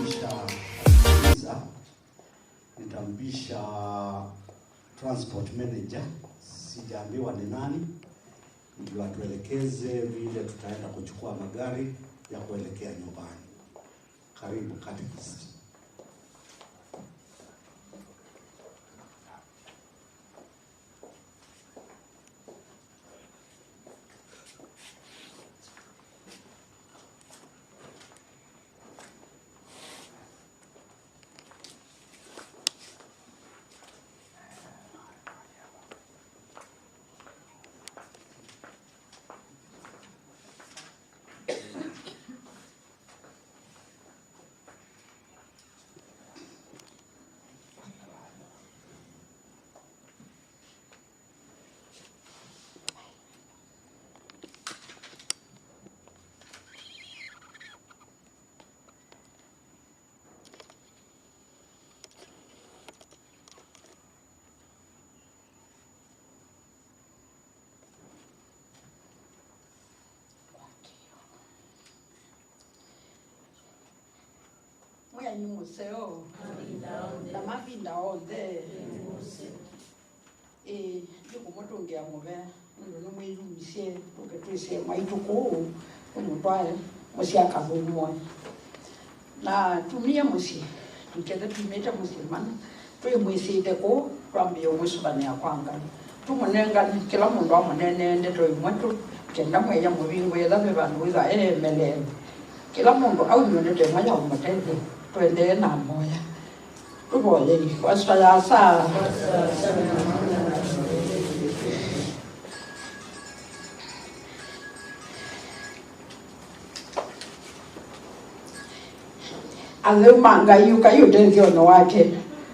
Kisha nitampisha transport manager, sijaambiwa ni nani, ndio atuelekeze vile tutaenda kuchukua magari ya kuelekea nyumbani. Karibu catechist. Mwaya ni museo na mavinda onthe ndikumutungia muvea nundu nimwirumisie tuke twisie mwaituku umutwae musyi akathumue na tumie musyi tukethe tumite musyi mana twimwisite ku twambie umwisuvania kwa Ngai tumunengane kila mundu amunene ndeto imwe tu kenda mweya muvingu yetha ve vandu witha emelele kila mundu aumio ndeto imwe ya umutethia twendee na moya tuvoye kwasita ya saa atheu ma Ngai ukai utethio wake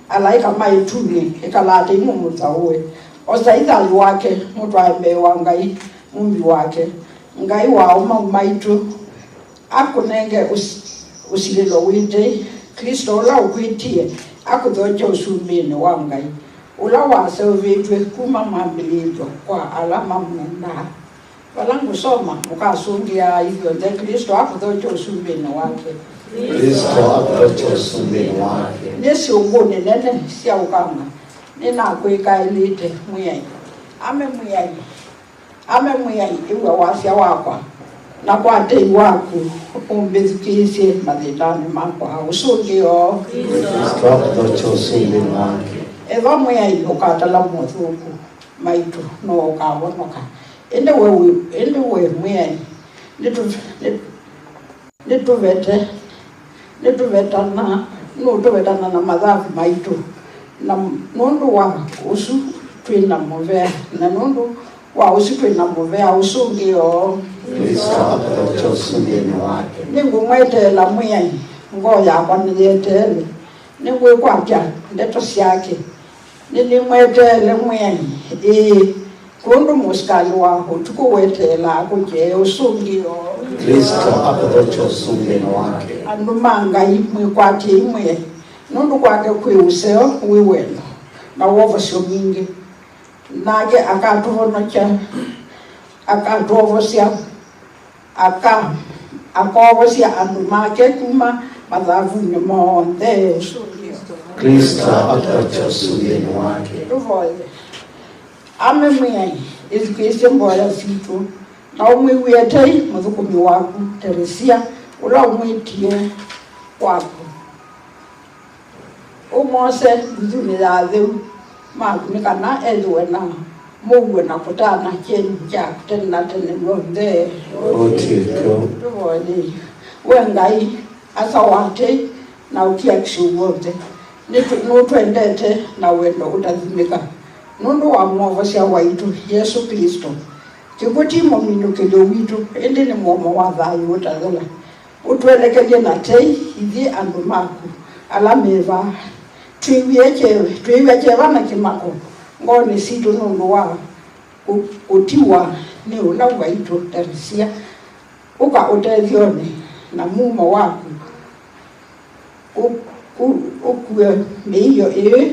alaika maituni ikalate imumuthaue osa ithayu wake mutwae mbee wa Ngai mumbi wake Ngai wa umau maitu akunenge usililo wite Kristo ula ukwitie akuthoche usumbini wa Ngai ula waseuvitwe kuma mwambilithwa kwa ala mamwendaa vala ngusoma mukasungia ithyonthe Kristo akuthoche usumbini wake. Kristo akuthoche usumbini wake. Ni syunguni nene sya ukanga ninakwikailite Mwiyai ame Mwiyai ame Mwiyai iwe wasya wakwa na kwa tei waku umbithukiisye mathindani makwa usungio. Kristo akuthoche usumbini wake. Ethwa Mwiyai ukatala muthuku maitu no ukavonoka indi we Mwiyai nituvete nituvetana nutuvetana na mathavu maitu na nundu wa usu twina muvea na nundu wa usu twina muvea usungio. Kristo akuthoche usumbini wake. Ningumwetela Mwiyai ngoo yakwa niyetele ningwikwatya ndeto syake nilimwetele Mwiyai ii kundu musikali wa utuku wetela akuje usungio. Kristo akuthoche usumbini wake. Andu ma Ngai mwikwatye imwe nundu kwake kwi useo wi wendo na wovosyo mwingi nake akatuvonocha akatuovosya akovosya andu make kuma mathavuni monthe. Kristo atũthokye ũsumbĩnĩ wake. Tuvoye. Ame Mwĩai, ĩthukĩĩsye mboya sitũ na ũmwĩw'ĩe tei mũthũkũmi waku Teresia ũla ũmwĩtie kwaku. Ũmwose nguthunĩ ya atheu maku nĩ kana ethĩwe na mũuo na kũtana kyeni kyaku tene na tene w'onthe. Ũtwĩke. Tuvoye. We Ngai asa wa tei na ũkiakisyo w'onthe, nũtwendete na wendo ũtathimĩka nũndũ wa mwovosya waitu Yesu Kristo. Kĩkw'ũ ti mũminũkĩlyo witũ, ĩndĩ nĩ mũomo wa thayũ ũtathela. Ũtwelekelye na tei ithyĩ andũ maku ala me vaa. Twĩw'e kyeva na kĩmako ngoonĩ sitũ nũndũ wa kũtiwa nĩ ũla waitũ Teresia. Ũka ũtethyonĩ na mumo waku ũkue mĩio ĩĩ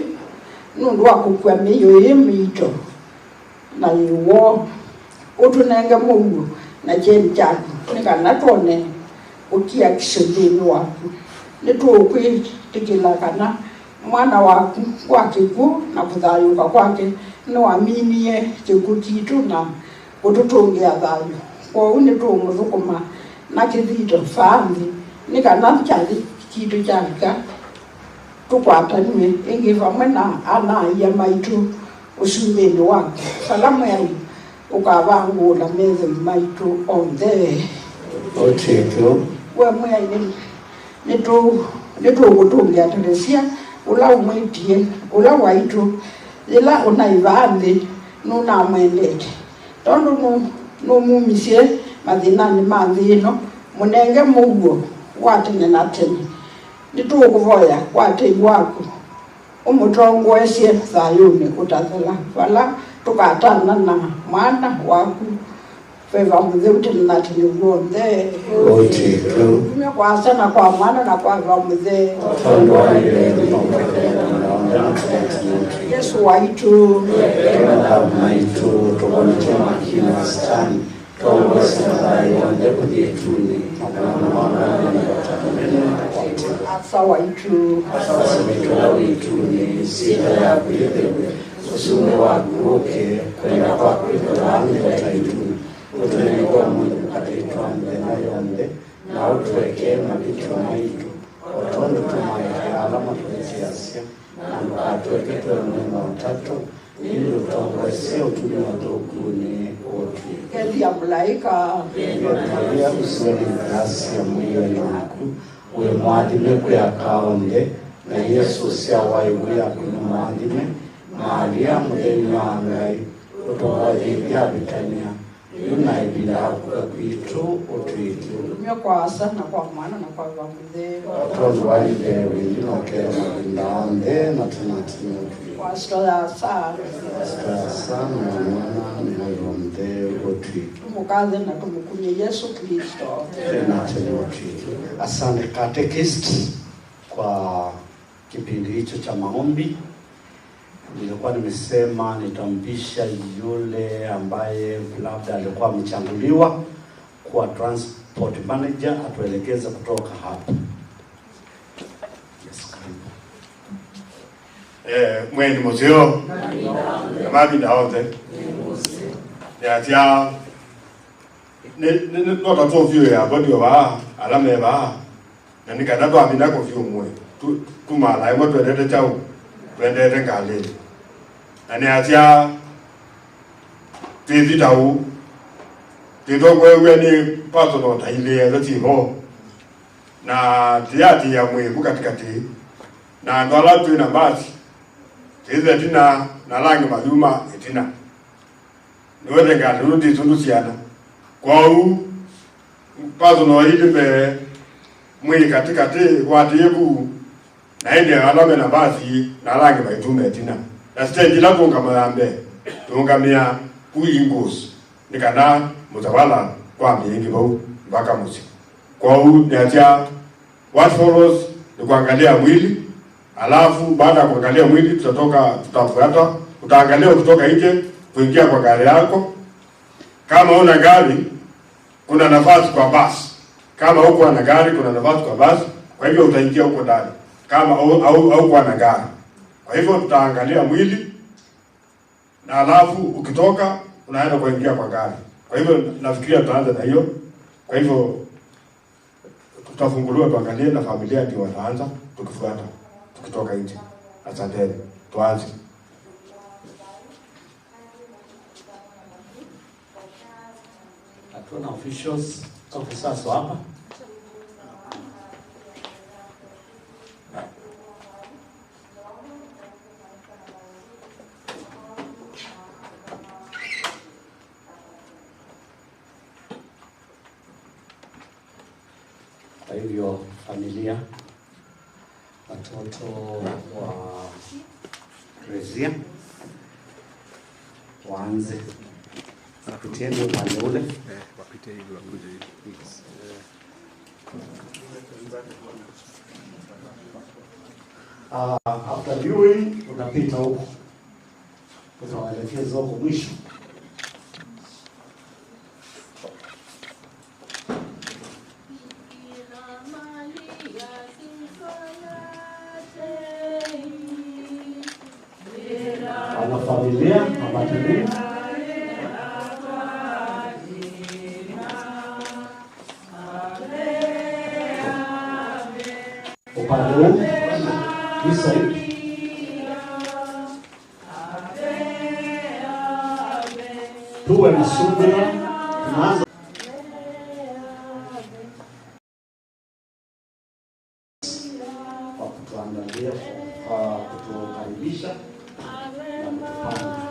nũndũ wa kũkua mĩio ĩĩ mĩito na yĩ woo. Ũtũnenge mũuo na kyeni kyaku nĩ kana twone ũkiakisyo nthĩnĩ waku. Nĩtũũkwĩtĩkĩla kana mwana waku kwa kĩkw'ũ na kũthayũũka kwake nĩwaminie kĩkw'ũ kitũ na kũtũtũngĩa thayũ. Kwoou nĩtũũmũthũkũma na kĩthito vaa nthĩ nĩ kana kyathĩ kitũ kyavika tũkwatanw'e ĩngĩ vamwe na ana-a-ia maitũ ũsumbĩnĩ waku. Vala Mwĩai ũkavangũla methoi maitũ onthe. Ũtwĩke. We Mwĩai, nĩtũũkũtũngĩa Teresia ũla ũmwĩtie ũla waitũ yĩla ũnaĩ vaa nthĩ nũnamwendete. Tondũ nũmumisye mathĩnanĩ ma nthĩ ĩno, mũnenge mũuo wa tene na tene. Nĩtũũkũvoya kwa tei waku ũmũtongoesye thayũnĩ ũtathela vala tũkatana na mwana waku Veva Mũtheu tene na tene w'onthe. Ũtwĩke. Kumya kwa Asa na kwa Mwana na kwa Veva Mũtheu. Tondũ waĩle na tene tene. Yesu waitu. Maitu tũkonetye makini wastani tongoesye mathayũ onthe kũthi ĩtunĩ Asa waitu. Asa witũ syĩtwa yaku yĩthĩwe, ũsumbĩ waku ũke, kwenda kwaku kwĩthĩwe nthĩ ta ĩtunĩ. Ũtũnenge ũmũnthĩ mĩkate ĩtu ya mĩthenya yonthe, na ũtũekee mavĩtyo maitũ o tondũ tũmaekeaa ala matũvĩtĩasya, na ndũkatũeke tũemwe na ũtatwa, ĩndĩ ũtongoesye ũtume ũthũkunĩ. Ũtwĩke. Kethi ya mũlaĩka. Maria usiwe ni grasi ya mwili waku we mwathime kwĩ aka onthe, na Yesu ũsyawa ĩvu yaku nĩ mwathime. Maria mũthenya wa Ngai, ũtũvoyethye avĩtania yu na ĩvinda ya kũka kwitũ. Ũtwĩke. Kumya kwa Asa na kwa Mwana na kwa Veva Mũtheu. Tondũ waĩle wĩthi na ũkera mavinda onthe na tene na tene. Ũtwĩke. Kwa sito ya Asa. Asa na Mwana na Veva Mũtheu. Ũtwĩke. Tumukathe na tumukumye Yesu Kristo. Tena tena. Ũtwĩke. Asante catechist kwa kipindi hicho cha maombi. Nilikuwa nimesema nitampisha yule ambaye labda alikuwa amechaguliwa kuwa transport manager atuelekeze kutoka hapa. Yes, karibu. Mweni museo mavinda onthe niatia no tatũvyũ yakwa ndio vaa ala me vaa na nĩ kana twamina kũvyũ mwe tumala ĩmwe twendete chau twendete ngalĩnĩ na nĩatia twithi tau twĩtongoew'a nĩ personal ta ilĩ etho civo na tiatia mwĩku katikati na andũ ala twĩ na basi twĩthe ĩtina na langi mathiuma ĩtina niwethe ngalĩ nũ tisundu ciana kwou personal ili mbee mwĩ katikati watie ku na ĩndĩ ala mena basi na langi maituma ĩtina na stage ila tũngama ya mbee tũngamĩa ku ingos nĩ kana mũtawala kwambia ingi vau mpaka mũsyĩ. Kwou nĩatia what follows ni kuangalia mwili, alafu baada ya kuangalia mwili tutatoka, tutafuata, utaangalia ukitoka nje kuingia kwa gari yako. Kama una gari kuna nafasi kwa basi, kama huko na gari kuna nafasi kwa basi, kwa hivyo utaingia huko ndani. kama au kwa na gari. Kwa hivyo tutaangalia mwili na alafu ukitoka unaenda kuingia kwa gari. Kwa hivyo nafikiria tutaanza na hiyo. Kwa hivyo tutafunguliwa tuangalie na familia ndio wataanza tukifuata tukitoka nje. Asanteni. Tuanze. Hatuna officials, officers hapa. Kwa hivyo familia, watoto wa Rezia waanze, wapitieni upande ule. Wapite hivi wakuje hivi. After viewing unapita huko, utawaelekeza huko mwisho. Wanafamilia ambateni. Upande huu, this side. Tuwe na subira, tunaanza kwa kutuandalia, kwa kutukaribisha na kutupanga.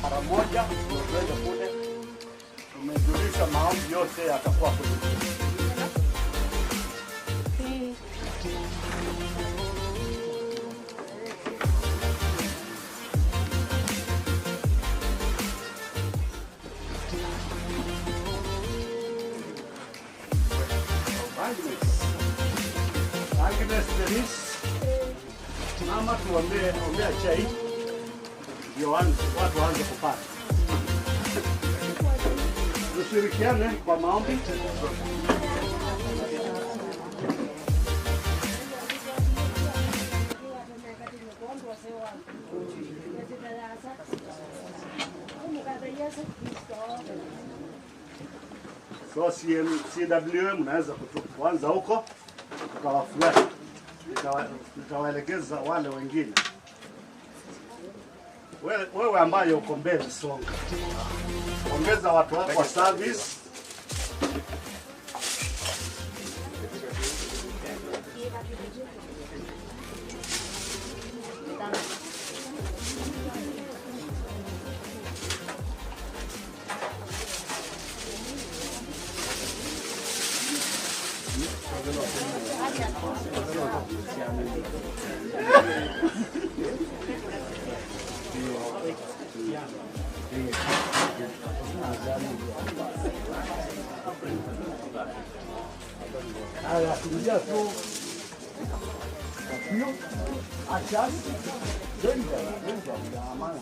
Mara moja ndio tuende kule. Tumejulisha maombi yote yatakuwa kwenye. Agnes. Agnes Denise. Mama, tuombee, ombea chai ndio watu waanze kupata. Tushirikiane kwa maombi. So CWM mnaweza kuanza huko, tutawaflash, nitawaelekeza wale wengine. Wewe ambaye uko mbele, songa, ongeza watu wako wa service. Haya, kuingia tu hiyo achas nenda nenda ya maana.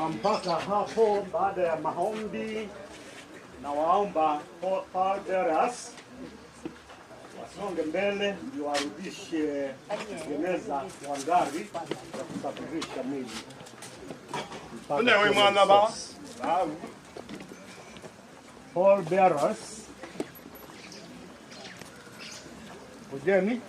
Mpaka hapo baada ya maombi na waomba pallbearers wasonge mbele ndio warudishe jeneza kwa gari ya kusafirisha mwili. Pallbearers, kujeni.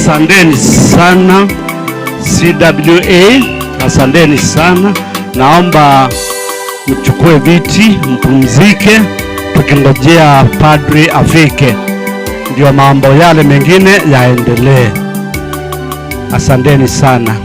Asanteni sana CWA, asanteni sana. Naomba mchukue viti mpumzike, tukingojea padri afike, ndio mambo yale mengine yaendelee. Asanteni sana.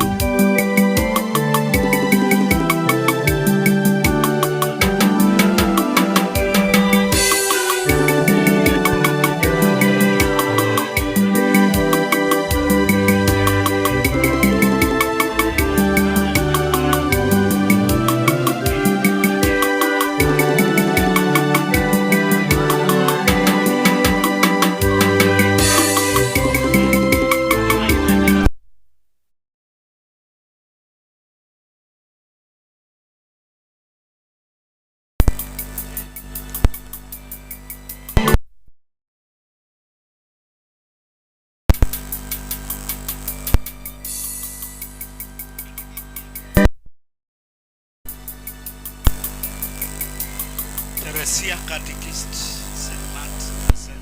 Teresia Catechist, St. Matt, St.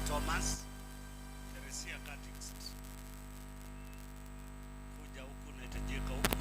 Thomas. Teresia Catechist. Kuja huku, unahitajika huku.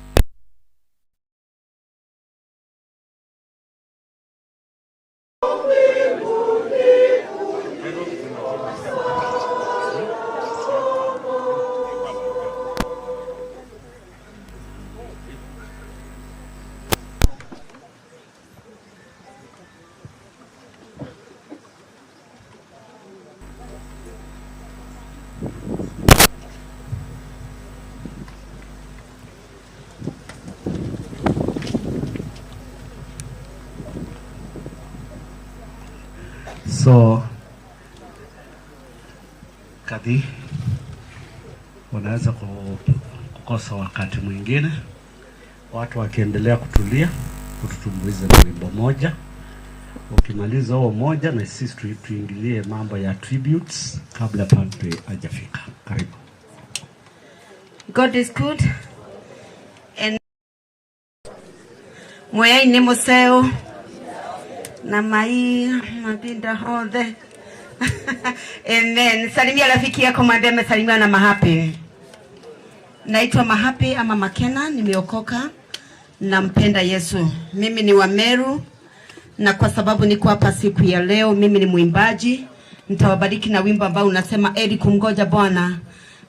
So kadhi wanaweza kukosa wakati mwingine, watu wakiendelea kutulia, kututumbuiza na wimbo moja. Ukimaliza huo moja, na sisi tuingilie mambo ya tributes kabla padri hajafika. Karibu. God is good. And Mwei ni museo na mai mabinda hothe. Amen. Salimia rafiki yako, mwambie amesalimiwa na Mahape. Naitwa Mahape ama Makena, nimeokoka, nampenda Yesu. Mimi ni wa Meru, na kwa sababu niko hapa siku ya leo, mimi ni mwimbaji. Nitawabariki na wimbo ambao unasema eli kumgoja Bwana,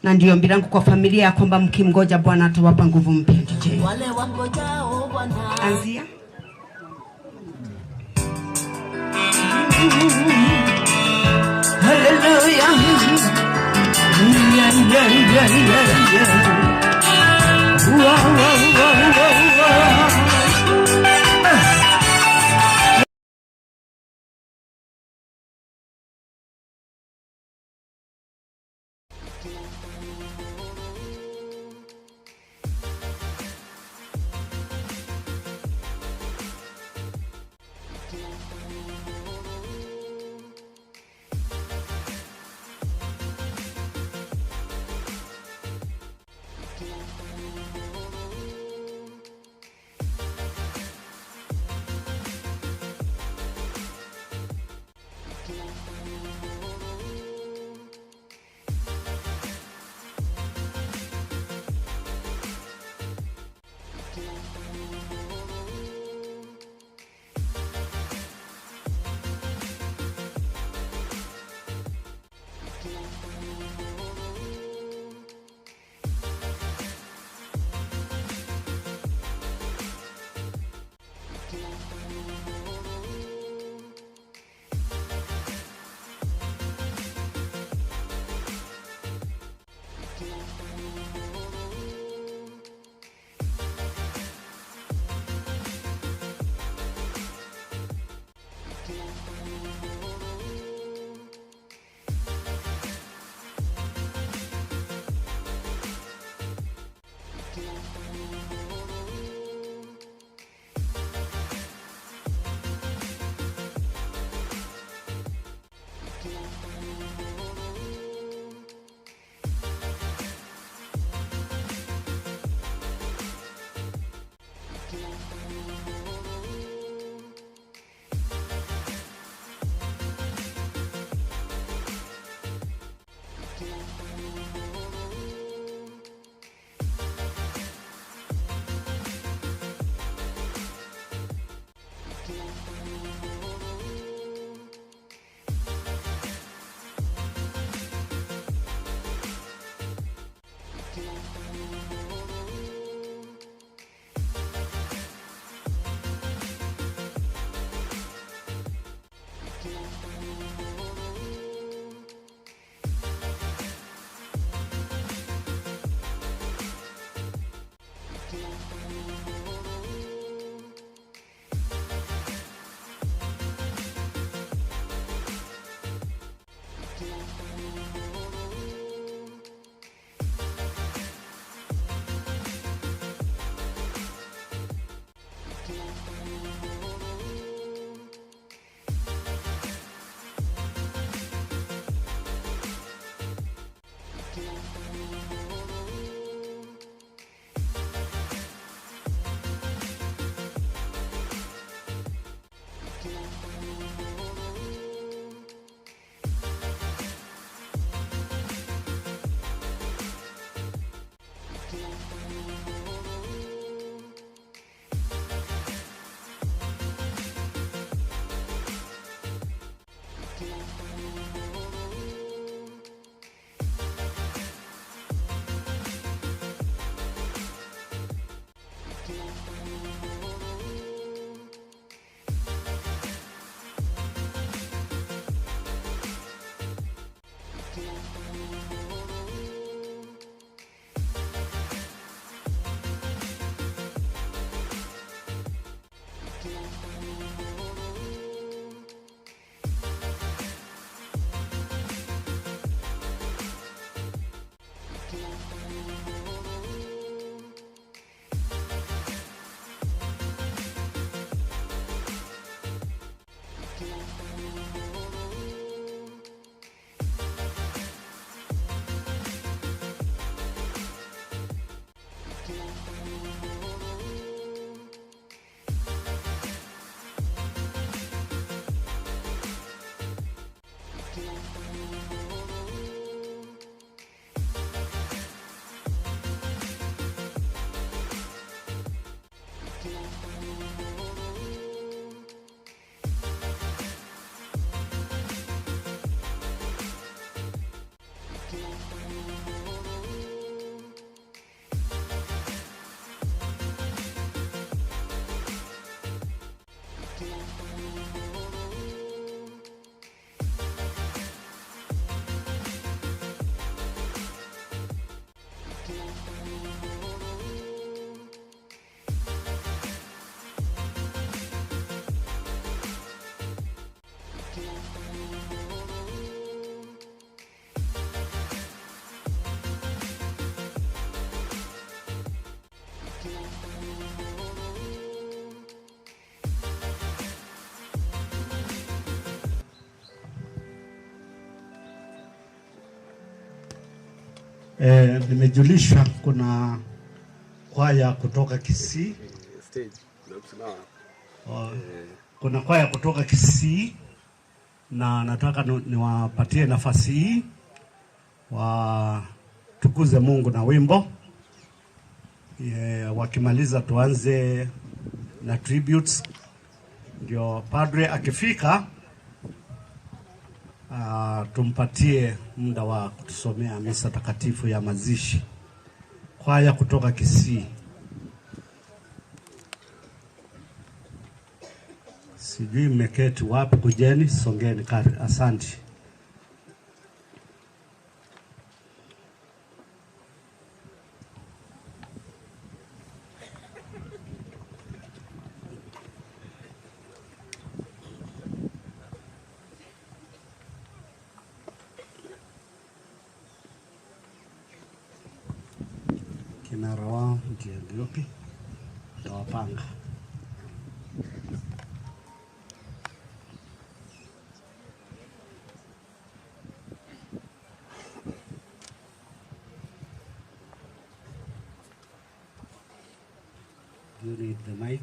na ndio ombi langu kwa familia ya kwamba mkimgoja Bwana atawapa nguvu mpya. DJ. Wale wangojao Bwana. Anzia. Hallelujah. Yeah, yeah, yeah, yeah, yeah. Wow, wow, wow, wow, wow. Nimejulishwa kuna kwaya kutoka Kisii. Kuna kwaya kutoka Kisii na nataka niwapatie nafasi hii watukuze Mungu na wimbo. Wakimaliza tuanze na tributes, ndio padre akifika tumpatie muda wa kutusomea misa takatifu ya mazishi. Kwaya kutoka Kisii. Sijui mmeketi wapi, kujeni, songeni kari. Asante. Kinara wao ndiye Ngioki, atawapanga. You need the mic.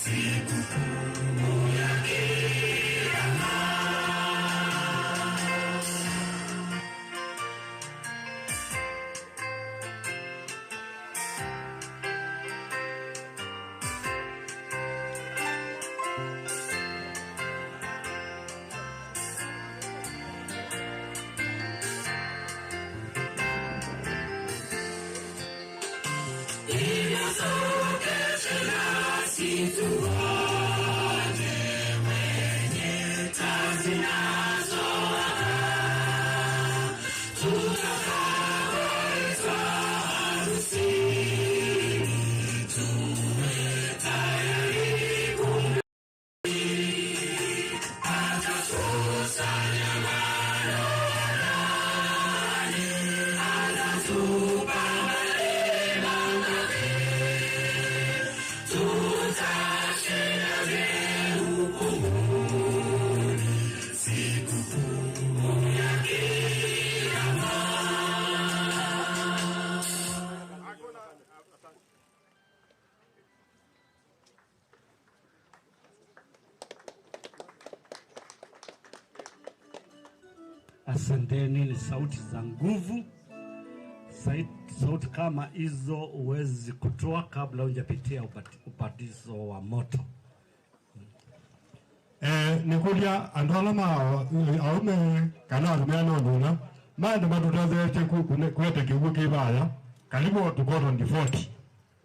Siku Asanteni, ni sauti za nguvu. Sauti kama hizo huwezi kutoa kabla hujapitia ubatizo wa moto. Nikuria andu ala ma aume kana arumia no nduna mandu matutathetie kwete kiugo kibaya karibu tuko 2040.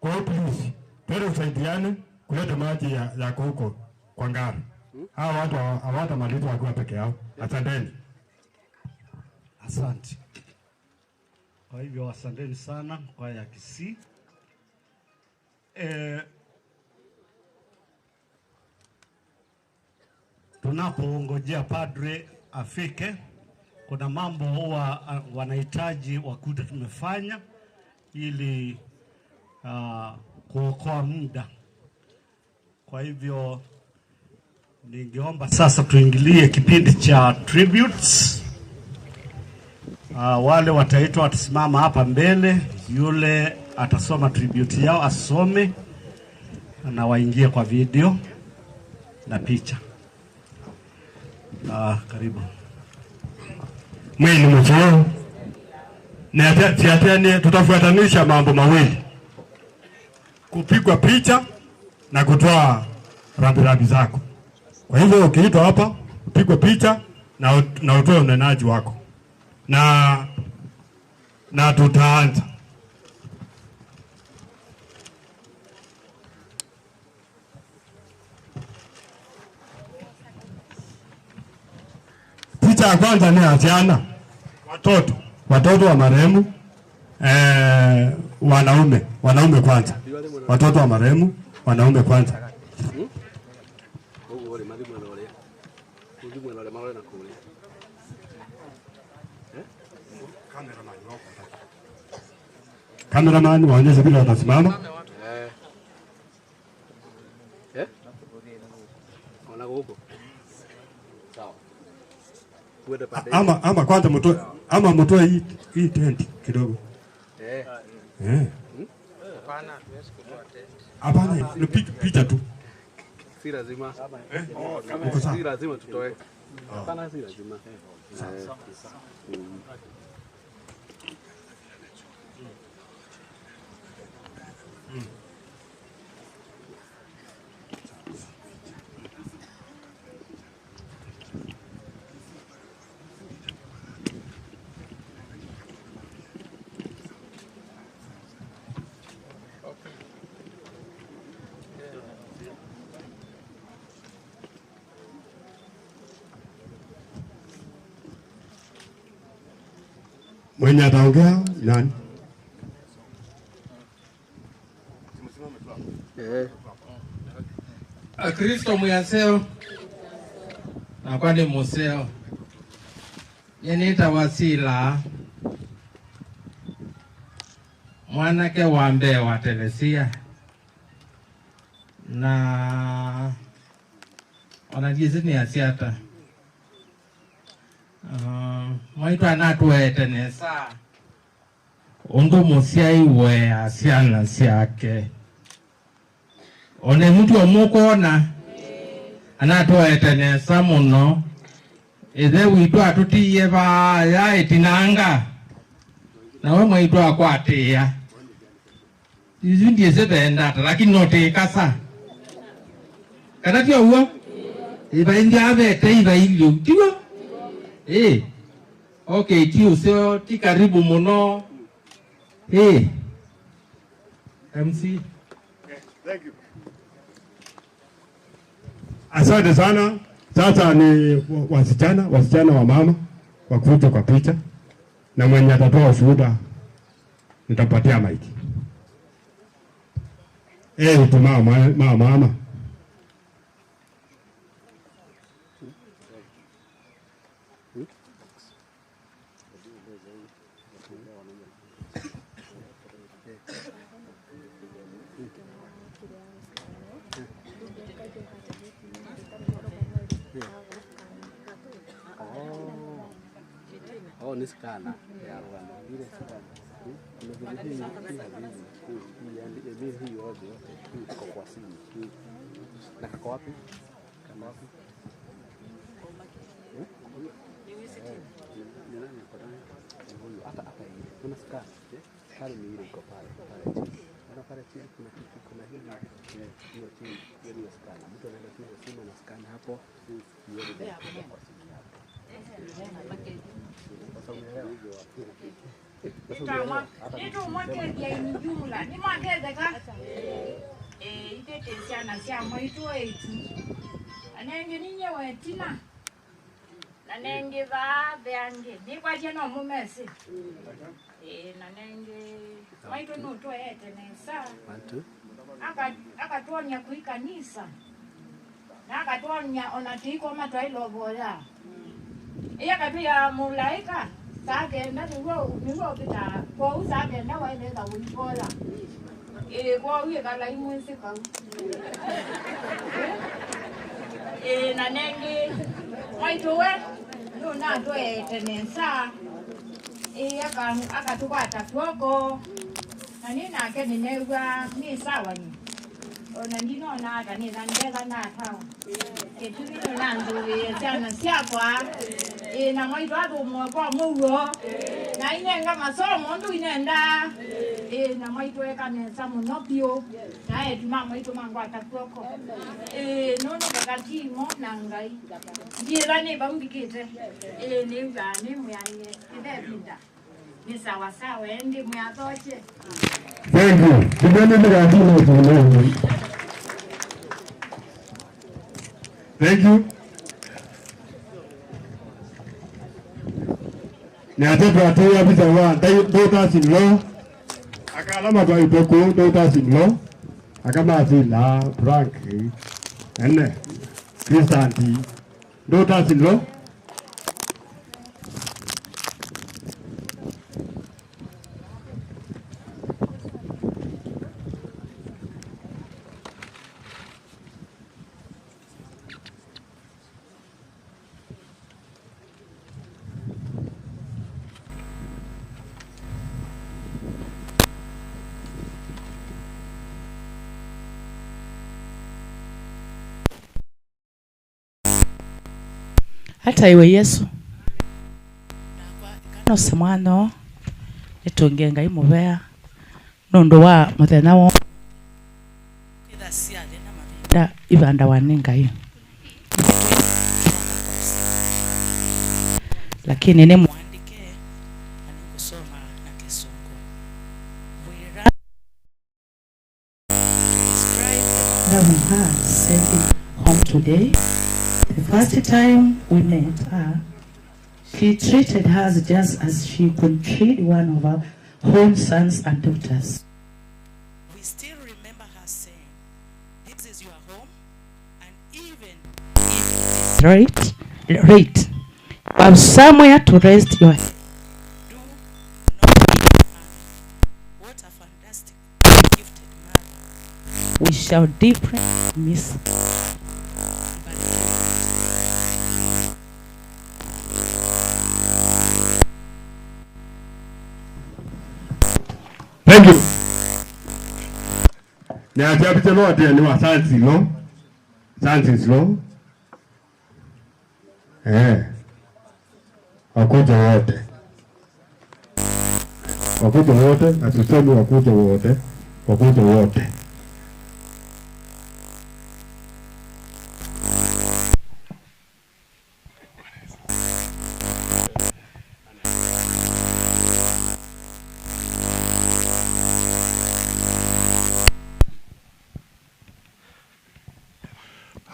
Kwa hiyo please twende tusaidiane kuleta maji ya huko kwa ngari. Hawa watu hawatamaliza wakiwa peke yao. Asanteni. Asante. Kwa hivyo asanteni sana kwa ya Kisii. Tunapongojea padre afike, kuna mambo huwa wanahitaji wakute tumefanya ili kuokoa muda. Kwa hivyo ningeomba sasa tuingilie kipindi cha tributes. Wale wataitwa watasimama hapa mbele, yule atasoma tribute yao asome na waingie kwa video na picha. Karibu. Mwili mcheo. Na tiateni tutafuatanisha mambo mawili. Kupigwa picha na kutoa rambirambi zako. Kwa hivyo ukiitwa hapa, upigwe picha na utoe unenaji wako. Na tutaanza. Picha ya kwanza ni ya watoto wa marehemu, wanaume kwanza. Watoto wa marehemu, wanaume kwanza. Cameraman waonyeshe vile watasimama. Ama kwanza mtoe, ama mtoe hii tent kidogo. Hapana, ni picha tu. Si lazima. Si lazima tutoe. Hapana, si lazima. Mwenye ataongea nani? Kristo muyaseo na kwani museo yenita wasila mwanake wambe wa Teresia na onajizini asiata mwaitwa anatuete nesa undu musiai we asiana siake one mtu omukona anatuete nesa muno ithe witu atutiie vaya itinanga nawe mwaitu akwatia izu ndiese vendata lakini notikasa kana tio uo ivaingi avete ivailio tiwo okay ti useo ti karibu muno MC. Thank you. Asante sana. Sasa ni wasichana wa mama wakuja kwa picha, na mwenye atatoa ushuhuda nitapatia maiki. Tu mama. Oh, ni scanner ya Rwanda. Ile scanner. Hii yote iko kwa simu. Na kako wapi? Kama wapi? Ni nani ako nayo? Ni huyu. Hata hata ile. Kuna sukari. Eh? Sukari ni ile iko pale pale chini. Unaona pale chini kuna kitu, kuna hiyo, eh, hiyo chini. Hiyo ni sukari. Mtu anaenda tu kwa simu na scan hapo. Hiyo ni kwa simu yake. Sasa umeelewa? Sasa umeelewa? Hata Nitumwakeria jumla nimwaketheka itete ciana cia mwaitu eitu na nengi ninye wetina na nengi vaathe angi nikwatie no mumesi na nengi mwaitu nutweete nesa. One, two. Akatwonia kwi kanisa na akatwonia ona tiikoma twailovoya iya katwia mulaika sakenda niguo niguo upita kwou sakenda waeneza uivoya ii kwou ikala imwisi kau ii na nengi mwaitu we nunatweete nesa ii akatukwata kwoko na ni nake ninegua ni sawa ni ona ndinona ata nitha ndetha nathawa gĩtumi nĩ nthũvĩe ciana ciakwa ĩ na mwaitu athũmwe kwa mũuo na inenga masomo ndu inenda ĩ na mwaitu eka nesa mũno biũ na etu ma mwaitu mangwata kuoko ĩ nũnũ kakatimo na Ngai ndiĩra nĩ vau mbikĩte ĩ nĩuga nĩ mwĩanie ĩthe ni sawa sawa endi mwathoche. Thank you. Thank you. Ni atetu ate abisa wa daughters in law. Akalama kwa itoku daughters in law. Akama la Frank. Ene. Kristanti. Daughters in law. Hata iwe Yesu no semwano nitungie Ngai mubea nundu wa muthenya wo kwitha ciathi na mavinda ivanda wa ni Ngai, lakini ni mwandike na ningusoma na Kisungu. We that we are sending home today. The first time we met her, she treated us just as she could treat one of our own sons and daughters. We still remember her saying, "This is your home, and even if it is right, you have somewhere to rest your head. Do not be hungry." What a fantastic, gifted mother. We shall deeply miss her. Thank you. Ni ati lo ati ni wa science law. Science law. Eh. Wakuja wote. Wakuja wote, na tuseme wakuja wote. Wakuja wote.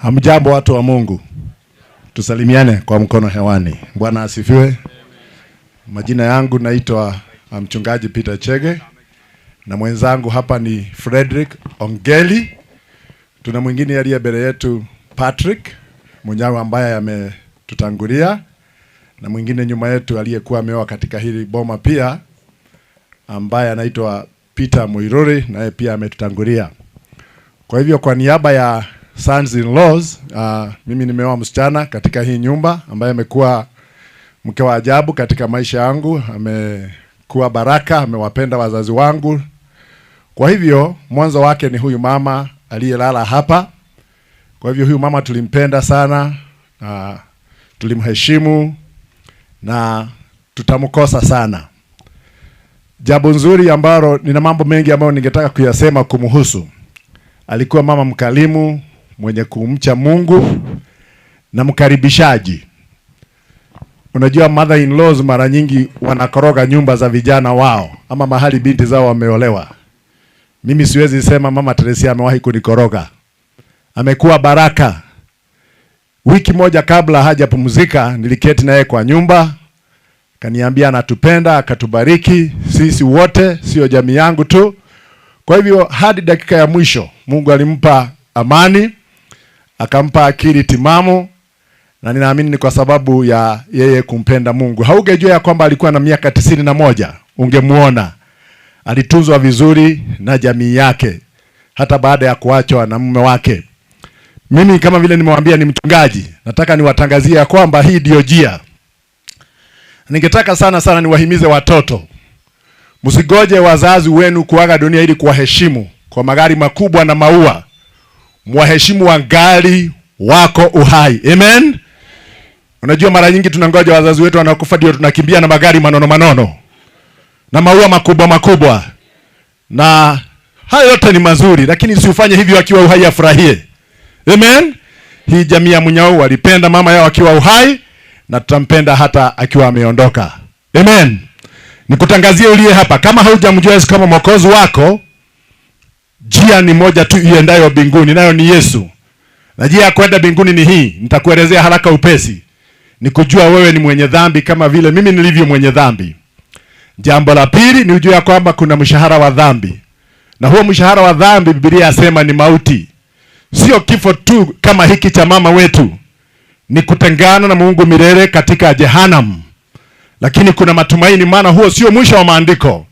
Hamjambo watu wa Mungu. Tusalimiane kwa mkono hewani. Bwana asifiwe. Majina yangu naitwa Mchungaji Peter Chege na mwenzangu hapa ni Frederick Ongeli. Tuna mwingine aliye mbele yetu Patrick Munyawa ambaye ametutangulia, na mwingine nyuma yetu aliyekuwa ameoa katika hili boma pia ambaye anaitwa Peter Muiruri, naye pia ametutangulia. Kwa hivyo kwa niaba ya sons in laws, mimi nimeoa msichana katika hii nyumba ambaye amekuwa mke wa ajabu katika maisha yangu, amekuwa baraka, amewapenda wazazi wangu. Kwa hivyo mwanzo wake ni huyu mama aliyelala hapa. Kwa hivyo huyu mama tulimpenda sana, tulimheshimu, Na tutamkosa sana. Jambo nzuri ambalo nina mambo mengi ambayo ningetaka kuyasema kumhusu. Alikuwa mama mkalimu, mwenye kumcha Mungu na mkaribishaji. Unajua mother in laws mara nyingi wanakoroga nyumba za vijana wao ama mahali binti zao wameolewa. Mimi siwezi sema mama Teresia amewahi kunikoroga. Amekuwa baraka. Wiki moja kabla hajapumzika niliketi naye kwa nyumba, kaniambia anatupenda, akatubariki sisi wote, sio jamii yangu tu. Kwa hivyo hadi dakika ya mwisho Mungu alimpa amani, akampa akili timamu, na ninaamini ni kwa sababu ya yeye kumpenda Mungu. Haungejua ya kwamba alikuwa na miaka 91, ungemuona. Alitunzwa vizuri na jamii yake hata baada ya kuachwa na mume wake. Mimi kama vile nimewaambia ni mchungaji, nataka niwatangazie ya kwamba hii ndio njia. Ningetaka sana sana niwahimize watoto, msigoje wazazi wenu kuaga dunia ili kuwaheshimu kwa magari makubwa na maua. Mwaheshimu wangali wako uhai. Amen. Unajua mara nyingi tunangoja wazazi wetu wanakufa ndio tunakimbia na magari manono manono na maua makubwa makubwa. Na hayo yote ni mazuri, lakini usifanye hivyo akiwa uhai afurahie. Amen. Hii jamii ya Munyao walipenda mama yao akiwa uhai, na tutampenda hata akiwa ameondoka. Amen. Nikutangazie uliye hapa, kama haujamjua Yesu kama Mwokozi wako, njia ni moja tu iendayo mbinguni, nayo ni Yesu. Na njia ya kwenda mbinguni ni hii, nitakuelezea haraka upesi. Ni kujua wewe ni mwenye dhambi kama vile mimi nilivyo mwenye dhambi. Jambo la pili ni ujue kwamba kuna mshahara wa dhambi. Na huo mshahara wa dhambi Biblia yasema ni mauti. Sio kifo tu kama hiki cha mama wetu, ni kutengana na Mungu milele katika Jehanam. Lakini kuna matumaini, maana huo sio mwisho wa maandiko.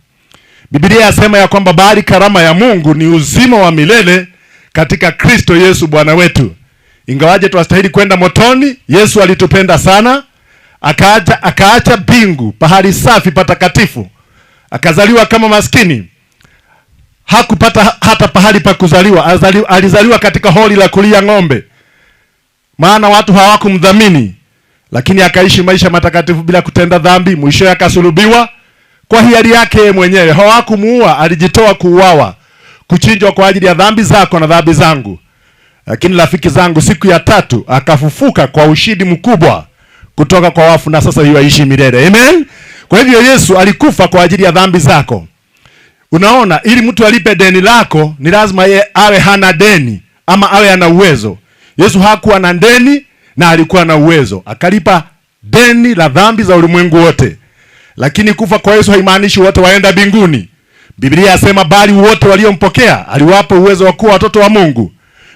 Biblia yasema ya kwamba bali karama ya Mungu ni uzima wa milele katika Kristo Yesu Bwana wetu. Ingawaje twastahili kwenda motoni, Yesu alitupenda sana, akaacha mbingu, pahali safi patakatifu, akazaliwa kama maskini. Hakupata hata pahali pa kuzaliwa, alizaliwa katika holi la kulia ng'ombe, maana watu hawakumdhamini. Lakini akaishi maisha matakatifu bila kutenda dhambi, mwishowe akasulubiwa kwa hiari yake mwenyewe. Hawakumuua, alijitoa kuuawa, kuchinjwa kwa ajili ya dhambi zako na dhambi zangu. Lakini rafiki zangu, siku ya tatu akafufuka kwa ushindi mkubwa kutoka kwa wafu, na sasa yuaishi milele. Amen. Kwa hivyo Yesu alikufa kwa ajili ya dhambi zako. Unaona, ili mtu alipe deni lako ni lazima yeye awe hana deni ama awe ana uwezo. Yesu hakuwa na deni na alikuwa na uwezo, akalipa deni la dhambi za ulimwengu wote. Lakini kufa kwa Yesu haimaanishi wote waenda mbinguni. Biblia yasema bali wote waliompokea aliwapa uwezo wa kuwa watoto wa Mungu,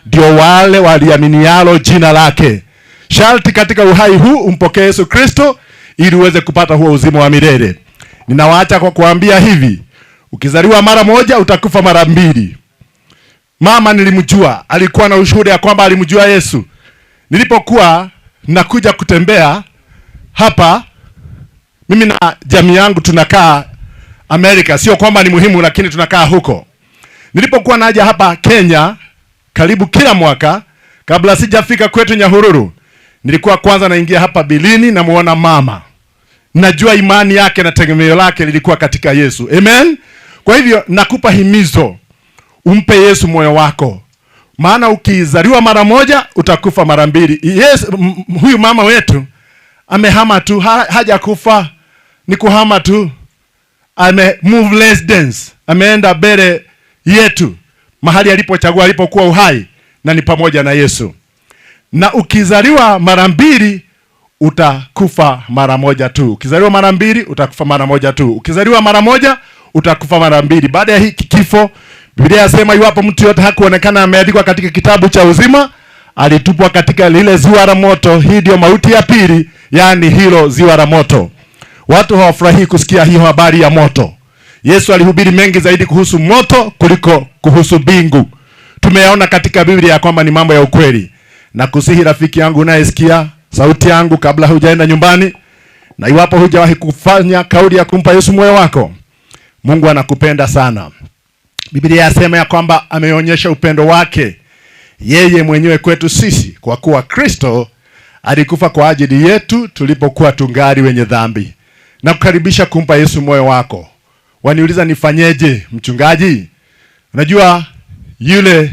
ndio wale waliaminialo jina lake. Sharti katika uhai huu umpokee Yesu Kristo ili uweze kupata huo uzima wa milele. Ninawaacha kwa kuambia hivi, ukizaliwa mara moja utakufa mara mbili. Mama nilimjua, alikuwa na ushuhuda ya kwamba alimjua Yesu. Nilipokuwa nakuja kutembea hapa, mimi na jamii yangu tunakaa Amerika, sio kwamba ni muhimu, lakini tunakaa huko. Nilipokuwa naja hapa Kenya karibu kila mwaka, kabla sijafika kwetu Nyahururu, nilikuwa kwanza naingia hapa Bilini na muona mama. Najua imani yake na tegemeo lake lilikuwa katika Yesu. Amen. Kwa hivyo nakupa himizo, umpe Yesu moyo wako. Maana ukizaliwa mara moja utakufa mara mbili. Yesu, huyu mama wetu amehama tu, hajakufa, ni kuhama tu. Ame move residence, ameenda mbele yetu mahali alipochagua alipokuwa uhai, na ni pamoja na Yesu. Na ukizaliwa mara mbili utakufa mara moja tu. Ukizaliwa mara mbili utakufa mara moja tu. Ukizaliwa mara moja utakufa mara mbili. Baada ya hiki kifo, Biblia yasema iwapo mtu yote hakuonekana ameandikwa katika kitabu cha uzima, alitupwa katika lile ziwa la moto. Hii ndio mauti ya pili, yani hilo ziwa la moto. Watu hawafurahii kusikia hiyo habari ya moto. Yesu alihubiri mengi zaidi kuhusu moto kuliko kuhusu mbingu. Tumeyaona katika Biblia ya kwamba ni mambo ya ukweli. Na kusihi rafiki yangu unayesikia sauti yangu, kabla hujaenda nyumbani, na iwapo hujawahi kufanya kauli ya kumpa Yesu moyo wako, Mungu anakupenda sana. Biblia yasema ya kwamba ameonyesha upendo wake yeye mwenyewe kwetu sisi, kwa kuwa Kristo Alikufa kwa ajili yetu tulipokuwa tungali wenye dhambi. Na kukaribisha kumpa Yesu moyo wako. Waniuliza nifanyeje mchungaji? Unajua yule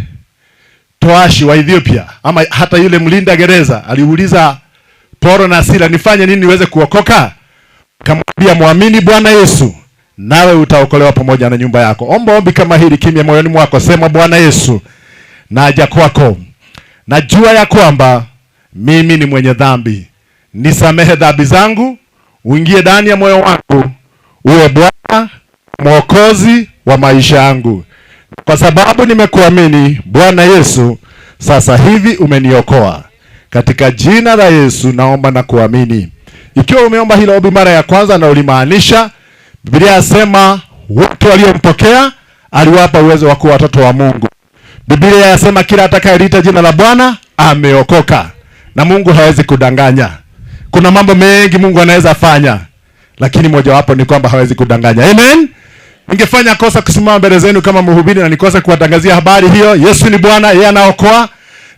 toashi wa Ethiopia ama hata yule mlinda gereza aliuliza Paulo na Sila, nifanye nini niweze kuokoka? Kamwambia, muamini Bwana Yesu nawe utaokolewa pamoja na nyumba yako. Omba ombi kama hili kimya moyoni mwako, sema: Bwana Yesu, naja kwako, najua ya kwamba mimi ni mwenye dhambi, nisamehe dhambi zangu, uingie ndani ya moyo wangu, uwe Bwana Mwokozi wa maisha yangu. Kwa sababu nimekuamini Bwana Yesu, sasa hivi umeniokoa. Katika jina la Yesu naomba na kuamini. Ikiwa umeomba hilo ombi mara ya kwanza na ulimaanisha, Biblia yasema wote waliompokea aliwapa uwezo wa kuwa watoto wa Mungu. Biblia yasema kila atakayeliita jina la Bwana ameokoka. Na Mungu hawezi kudanganya. Kuna mambo mengi Mungu anaweza fanya, lakini mojawapo ni kwamba hawezi kudanganya. Amen. Ningefanya kosa kusimama mbele zenu kama mhubiri na nikose kuwatangazia habari hiyo. Yesu ni Bwana, yeye anaokoa.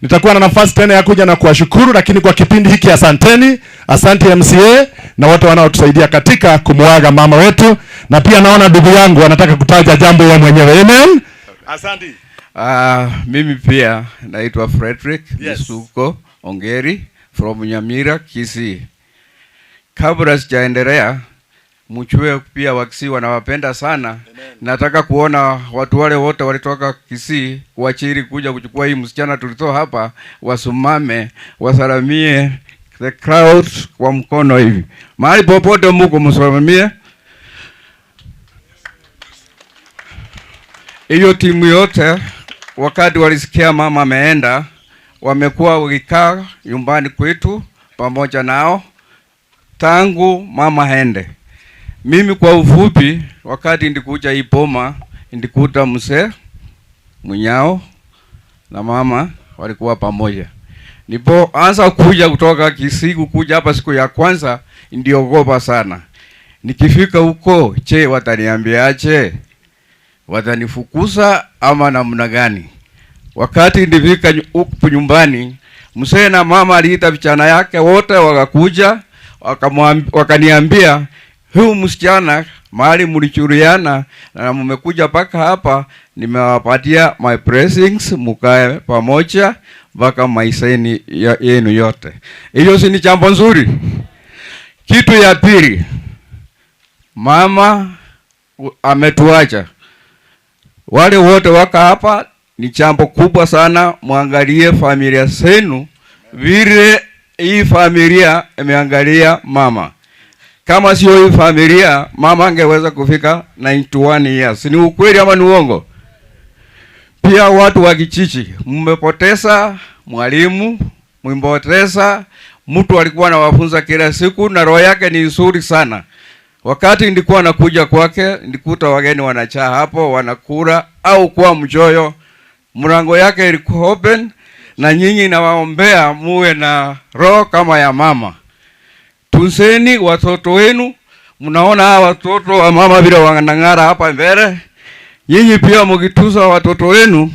Nitakuwa na nafasi tena ya kuja na kuwashukuru, lakini kwa kipindi hiki asanteni. Asante MCA na wote wanaotusaidia katika kumuaga mama wetu, na pia naona ndugu yangu anataka kutaja jambo yeye mwenyewe. Amen. Asante. Mimi pia naitwa Frederick Misuko Ongeri from Nyamira, Kisii. Kabla sijaendelea, mchue pia Wakisii wanawapenda sana. Amen. Nataka kuona watu wale wote walitoka Kisii kuachiri kuja kuchukua hii msichana tulitoa hapa, wasimame wasalamie the crowd kwa mkono hivi. Mahali popote muko msalamie. Hiyo timu yote wakati walisikia mama ameenda, wamekuwa wakikaa nyumbani kwetu pamoja nao tangu mama aende. Mimi kwa ufupi, wakati ndikuja hii boma, ndikuta mzee Munyao na mama walikuwa pamoja. Nilipoanza kuja kutoka Kisii kuja hapa siku ya kwanza, ndiogopa sana. Nikifika huko, che wataniambiaje? Watanifukuza ama namna gani? Wakati nilifika huko nyumbani, mzee na mama aliita vijana yake wote wakakuja, wakaniambia, huyu msichana mahali mlichuriana na mmekuja mpaka hapa, nimewapatia my blessings, mkae pamoja mpaka maisha yenu yote. Hiyo si ni jambo nzuri? Kitu ya pili, mama ametuacha. Wale wote waka hapa ni jambo kubwa sana, muangalie familia zenu vile hii familia imeangalia mama. Kama sio hii familia, mama angeweza kufika 91 years. Ni ukweli ama ni uongo? Pia watu wa kijiji, mmepoteza mwalimu, mmepoteza mtu alikuwa anawafunza kila siku na roho yake ni nzuri sana. Wakati nilikuwa nakuja kwake, nilikuta wageni wanachaa hapo, wanakula au kuwa mchoyo. Mlango yake ilikuwa open, na nyinyi nawaombea muwe na roho kama ya mama. Tunzeni watoto wenu. Mnaona hawa watoto wa mama vile wanang'ara hapa mbele. Nyinyi pia mkituza watoto wenu,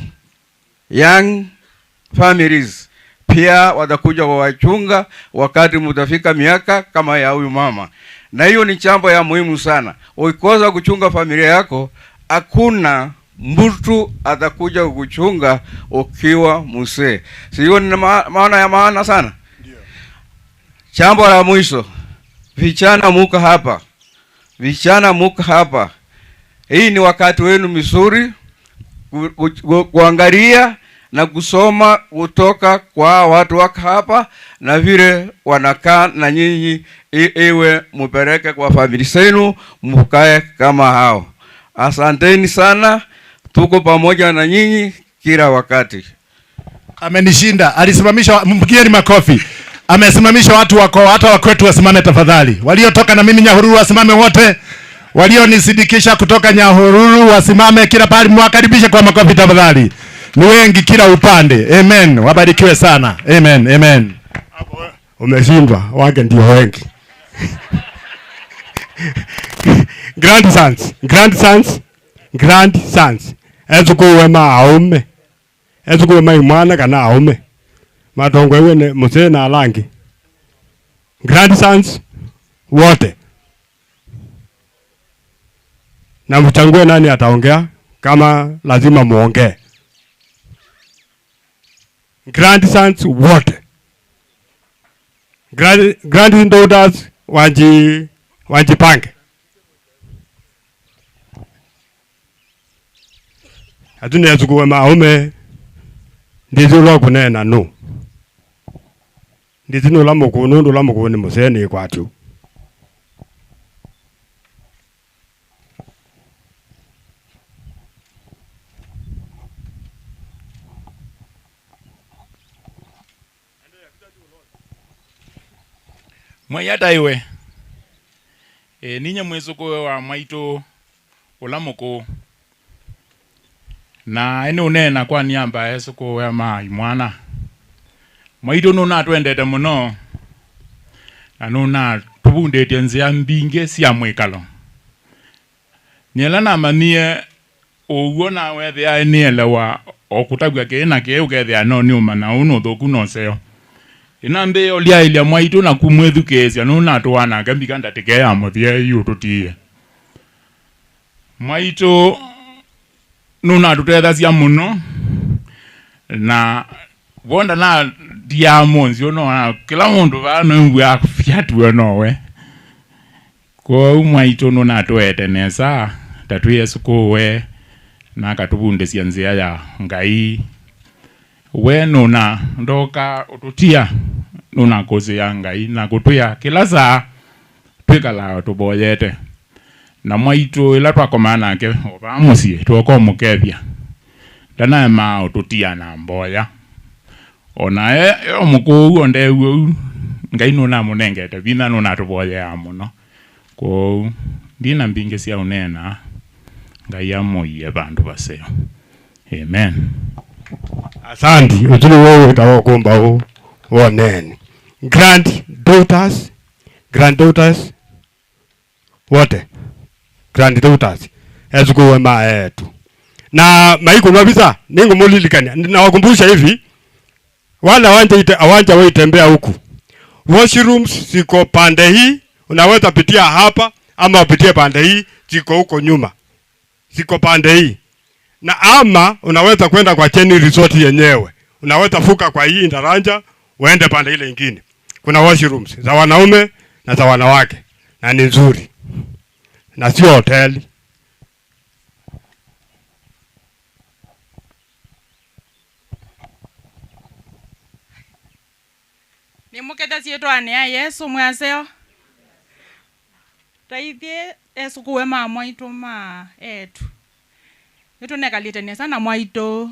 young families, pia watakuja kuwachunga wakati mtafika miaka kama ya huyu mama. Na hiyo ni jambo ya muhimu sana. Ukikosa kuchunga familia yako, hakuna mtu atakuja kukuchunga ukiwa mzee. Sio ni maana ya maana sana? Jambo la mwisho, vijana muka hapa. Vijana muka hapa. Hii ni wakati wenu mzuri kuangalia na kusoma kutoka kwa watu waka hapa na vile wanakaa na nyinyi, iwe mupeleke kwa familia zenu, mkae kama hao. Asanteni sana, tuko pamoja na nyinyi kila wakati. Amenishinda, alisimamisha, mpigieni makofi. Amesimamisha watu wako, hata wakwetu wasimame tafadhali. Waliotoka na mimi Nyahururu wasimame wote. Walionisidikisha kutoka Nyahururu wasimame kila pahali, mwakaribishe kwa makofi tafadhali. Ni wengi kila upande. Amen. Wabarikiwe sana. Amen. Amen. Umeshindwa, wake ndio wengi. Grandsons, grandsons, grandsons. Ezukuwe ma aume. Ezukuwe ma imwana kana aume. Matongwe wene mzee na alangi. Grandsons wote. Na mchangue nani ataongea, kama lazima muongee. Grandsons wote. Granddaughters wajipange. Atune yazukuwe maume ndizulwa kunena no. Ndizinula mukunu ndula mukuni museni kwatu. Mwayata iwe. Ninye mwezuko wa mwaito ulamuko. Na ene unena kwa niamba yesuko wa mai mwana. Mwaito nuna twendete muno. Na nuna tubundete nzia mbinge sia mwikalo. Nyela na manie uguo na wethia nielewa okutagwa kina ke ukethia no ni umana uno thuku no seo. Inambe olia ilia mwaito na kumwethukesia nuna twana kambika ndatike ya muthie yututie. Mwaito nuna tutethacia muno na wonda na diamonds yo no kila mundu bano ngwa fyatwe nowe. Kwa mwaito nuna twete nesa tatu Yesu kowe na akatubundesia nzia ya Ngai. We nuna ndoka ututia nuna kozi ya Ngai na kutuya kila saa twikala tuboyete. Na mwaito ila twakomana nake obamusie twokomukethia ndana ma ututia na mboya ona omukuu ondewu Ngai nuna munengete vina nuna tuboyea muno ko ndina mbinge sia unena Ngai amoiye bandu baseo. Amen. Asante utuli wewe utawakumba huu woneni. Granddaughters, granddaughters wote. Granddaughters ezukuwe maetu. Na maiko mabisa ningu mulilikania nawakumbusha hivi wala awanja waitembea huku. Washrooms ziko pande hii, unaweza pitia hapa ama upitie pande hii, ziko huko nyuma. Ziko pande hii. Na ama unaweza kwenda kwa Cheni Resort yenyewe. Unaweza fuka kwa hii daraja uende pande ile nyingine. Kuna washrooms za wanaume na za wanawake na ni nzuri. Na sio hoteli. Nimuketa sietwane ya Yesu mwaseo. Taithie Yesu kuwe ma mwaito ma etu. Nitunekalite nesa na mwaito.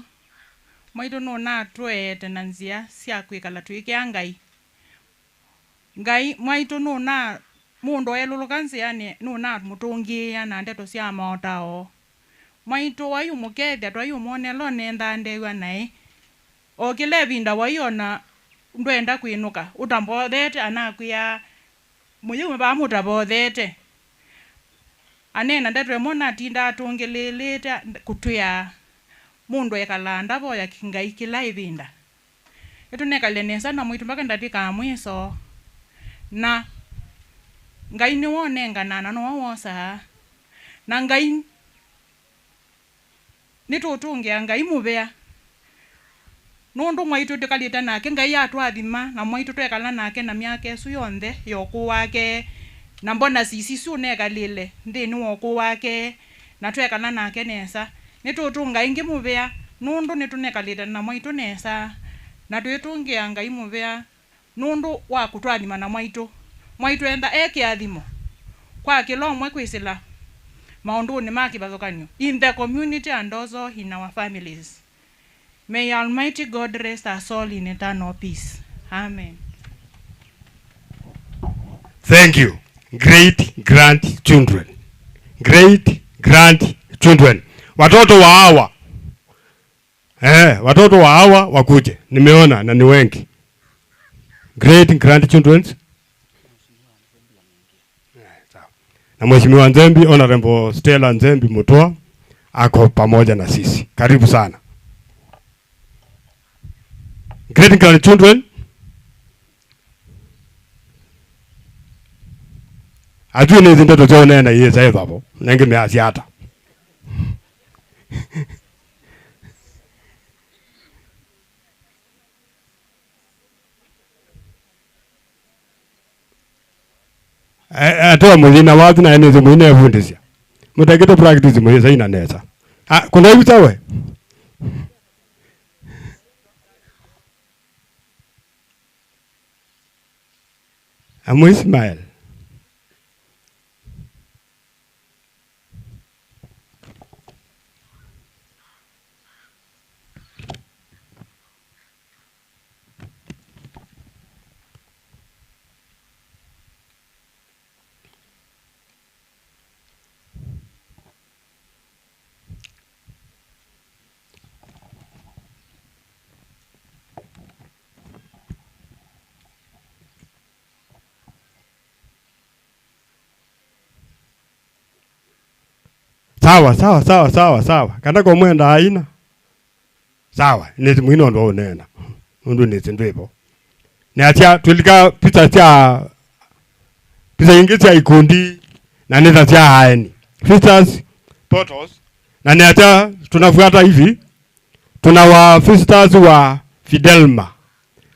Mwaito nuna twete na nzia sia kwikala twike Ngai. Ngai mwaito nuna mundu eluluka nziani nuna mutungia na ndeto sia maotao. Mwaito wayu mukethia twayu mwonelo nenda ndewa nae. O kile vinda waiona ndwenda kwinuka utambothete anakwia muyume ba mutabothete. Anena ndeto mona tinda atungililite kutwia mundu ekala ndavoya Ngai kila ivinda. Itunekale nesa na mwitu mpaka ndatika mwiso. Na Ngai ni wonenga na no wosa. Na Ngai nitutungia Ngai mubea. Nundu mwaitu tukalita nake Ngai atwathima na mwaitu twekala nake na miaka esu yonthe yoku wake. Na mbona sisi sunekalile nthini woku wake na twekala nake nesa. Nitutunga ingi mubea nundu nitunekalite na mwaitu nesa. Na twitungia Ngai mubea nundu wa kutwathima na mwaitu. Mwaitu enda ekiathimo kwa kila omwe kwisila maunduni ma kivathukanyo in the community and also in our families. May Almighty God rest our soul in eternal peace. Amen. Thank you. Great grandchildren. Great grandchildren. Watoto wa hawa. Watoto wa hawa wakuje. Nimeona na ni wengi. Great grandchildren. Na Mheshimiwa Nzembi, Honorable Stella Nzembi Mutua ako pamoja na sisi. Karibu sana. Great grandchildren. Ajui ni zinto to nena ye sai babo. Nenge me asiata. Atoa mulina watu na enezi mwine fundisha. Mtakito practice mwe sai na nesa. Ah, kuna hivi sawa? Amu Ismail. Sawa sawa sawa sawa sawa. Kana kwa mwenda haina. Sawa, nezi mwino ndo unena. Undu nezi ndwepo. Ni atia tulika pita cha pita ingi cha ikundi na neza cha haeni. Sisters photos na ni atia tunafuata hivi. Tuna wa sisters wa Fidelma.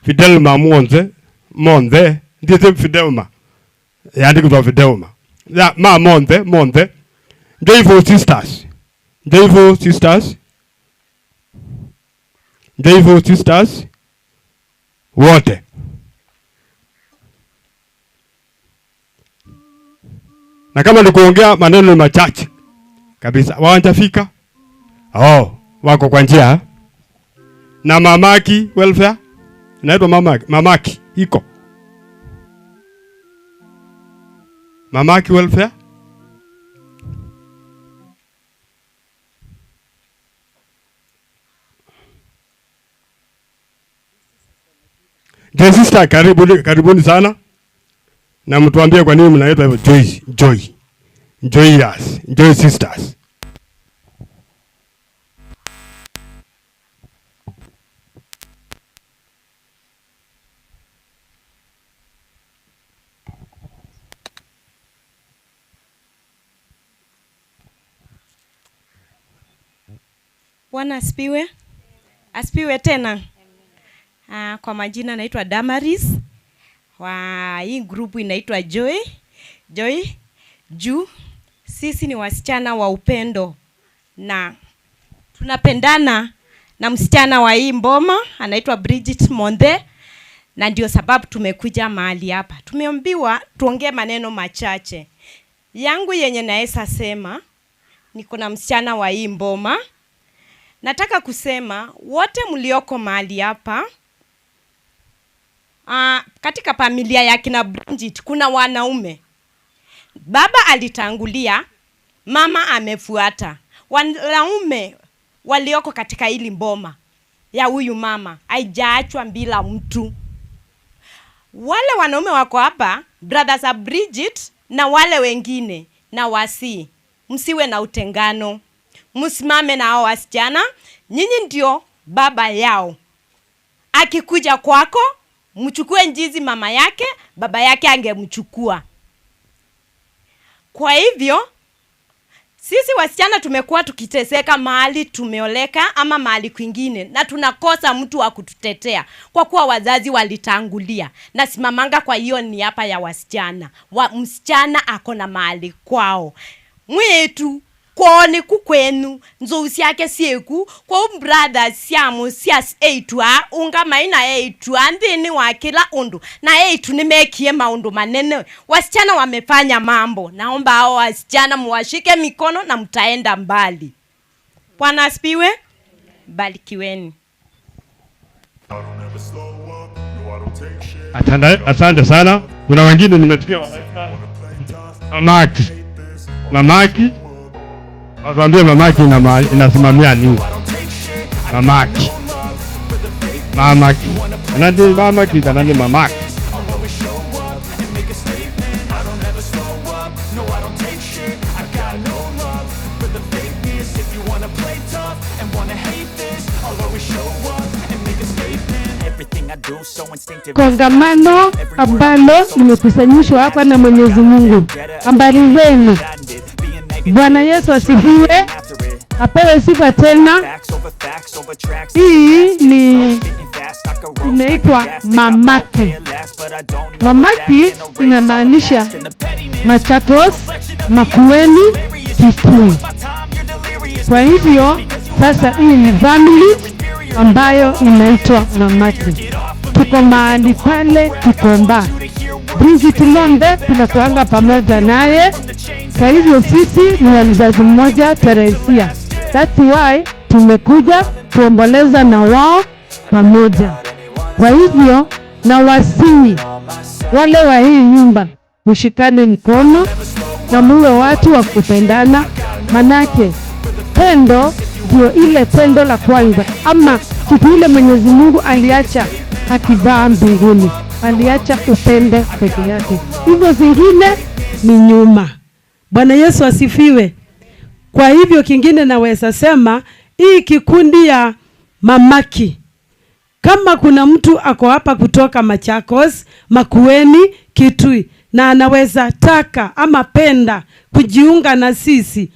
Fidelma Monze, Monze, ndiye Fidelma. Yaani kwa Fidelma. Ya ma Monze, Monze. Joyful sisters. Joyful sisters. Joyful sisters. Wote. Na kama ni kuongea maneno machache kabisa. Hawajafika? Oh, wako kwa njia. Na mamaki welfare. Inaitwa mamaki, mamaki iko. Mamaki welfare. Joy sister, karibuni, karibuni sana. Na mtuambie kwa nini mnaitwa hivyo Joy, Joy. Joyous, Joy sisters. Bwana asifiwe. Asifiwe tena. Kwa majina naitwa Damaris. Wa hii grupu inaitwa Joy. Joy juu sisi ni wasichana wa upendo na tunapendana na msichana wa hii mboma anaitwa Bridget Monde, na ndio sababu tumekuja mahali hapa. Tumeambiwa tuongee maneno machache. Yangu yenye naesa sema, niko na msichana wa hii mboma. Nataka kusema wote mlioko mahali hapa, katika familia ya kina Bridget kuna wanaume. Baba alitangulia, mama amefuata. Wanaume walioko katika hili mboma ya huyu mama haijaachwa bila mtu. Wale wanaume wako hapa, brothers of Bridget na wale wengine, na wasi, msiwe na utengano. Msimame na hao wasichana, nyinyi ndio baba yao. Akikuja kwako, mchukue njizi mama yake, baba yake angemchukua. Kwa hivyo, sisi wasichana tumekuwa tukiteseka mahali tumeoleka ama mahali kwingine, na tunakosa mtu wa kututetea kwa kuwa wazazi walitangulia. Na simamanga kwa hiyo ni hapa ya wasichana. Msichana ako na mahali kwao. Mwetu kwoni kukwenu nzousi yake sieku kwa brother siamu sias eitwa unga maina eitwa ndini wa kila undu na eitu nimekie maundu manene. Wasichana wamefanya mambo. Naomba hao wasichana muwashike mikono na mtaenda mbali. Bwana asifiwe. Barikiweni. Asante sana. Kuna wengine nimesikia mamaki. Mamaki. Waambie mamaki inasimamia nini? Mamaki. Mamaki. Nani mamaki na nani mamaki? Kongamano ambalo limekusanyishwa hapa na Mwenyezi Mungu. Habari zenu? Bwana Yesu asifiwe, apewe sifa tena. Hii ni inaitwa Mamaki. Mamaki inamaanisha Machakos, Makueni, Kitui. Kwa hivyo sasa hii ni family ambayo inaitwa Mamaki. Tuko mahali pale Kikomba. Bridget Lombe tunakuanga pamoja naye. Kwa hivyo sisi ni wa mzazi mmoja Teresia. That's why tumekuja kuomboleza na wao pamoja. Kwa hivyo na wasihi wale wa hii nyumba mshikane mkono na muwe watu wa kupendana, manake pendo ndio ile pendo la kwanza, ama kitu ile Mwenyezi Mungu aliacha akivaa mbinguni, aliacha upendo peke yake, hivyo zingine ni nyuma. Bwana Yesu asifiwe. Kwa hivyo kingine naweza sema hii kikundi ya Mamaki, kama kuna mtu ako hapa kutoka Machakos, Makueni, Kitui na anaweza taka ama penda kujiunga na sisi,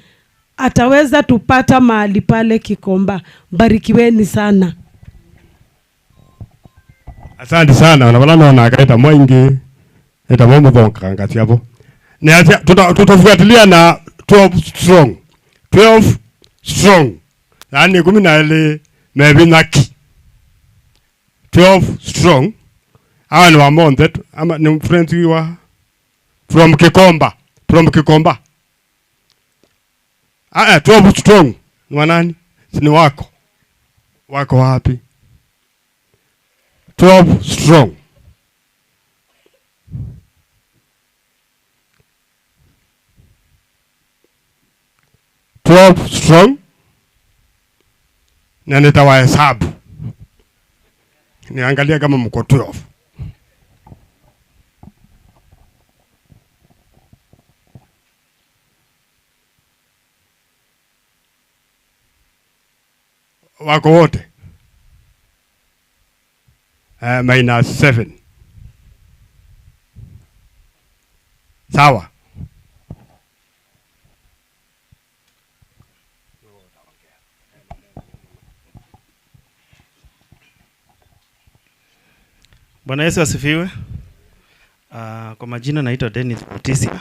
ataweza tupata mahali pale Kikomba. Barikiweni sana. Asante sana. Na wala na akaita mwingi eta mambo bonka ngati hapo. Ni tutafuatilia na 12 strong. 12 strong. Yaani 12 mebinaki. 12 strong. Hawa ni wa Monte ama ni friends wa from Kikomba, from Kikomba. 12 strong. Ni wa nani? Ni wako. Wako wapi? 12 strong. Strong. Na nitawahesabu. Niangalia kama mko 12. Wako wote. Minus 7. Sawa. Bwana Yesu asifiwe. Kwa majina naitwa Dennis Mutisia.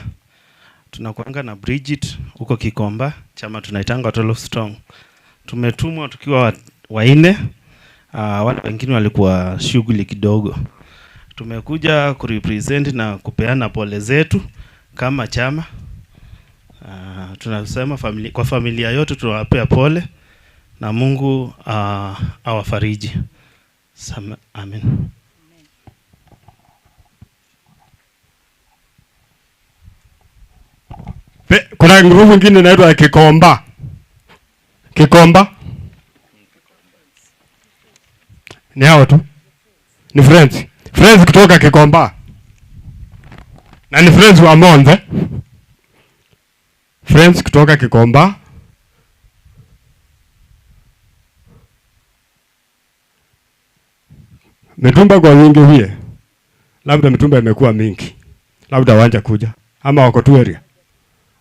Tunakuanga na Bridget huko Kikomba, chama tunaitanga 12 Strong. Tumetumwa tukiwa wanne. Wale wengine walikuwa shughuli kidogo. Tumekuja kurepresent na kupeana pole zetu kama chama. Tunasema kwa familia yote tunawapea pole na Mungu awafariji. Amen. Kuna nguvu nyingine inaitwa Kikomba. Kikomba ni hao tu. Ni friends. Friends kutoka Kikomba. Na ni friends wa Monze. Friends kutoka Kikomba. Mitumba kwa wingi hie. Labda mitumba imekuwa mingi. Labda wanja kuja. Ama wako tu area.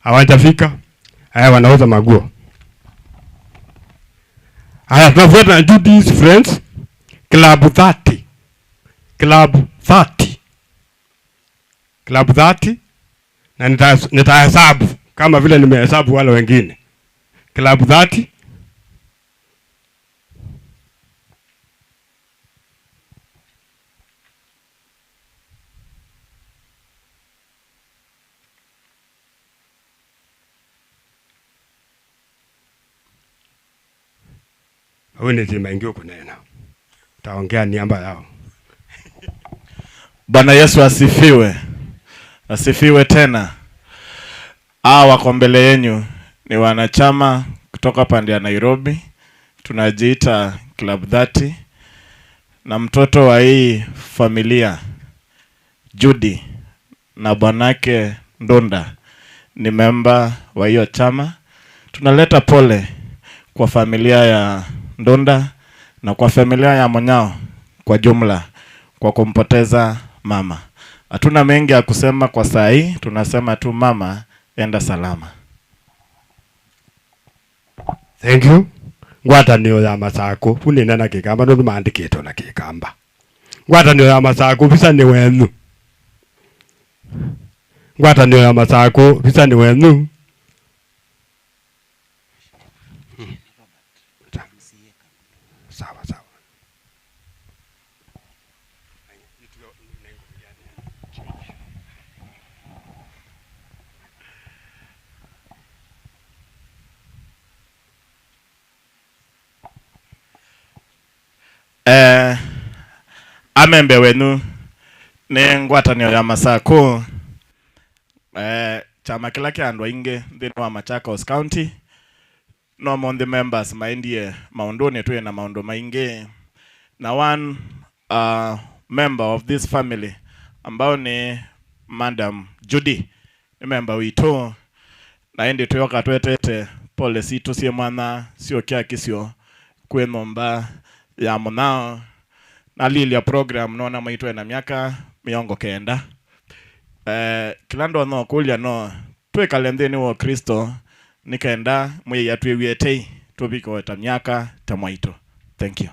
Hawajafika. Haya wanauza maguo. Haya tunafuata na Judy's Friends Club 30. Club 30. Club 30. Na nitahesabu kama vile nimehesabu wale wengine. Club 30. Huyu ni timaingio kunena. Taongea niamba yao. Bwana Yesu asifiwe. Asifiwe tena. Hawa wako mbele yenu ni wanachama kutoka pande ya Nairobi. Tunajiita Club 30. Na mtoto wa hii familia Judy na bwanake Ndonda ni member wa hiyo chama. Tunaleta pole kwa familia ya Ndonda na kwa familia ya Monyao kwa jumla kwa kumpoteza mama. Hatuna mengi ya kusema kwa saa hii, tunasema tu mama enda salama. Thank you. Ngwatanio ya Masaku unene na Kikamba ndu maandikitwo na Kikamba. Ngwatanio ya Masaku visa ni wenu. Ngwatanio ya Masaku visa ni wenu. Sawa sawa. Amembe wenu ni ngwatanio ya Masaku chama kila kia andu aingi nthini wa Machakos County no monthe members maindie maunduni tuwe na maundu maingi na one member of this family ambao ni Madam Judy ni member witu na indi tuyoka twetete pole situ sie mwana sio kia kisio kwe nomba ya munao na lilia program nona maitwe na miaka 90. Kila ndo no kulia no twekale nthini wa Kristo nikenda mwi yatwiwietei tubiko ta miaka ta mwaito. Thank you.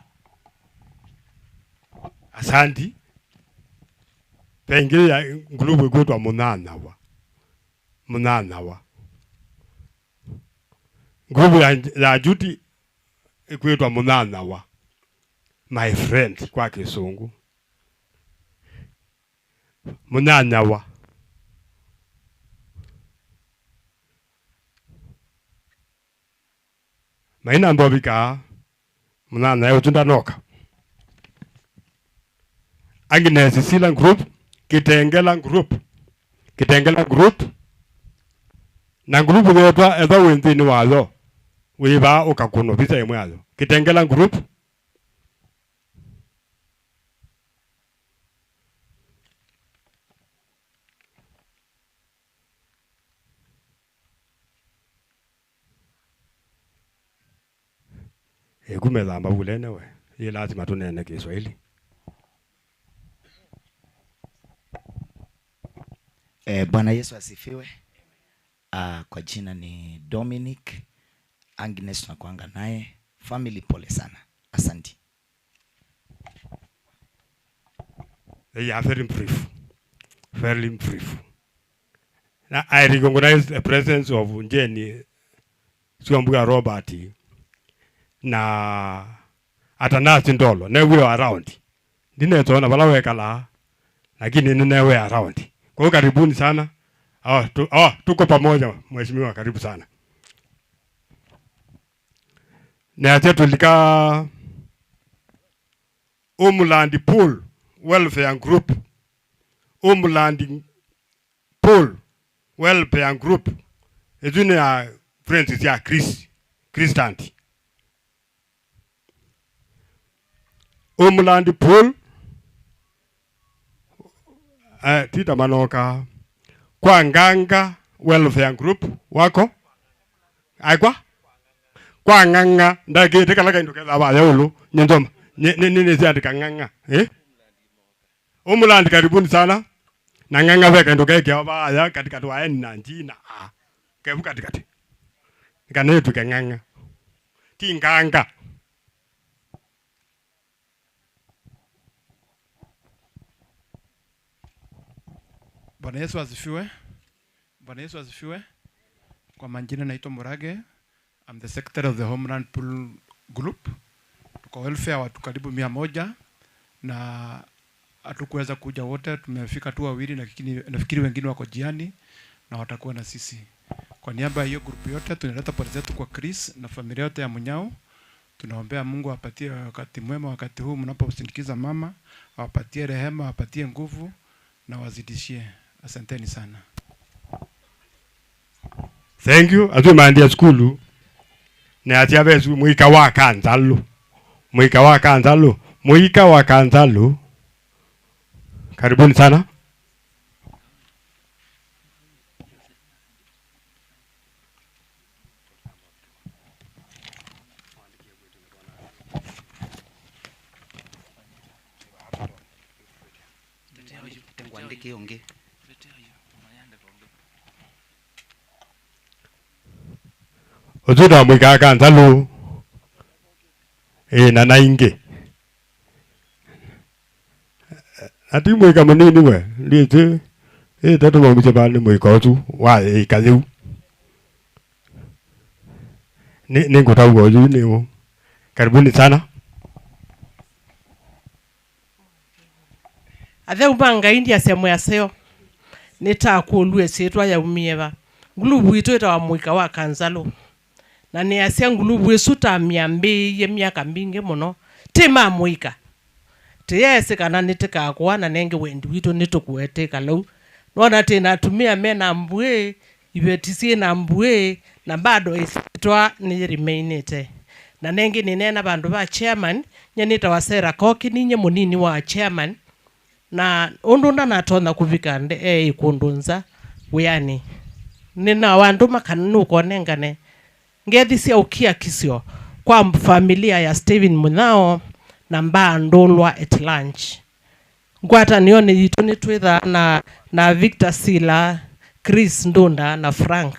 Asante. Pengi ya ngulubu kwitwa munanawa. Munanawa. Ngulubu ya Judy ikwitwa munanawa. My friend kwa Kisungu. Munanawa. Maina ndobika munana yotunda noka. Agnes Sila group, Kitengela group. Kitengela group. Na group yotwa etha winthini watho. Wiba ukakuno visa imwe atho. Kitengela group. Ekumethamba vulene we. Ye lazima tunene Kiswahili. Bwana Yesu asifiwe. Kwa jina ni Dominic Agnes, tunakuanga naye. Family pole sana. Asante. They are very brief. Very brief. Now I recognize the presence of Njeni Siambuga Robert na Atanasi Ndolo. Ne we around. Ndine tuona wala wekala lakini nine we around. Kwa hiyo karibuni sana. Tuko pamoja mheshimiwa, karibu sana. Na acha tulika Homeland Pool Welfare Group. Homeland Pool Welfare Group. Ezuni ya friends ya Chris Christanti. Homeland Pool Tita Manoka kwa Nganga Welfare Group wako aikwa kwa Nganga ndagete kala kaindu ketha ba yaulu nyendoma ni ziandika Nganga Homeland karibuni sana na Nganga we kaindu keke ba ya katika tu aeni na njina a kebu katikati nikane tuke Nganga ti Nganga. Bwana Yesu asifiwe. Bwana Yesu asifiwe. Kwa majina naitwa Murage. I'm the secretary of the Homeland Pool Group. Tuko welfare watu karibu 100 na hatukuweza kuja wote, tumefika tu wawili na nafikiri wengine wako jiani na watakuwa na sisi. Kwa niaba ya hiyo group yote tunaleta pole zetu kwa Chris na familia yote ya Munyao. Tunaombea Mungu awapatie wakati mwema wakati huu mnaposindikiza mama, awapatie rehema, awapatie nguvu na wazidishie. Asanteni sana. Thank you. Atu maandia skulu. Na atia besu muika wa kanzalu. Muika wa kanzalu. Muika wa kanzalu. Karibuni sana. Ututa mwika kanzalu na naingi ati mwika munini we liete tatu mwamuche bani mwika utu wa ikayu ni ngutaugo yu ni karibuni sana. Athe umanga india semo ya seo nitakulue sitwa ya umieva ngulubu itweta wa mwika wa kanzalo na ni asia ngulubu esuta miambi ye miaka mingi muno tima mwika tiyese kana nitikakwa na nenge wendi witu nitukueteka lau nona tena tumia mena mbwe ibetisie na mbwe na bado isitwa ni remainete na nenge ninena bandu ba chairman nyenita wa Sarah Koki ninye munini wa chairman na undu ndatona kuvika nde ikundunza wiyani nina wandu makanu konengane ngethisia ukia kisio kwa familia ya Steven Munao na mba ndolwa at lunch ngwata nione yitu nitwitha na Victor Sila, Chris Ndunda na Frank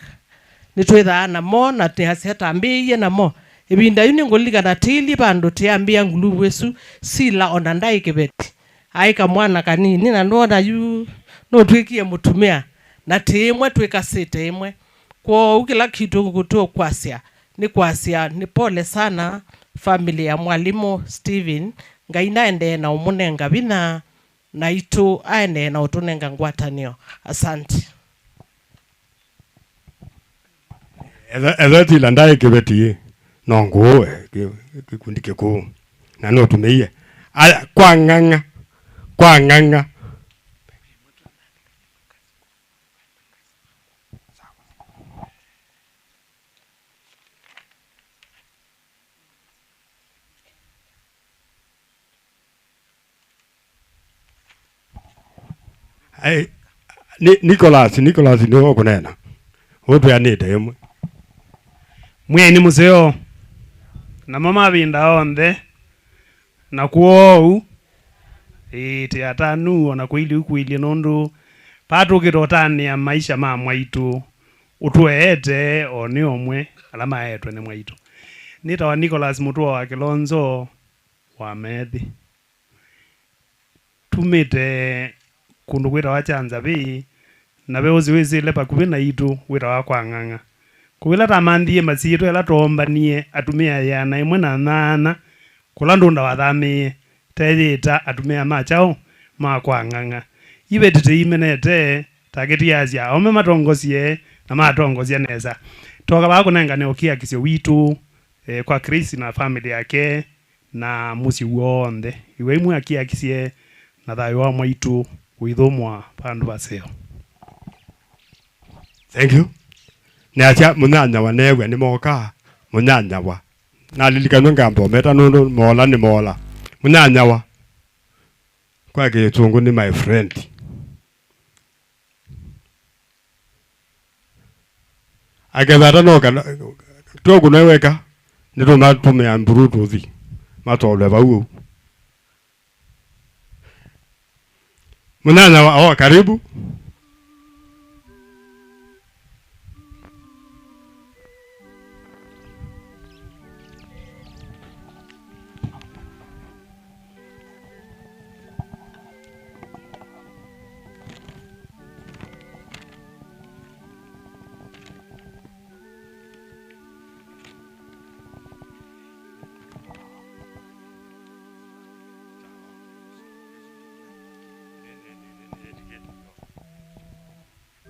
nitwitha na mo na tiasiata mbiye na mo ibinda yuni ngolika na tili bandu tiambia ngulu wesu Sila ona ndai kibeti aika mwana kanini na ndona yu no twikie mutumia na tiimwe twikasite imwe kwa ukila kitu kutuo kwasia ni kwasia ni pole sana familia ya mwalimu Steven ngaina ende na umunenga bina na itu aende na utunenga ngwatanio. Asante. Ethati landae kibeti no nguwe kikundi kikuu na no tumeiye aya kwa nganga kwa nganga. Hey, Nicholas niwe kunena utwianite imwe mweni museo na mama vinda onthe na kuou iti atanu ona kwili ukwili nundu patukitotania maisha ma mwaitu utweete o ni omwe ala maetwe ni mwaitu. Nitawa Nicholas Mutua wa Kilonzo wa Methi tumite kundu kwita wa Chanzavi na beuzi wizile pakuvi na itu wita wa kwa ng'ang'a kuwila tamandie masitu ela tuombanie atumia yana imwe na nana kula ndunda wathamie teyita atumia machao ma kwa ng'ang'a ibe tete imenete taketi yazia ome matongosie na matongosia neza toka bakunengane ukia kisio witu kwa Chris na family yake na musi wonthe iwe imwe akia kisie na thayo wa mwaitu withomwa pandu baseo. Thank you. Neacha munyanya wa newe ni moka munyanya wa nalilikana ngambo meta nundu mola ni mola munyanya wa kwa kitungu ni my friend. Agethata no kana togu neweka ni tunatumia mburututhi matole bau munyanya wa karibu.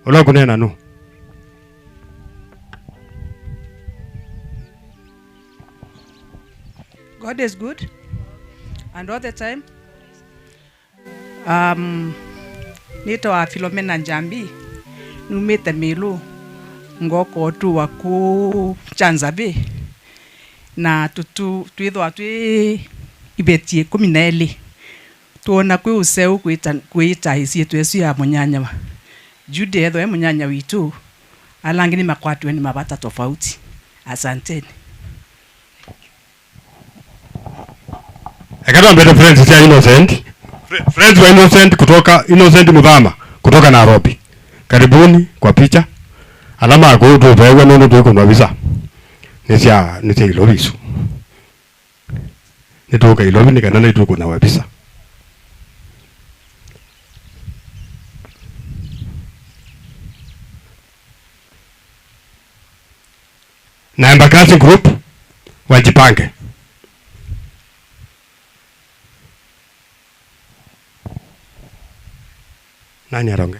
Ola kunena no. God is good and all the time. Nito wa Philomena Njambi numete Milu ngoko tu wa ku Chanzabe na tutu twithwa twi ibetie 12 tuona kwi useu kwita isi twesu ya munyanya wa Jude etho munyanya witu alangi ni makwatwe ni mabata tofauti. Asanteni. Ekatwa mbere friends ya Innocent. Friends wa Innocent kutoka Innocent Muthama kutoka Nairobi. Karibuni kwa picha. Alama akutu pewe nono tuko na visa. Nisia Ilobi su. Nitoka Ilobi nikanana tuko na visa. Na Embakasi Group wajipange. Nani aronge?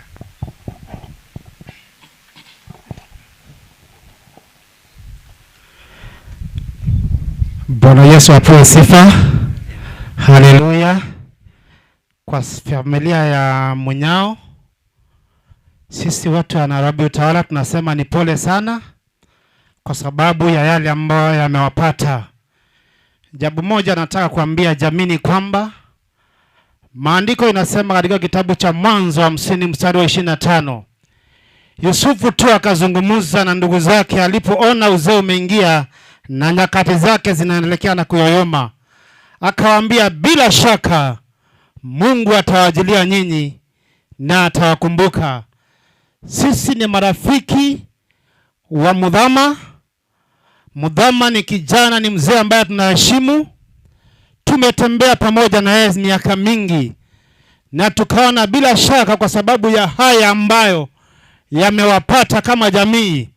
Bwana Yesu apewe sifa. Haleluya. Kwa familia ya Munyao, sisi watu wa Nairobi Utawala tunasema ni pole sana kwa sababu ya yale ambayo yamewapata. Jambo moja nataka kuambia jamii ni kwamba maandiko inasema katika kitabu cha Mwanzo 50 mstari wa 25, Yusufu tu akazungumza na ndugu zake alipoona uzee umeingia na nyakati zake zinaendelea na kuyoyoma. Akawaambia, bila shaka Mungu atawajilia nyinyi na atawakumbuka. Sisi ni marafiki wa Muthama. Muthama ni kijana, ni mzee ambaye tunaheshimu. Tumetembea pamoja na yeye miaka mingi na tukaona bila shaka kwa sababu ya haya ambayo yamewapata kama jamii,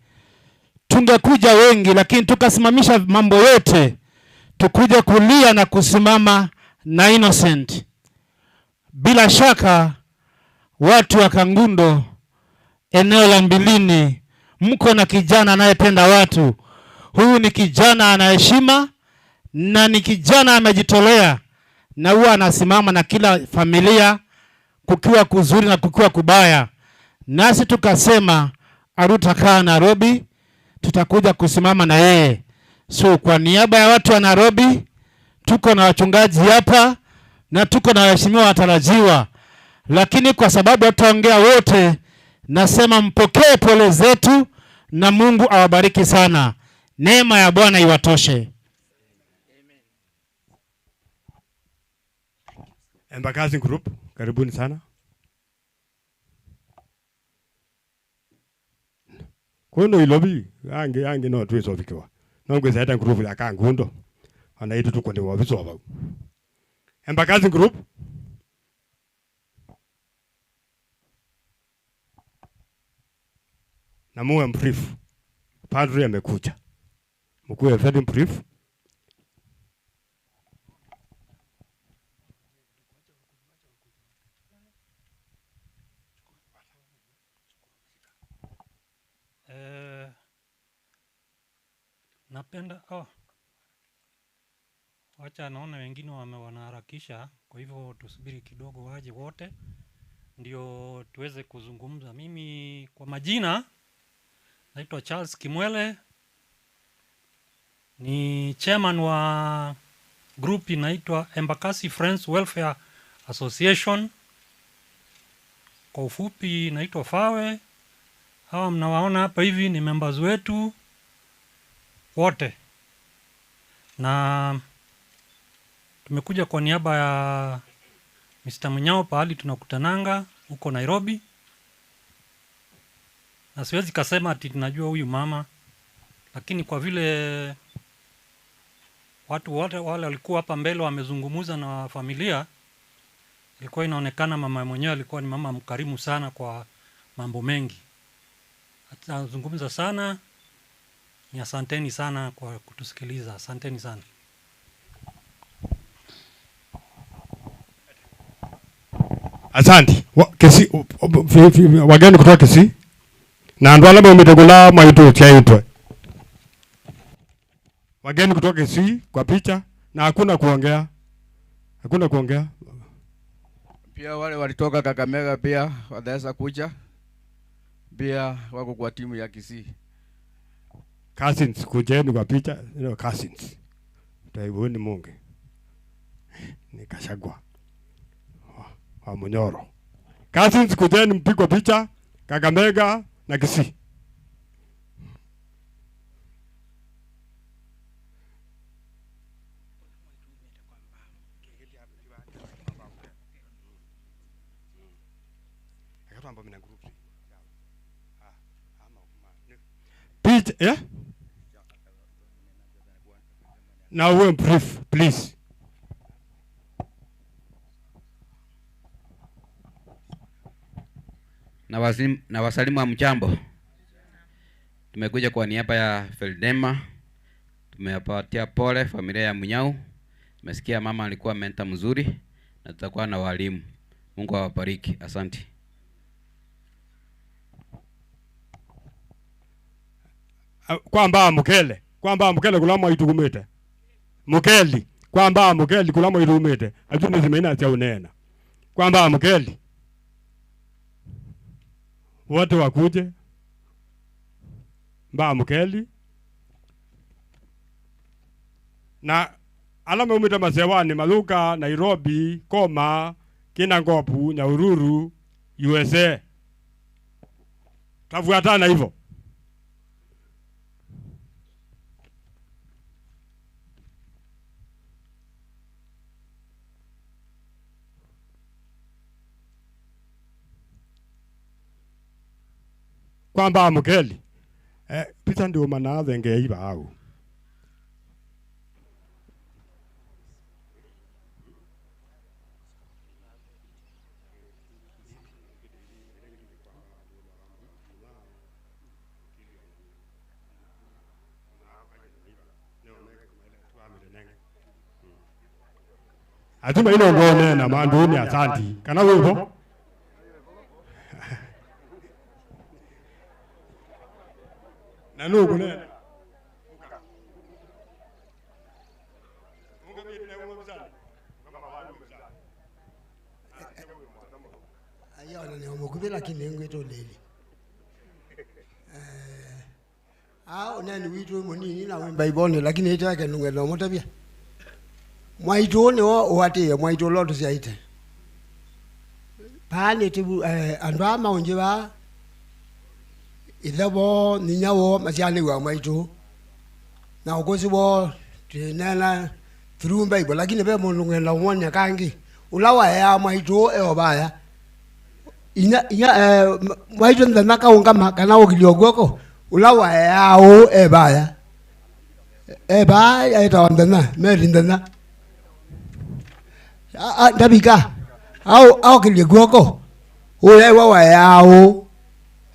tungekuja wengi, lakini tukasimamisha mambo yote tukuje kulia na kusimama na Innocent. Bila shaka watu wa Kangundo, eneo la Mbilini, mko na kijana anayependa watu. Huyu ni kijana anaheshima na ni kijana amejitolea, na huwa anasimama na kila familia kukiwa kuzuri na kukiwa kubaya. Nasi tukasema arutakaa Nairobi, tutakuja kusimama na yeye. So kwa niaba ya watu wa Nairobi, tuko na wachungaji hapa na tuko na waheshimiwa watarajiwa, lakini kwa sababu tutaongea wote, nasema mpokee pole zetu na Mungu awabariki sana. Neema ya Bwana iwatoshe. Embakasi Group, karibuni sana. Kono Ilobi ange no tuiso vikiwa. Nongwe zaita group ya Kangundo. Ana itu tuko ndi wabiso ba. Embakasi Group. Na muwe mbrief. Padri amekuja. Mkuwe very brief. Napenda wacha naona wengine wanaharakisha, kwa hivyo tusubiri kidogo waje wote ndio tuweze kuzungumza. Mimi kwa majina naitwa Charles Kimwele, ni chairman wa group inaitwa Embakasi Friends Welfare Association, kwa ufupi inaitwa FAWE. Hawa mnawaona hapa hivi ni members wetu wote, na tumekuja kwa niaba ya Mr. Munyao pahali tunakutananga huko Nairobi. Na siwezi kasema ati tunajua huyu mama, lakini kwa vile watu wote wale walikuwa hapa mbele wamezungumza na familia, ilikuwa inaonekana mama mwenyewe alikuwa ni mama mkarimu sana kwa mambo mengi. Atazungumza sana. Ni asanteni sana kwa kutusikiliza. Asanteni sana. Asante. Kesi wageni kutoka Kisii. Na ndo alama umetegula maitu chaitwe. Wageni kutoka Kisii kwa picha na hakuna kuongea. Hakuna kuongea. Pia wale walitoka Kakamega pia wataweza kuja. Pia wako kwa timu ya Kisii. Cousins kujeni kwa picha, you cousins. Taibueni Mungu. Ni Kashagwa wa Munyoro. Cousins kujeni mpigwa picha Kakamega na Kisii. Pete, yeah? Now we're brief, please. Na wasalimu wa mchambo. Tumekuja kwa niaba ya Feldema. Tumewapatia pole familia ya Munyao. Tumesikia mama alikuwa mentor mzuri na tutakuwa na walimu. Mungu awabariki. Asante. Kwamba mukele, kwamba mukele kulamo itukumete. Mukeli, kwamba mukeli kulamo itukumete. Ajuni zimeina cha unena. Kwamba mukeli. Wote wakuje. Mba mukeli. Na alama umita masewani Maluka, Nairobi, Koma, Kinangopu, Nyahururu, USA. Tafuatana hivyo. Kwamba mukeli. Pita ndio maana thenge iba au. Atuma ino ngone na manduni asanti. Kana wewe na nugu ne. Ayona ne omukubira kinengo etolele. Nani witu munini na wimba ibone lakini etake nungelo motabia. Mwaito ne o mwaito loto siaite. Pane tibu andwa maonje ba ithebo ninyawo masiani wa mwaito. Na ukosi bo tinena through Bible lakini be mundu ngela mwonya kangi. Ulawa ya mwaito e obaya. Inya inya mwaito ndana kaunga kana okiliogoko. Ulawa ya o e baya. E baya eta ndana meri ndana. Ndabika au au kiligwoko ule wa yao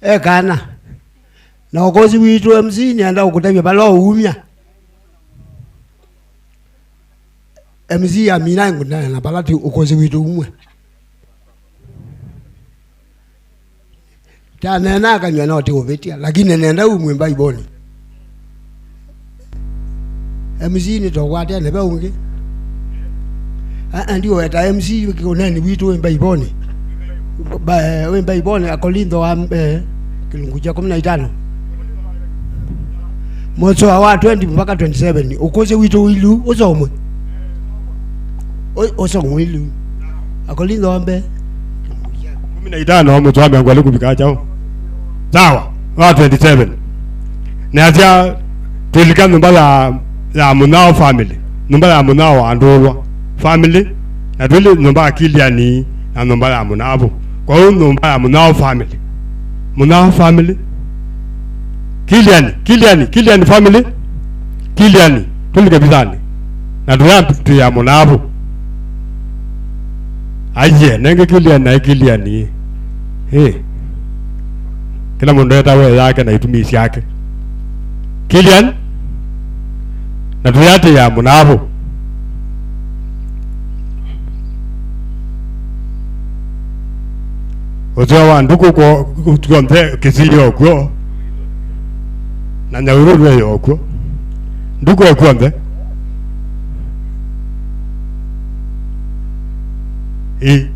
e kana na ukozi witu MC ni anda ukutabia balo umya MC amina nguna na balati ukozi witu umwe tana na kanywa na otiuvetia lakini nenda umwe mbaiboni MC ni tokwatia nebe ungi ndio eta MC nani witu wemba ibone wemba ibone akolindo wa kilungu cha 15 moto wa 20 mpaka 27 ukoze witu wilu uzomwe osomwe ilu akolindo wa 15 moto wa mwangu kubika chao sawa wa 27 na atia tulika nyumba ya Munao family nyumba ya Munao andolwa family na twele nyumba akiliani na nyumba ya Munabo. Kwa hiyo nyumba ya Munao family. Munao family. Kiliani, Kiliani, Kiliani family. Kiliani, tulike bizani. Na tuya ya Munabo. Aje, nenge Kiliani na Kiliani. Eh. Kila mtu atawe yake na itumisi yake. Kiliani na tuya ya Munabo. Ozoa nduku kwa kutuombe kisiri okwo na nyahururu okwo nduku okuombe e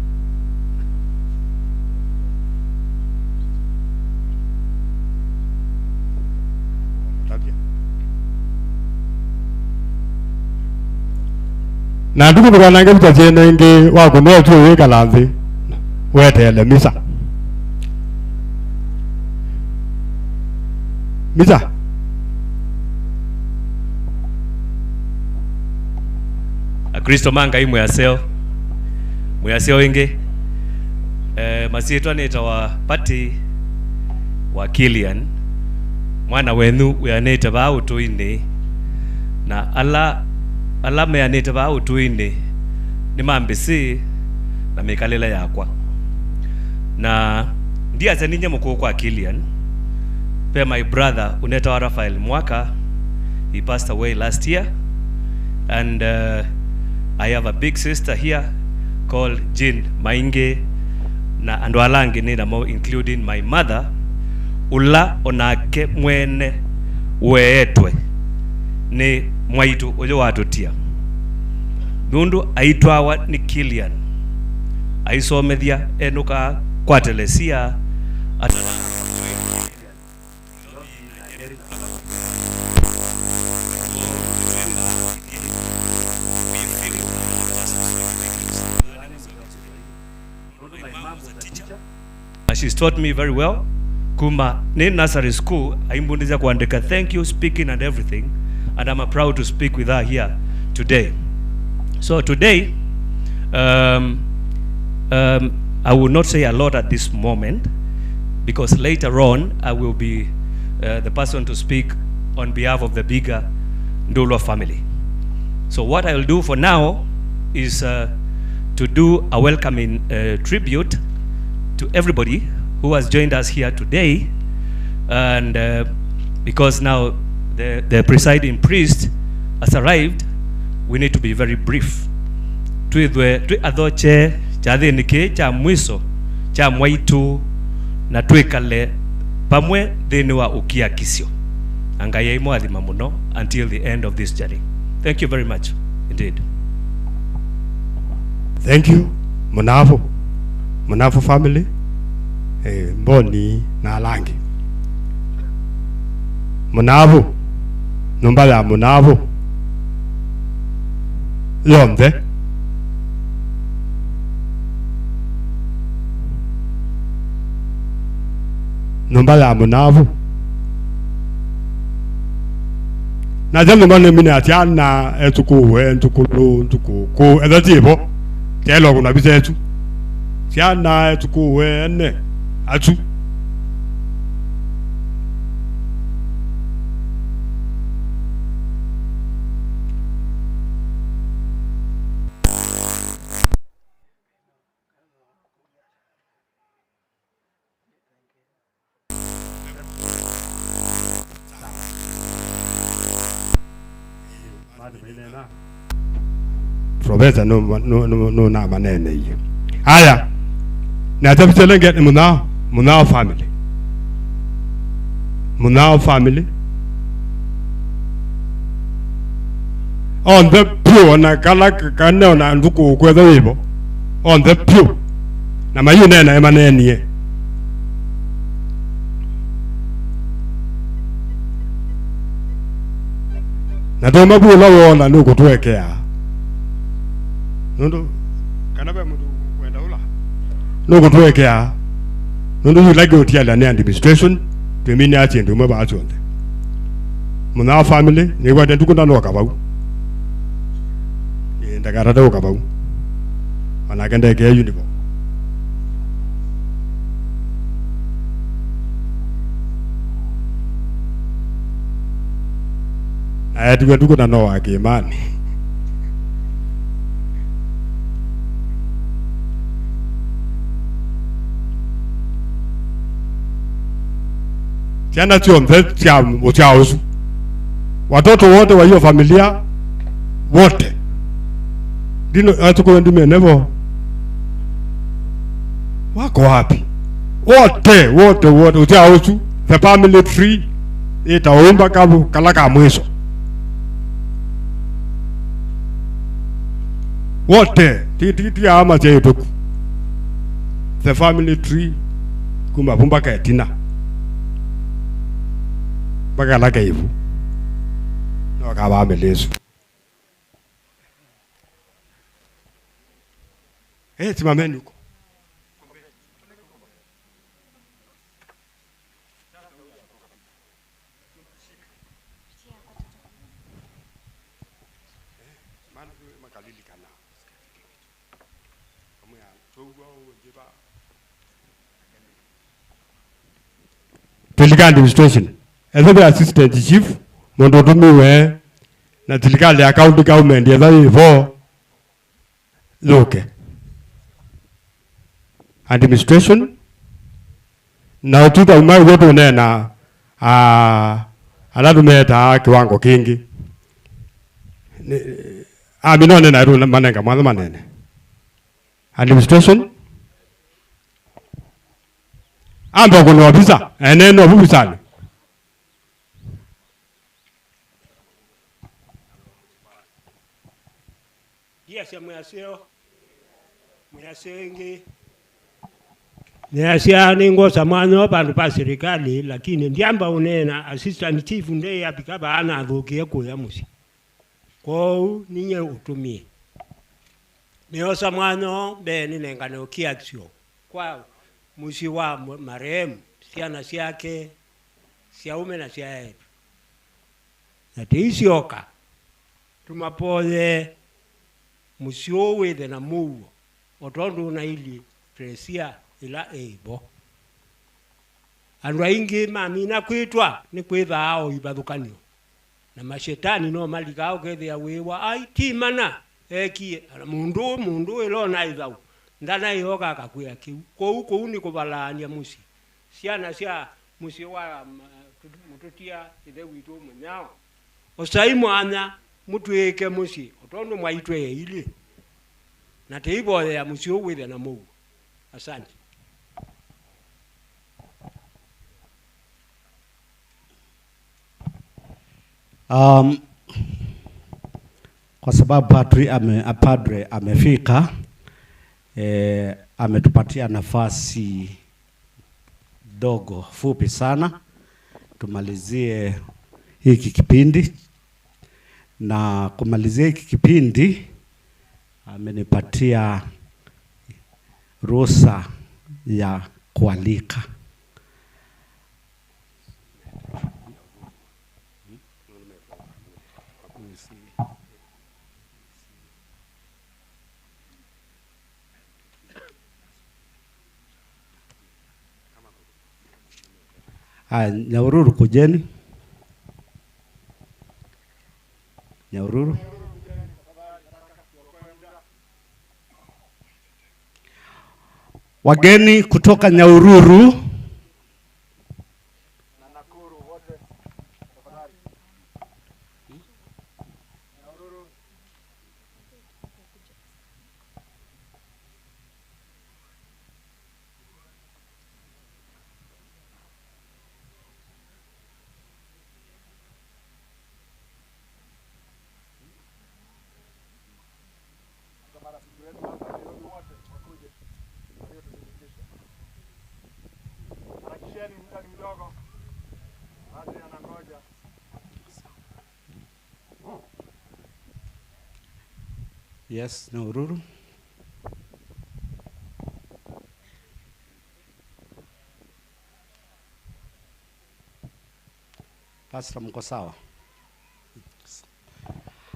na nduku bwanange mutachene ngi wakuno tu wikalanzi wetele misa misa Akristo manga imwe yaseo mweyaseo ingi Masietwa netawa Pati wa Kilian mwana wenu weanete ba utuini na ala meanete ba utuini ni mambisi na mikalela yakwa na ndiye asaninye mkuu kwa Kilian pe my brother unetawa Raphael Mwaka. He passed away last year, and I have a big sister here called Jean Mainge na andu alangi ni namo, including my mother ula onake mwene weetwe ni mwaitu uyo watutia nundu aitwawa ni Kilian aisomethia enuka kwatelesia atana. She's taught me very well. Kuma ni nursery school aimbundiza kuandika thank you, speaking and everything, and I'm proud to speak with her here today. So today I will not say a lot at this moment because later on I will be the person to speak on behalf of the bigger Ndulwa family. So what I will do for now is to do a welcoming tribute to everybody who has joined us here today, and because now the presiding priest has arrived, we need to be very brief. Twithwe twi athoche chathini cha mwiso cha mwaitu na twikale pamwe thini wa ukiakisio. Ngai aimwathima muno until the end of this journey. Thank you very much indeed. Thank you Munavo. Munavo family, Mboni na Alangi. Munavo, numba ya Munavo yonthe. Numba ya Munavo na jamu ngone mine atiana etukuwe ntukulu ntukuku ethatibo telo kuna bisetu siana etukuwe ene atu Profesa no na manene hiyo. Haya. Na tapitelenge ni Munao family. Munao family. On the pure na kala kana na nduku kwetha wibo. On the pure. Na mayu nena emanenie. Na to mabula wona nuku tuwekea. Nundu kana be mundu kwenda ula. Nuku tuwekea. Nundu yulage utiala ni administration twemini ati ndu mwe ba atonde. Munao family ni kwa nduku ndano kabau. Ni ndakarata kabau. Wanakende ke uniform. Aya tuko na no akimani. Jana tuombe cha usu. Watoto wote wa hiyo familia wote. Dino atuko ndime nevo. Wako wapi? Wote wote wote utia usu. The family tree itaomba kabu kalaka mwisho. Wote ti ama chetuku. The family tree kuma pumba ka tina. Baka laka ivu. No ka melezo. Eh simameni huko. Nelika administration ethe assistant chief mundu utumiwe na thirikali ya county government etha ivo yuke administration na ututa umai wote unena ala tumeta kiwango kingi minone na ru manenga mwanzo manene administration amba kono ofisa eneno bubisane Yes, mwaseo mwasengi Niasia ningosa mwana bandu pa serikali lakini ndiamba unena assistant chief ndiye apikaba ana athukie kuya musi kou ninye utumie niosa mwana be ninengane ukiaksio kwa musi wa marehemu siana siake siaume na siae na tiisioka tumapole musi owethe na muo otondu na ili tresia ila eibo andu aingi mamina kwitwa ni kwitha ibathukanio na mashetani no malika ukethia wiwa ai ti mana ekie mundu ilona ithau ndana yoka akakwia kiu kou kou ni kubalania musi siana sia musi wa mututia ithe witu munyao osai mwana mutwike musi otondu mwaitwe ili na teiboya ya musi owithe na muu. Asante. Kwa sababu padre amefika, ametupatia nafasi dogo fupi sana tumalizie hiki kipindi, na kumalizia hiki kipindi amenipatia ruhusa ya kualika. Nyahururu kujeni. Nyahururu. Wageni kutoka Nyahururu. Yes, Nyahururu. Pastor, mko sawa?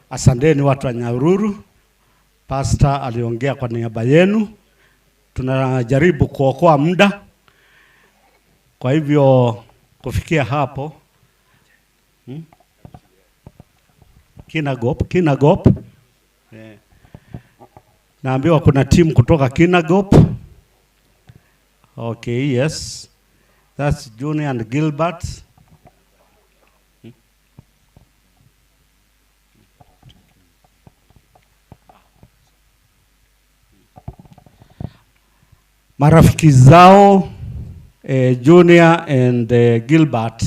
Asanteni watu wa Nyahururu. Pastor aliongea kwa niaba yenu. Tunajaribu kuokoa muda. Kwa hivyo kufikia hapo Kinagop. Naambiwa kuna timu kutoka Kinagop. Okay, yes. That's Junior and Gilbert. Marafiki zao Junior and Gilbert.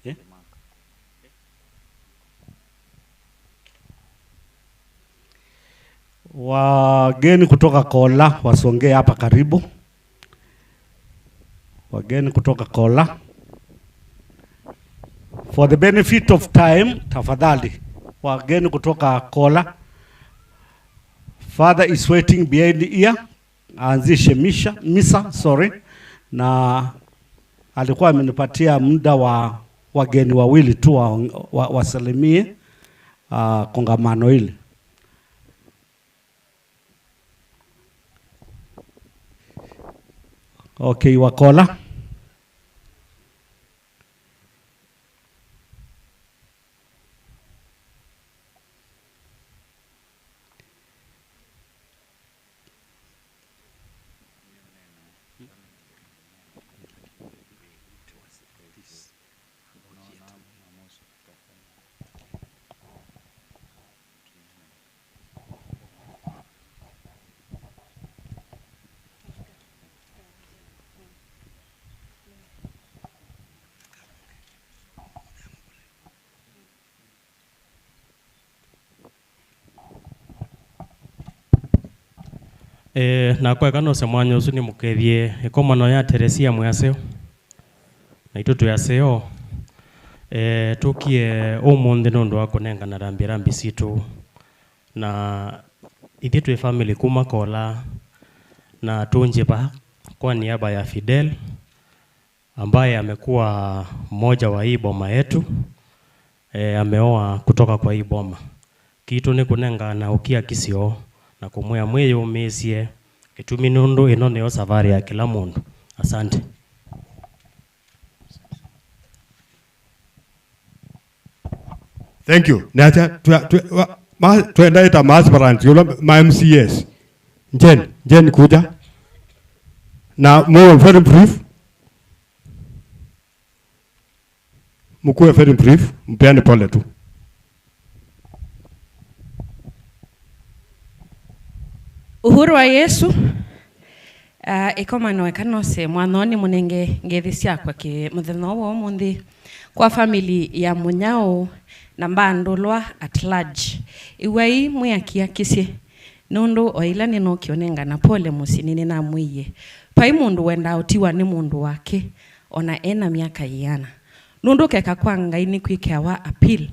Yeah. Wageni kutoka Kola wasongee hapa karibu. Wageni kutoka Kola. For the benefit of time, tafadhali. Wageni kutoka Kola. Father is waiting behind the ear. Aanzishe misa, sorry. Na alikuwa amenipatia muda wa wageni wawili tu wasalimie kongamano hili. Okay, Wakola. Na kwa kano se mwanyo usu ni mukethie ikomano ya Teresia mwaseo na itutu yaseo tukie umuthi nundu wa kunengana rambi rambi situ na ithie twi family kuma kola na tunjipa kwa niaba ya Fidel ambaye amekuwa mmoja wa hii boma yetu, ameoa kutoka kwa hii boma kitu ni kunenga na ukia kisio na kumwea mweyo umesie kitumi nundu ino niyo safari ya kila mundu. Asante. Thank you. Na tuenda ita mass branch yula ma MCS. Jen kuja. Na more very brief. Mkuwe very brief, mpeane pole tu. Uhuru wa Yesu. Ikomano ekanose mwanoni munenge ngethisia kwa ki muthenya wa umuthi kwa family ya Munyao na Mbandulwa at large. Iwai mwiakia kisie nundu oila ninokionenga na pole musinini na mwiye pai mundu wenda utiwa ni mundu wake ona ena miaka iana nundu keka kwa Ngai ni kwikea wa appeal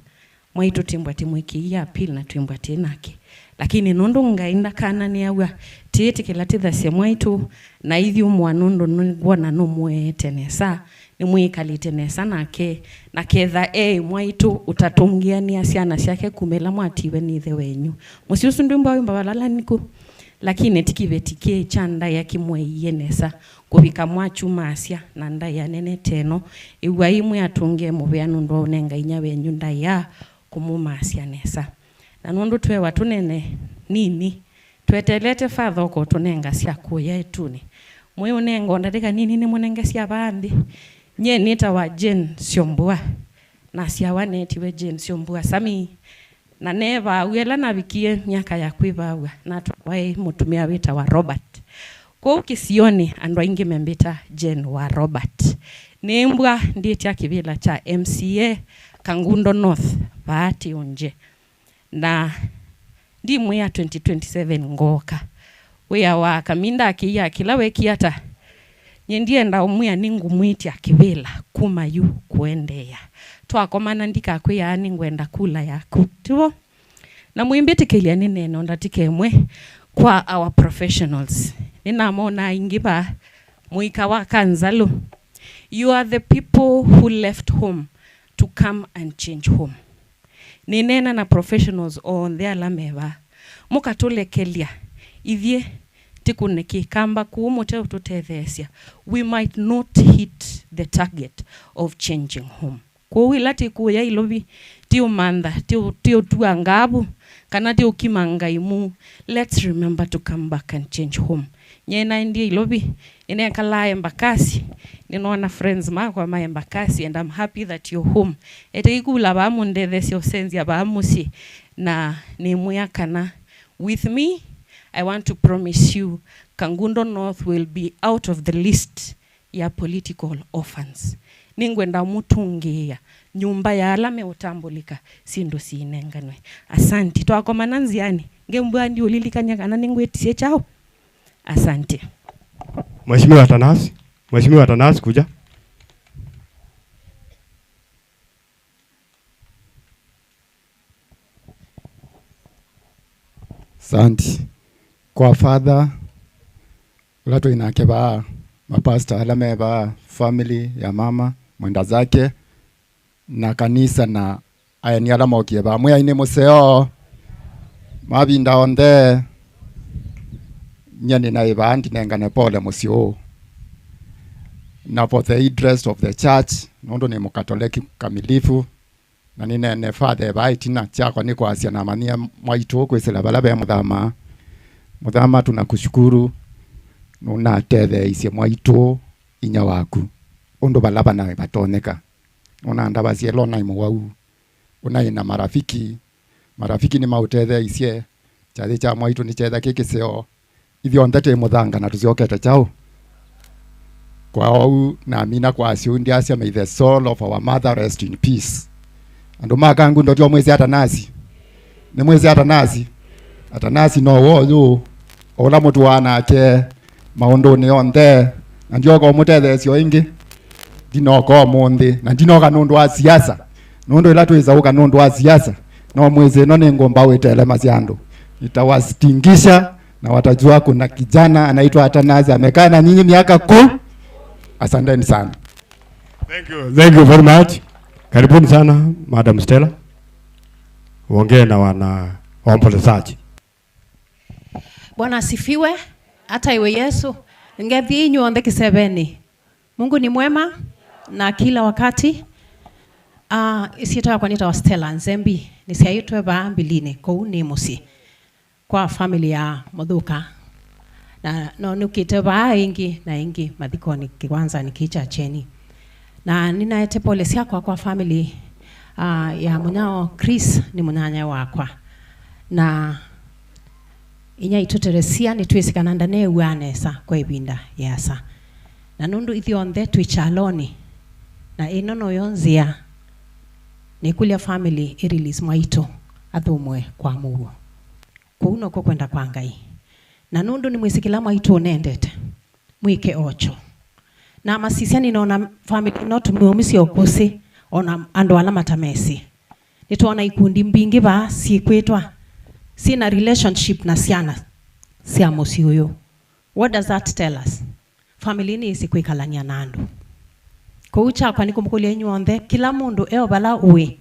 mwaitu timbwa timwiki ya appeal na timbwa tinake lakini nundu Ngai ndakana ni awa tiitikila tithasie mwaitu na ithi umwa nundu ngwona numwete nesa ni mwikalite nesa nake na ketha mwaitu utatungiania ciana ciake kumela mwatiwe ni ithe wenyu musi usu ndwimba wimba walala niku lakini tikivetikie chanda ya kimweiye nesa kubika mwachuma asia na ndaya nene teno iwa imwe atungie muvea nundu unenga inya wenyu ndaya kumuma asia nesa na nundu twe watu nene nini twetelete father uko tunenga cia kuya etuni mwe unenga ndadika nini ni munenge cia bandi nye nita wa Jane Siombua na cia wanetiwe Jane Siombua sami na neva wela nabikie miaka ya kwibawa na twae mutumia wita wa Robert kwa ukisioni andu aingi membita Jane wa Robert nimbwa ndiye cha kibila cha MCA Kangundo North bahati unje na ndi mwea 2027 ngoka wea wa kaminda akiya kila wekiata nyendie nda umwea ningu mwiti akibila kuma yu kuendeya twakomana ndika kwiya ningwenda kula yaku tuo na mwimbitikilia nineno ndatikemwe kwa our professionals ninamona ingiba muika wa kanzalo. You are the people who left home to come and change home. Ninena na professionals on their lameva mukatulekelia ithie tikuneki kamba kuumote ututethesia. We might not hit the target of changing home. Kuwila tikuya ilobi ti umanda ti utua ngabu kana ti ukimanga imu. Let's remember to come back and change home. Nyena ndiye ilobi inekala Embakasi ninaona friends makwa ma Embakasi and I'm happy that you're home. Ete ikula ba mundethesio senzia ba musi na ni muyakana with me. I want to promise you Kangundo North will be out of the list ya political orphans. Ningwenda mutungia nyumba ya alame utambulika sindu siinenganwe. Asante. Twakomana nziani ngembwa ndi ulilikanya kana ningwetie chao. Asante. Mheshimiwa Atanasi, Mheshimiwa Atanasi kuja. Asante. Kwa father ulato inakeba mapasta alameba family ya mama mwenda zake na kanisa na aya ni ala mokieba mwe aine museo mabinda onde nyani na ibandi nengane pole musio na for the interest of the church nondo ni mukatoliki kamilifu na ninene father baitina chako ni kwasia na mania mwaitu kwesela balabe muthama muthama tunakushukuru nuna tethe isie mwaitu inya waku undu balaba nawe batoneka una ndabasie lona imu una ina marafiki marafiki ni mautethe isie chathi cha mwaitu ni chetha kikiseo ithio ndete muthanga na tuziokete chao kwa au na amina kwa asiundi asia may the soul of our mother rest in peace. Andu makangu ndo mwezi Atanasi ni mwezi Atanasi Atanasi no woyo Ula mutu wanake maundu ni onthe na ndioka umutetheesio ingi ndinoka umuthi na ndinoka nundu wa siasa nundu ila twizauka nundu wa siasa no mwizi ino ni ngumba witele masyandu itawastingisha na watajua kuna kijana anaitwa Atanazi amekaa na nyinyi miaka 10. Asanteni sana. Thank you. Thank you very much. Karibuni sana Madam Stella. Uongee na wana waombolezaji. Bwana asifiwe, hata iwe Yesu. Ngethi inyu onthe kisebeni. Mungu ni mwema na kila wakati. Isiitwa yakwa nitawa Stella Nzembi, nisiaitwe ba mbiline kou ni musi kwa family ya Muthuka. Na no nukite ba ingi na ingi mathikoni kwanza nikicha cheni. Na ninaete pole siakwa kwa family ya Munyao Chris ni munyanya wakwa. Na inya ituteresia ni twisikana ndane uanesa kwa ibinda yasa. Na nundu ithionthe twichaloni na ino no yonzia ni kulia family irelease mwaito athumwe kwa muo. Kuuno ko kwenda kwa Ngai. Na nundu ni mwisikila mwaito unendete mwike ocho. Na masisia ninaona family no tumuomisi okusi ona andu ala matamesi. Nituona ikundi mbingi ba sikwetwa sina relationship na siana sia musi uyu. What does that tell us? Family ni isikwikalania na andu. Koucha kwa nikumkulia inyu onthe kila mundu eo bala uwe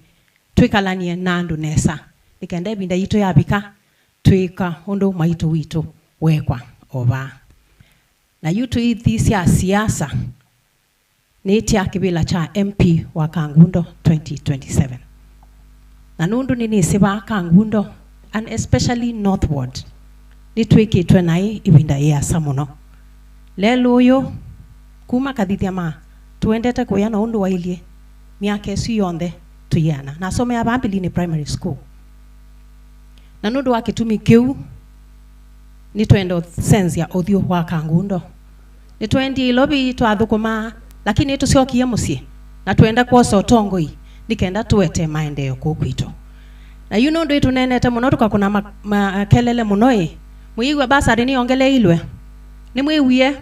twikalanie na andu nesa. Nikenda ibinda yitu yabika twika undu maitu witu wekwa oba. Na yutu ithi sia siasa ni kibila cha MP wa Kangundo 2027. Na nundu nini siba Kangundo and especially Northward nitwikitwe nai ibinda ya samuno. Lelo yo kuma kathithia ma tuendete kuya na undu wailie miaka icu yonthe tuyana. Na some ya Bambilini primary school. Na nundu wa kitumi kiu nitwenda sense ya uthio wa Kangundo. Nitwendi Ilobi twathukuma lakini tuciokie mucii na twenda kwoca utongoi nikenda tuete maendeleo kuu kwitu. Na yu nundu itunenete muno tukakuna makelele muno i muigwe basari ni ongeleilwe ni mwiwie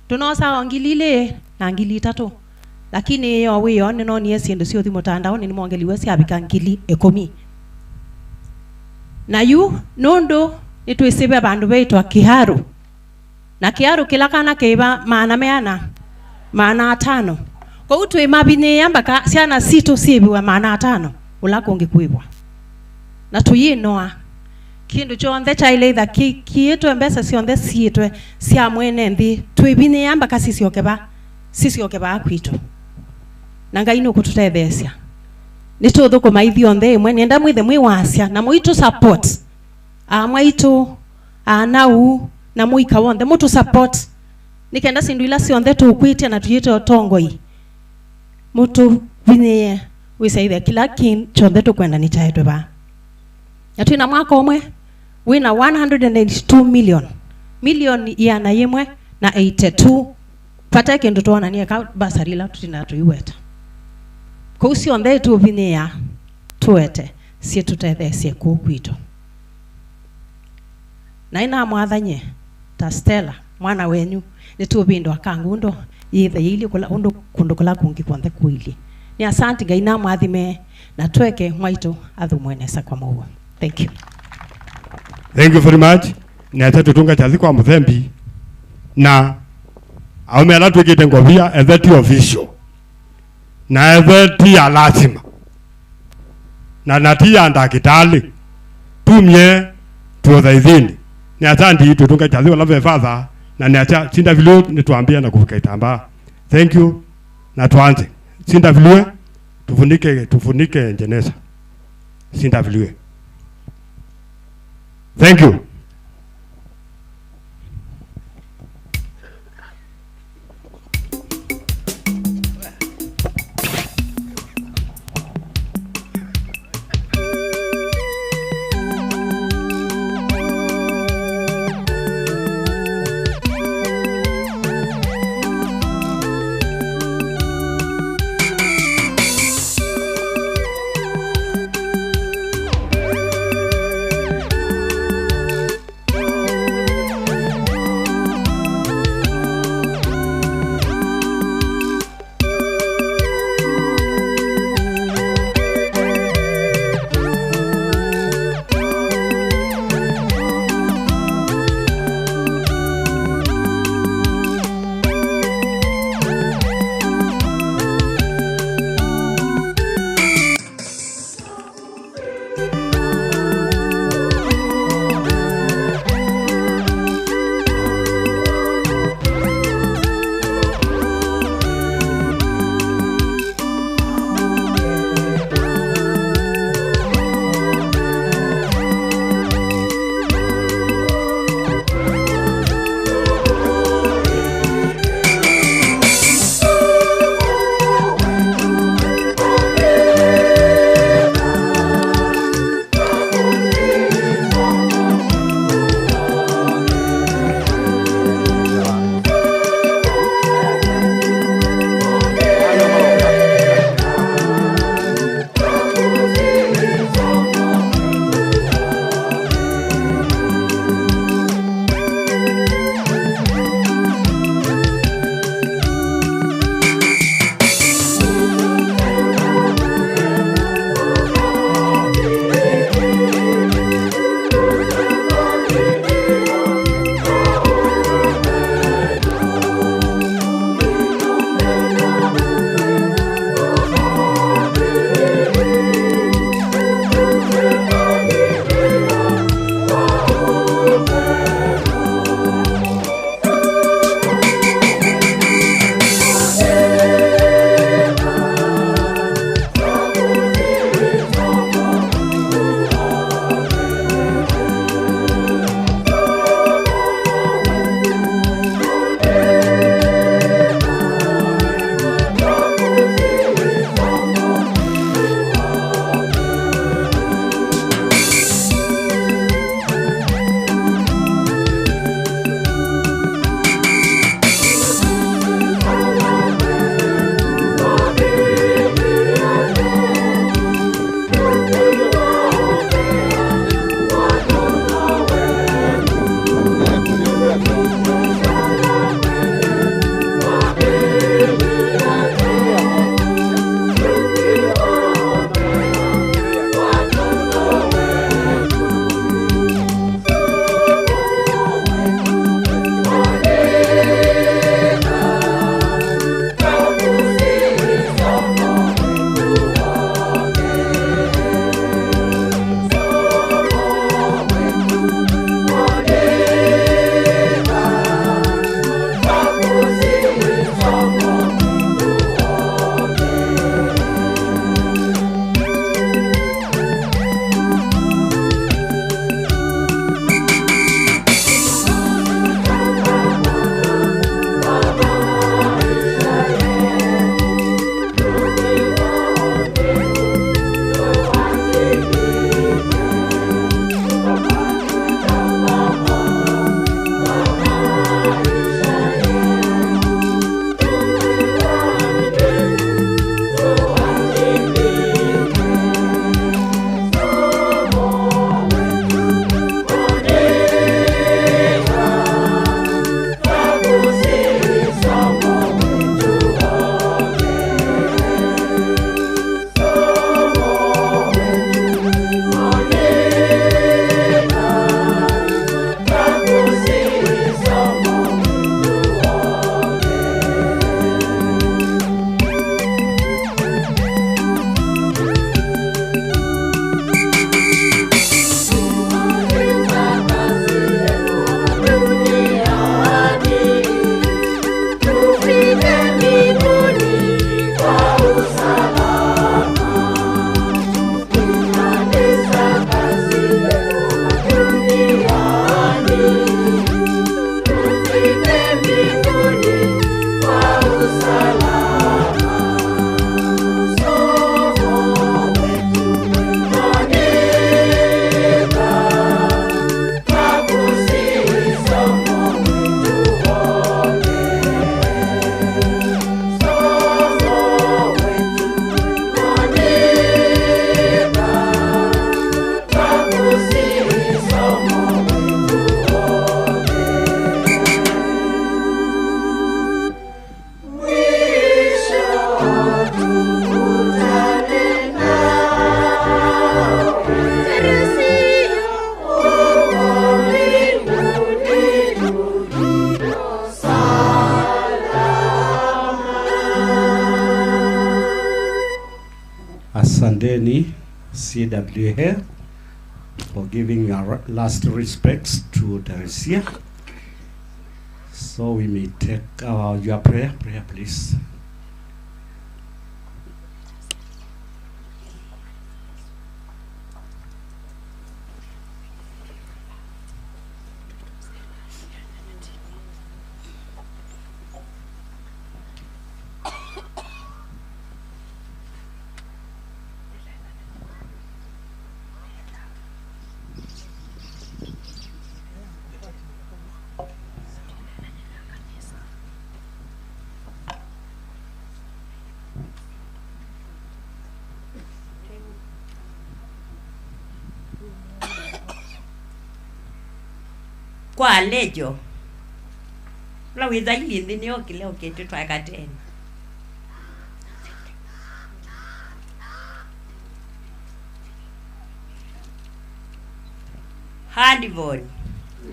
tunosa ngili ile na ngili 3 lakini yo wiyo ni nonie sindu cio thimu mtandaoni ni mwongeliwe ciabika ngili 10. Na yu nundu nitwisibe bandu beitwa Kiharu na Kiharu kila kana kiba maana meana maana 5 kwa utwe mabine yambaka ciana situ cibiwa maana 5 ula kungi kuibwa na tuyinoa kindu chonthe chaileitha kiitwe mbesa cionthe ciitwe cia mwene nthi twibine yambaka cicioke ba kwitu na Ngai nukututethecia nituthukuma ithionthe imwe nienda mwithe mwi wacia na mwitu support a mwaitu a nau na muika wonthe mutu support nikenda sindu ila cionthe tukwitia na tuyite utongoi mutu vinye wisaithe kila kin chonthe tukwenda ni chaetwe ba. Na twina mwaka umwe wina 182 million milioni yana yimwe na 82 pata kindu twonania ka basarila tutina tuiweta kou cionthe tuvinyia tuete ciitutethecie kuu kwitu. Na ina mwathanye ta Stella mwana wenyu nitubindwa Kangundo yithe yili kula undu kundu kula kungi kwanthe kuili. Ni asante Ngai na mwathime na tweke mwaitu athumwenesa kwa muo. Thank you. Thank you very much. Ni ata tutunga chathi kwa muthembi na aume ala twikite ngobia ethe ti official na ethe ti ya lazima na ti ya ndagitali tumie tuothaithini. Ni asanti tutunga chathi wala ve father na ni acha sinda vilio nituambia na kufika itambaa. Thank you. Na tuanze. Sinda vilio tufunike jeneza. Sinda vilio. Thank you. Asanteni CWA for giving your last respects to Teresia. So we may take your prayer, please. Kwa lejo la witha ilindi ni okile okete twakatena handivoni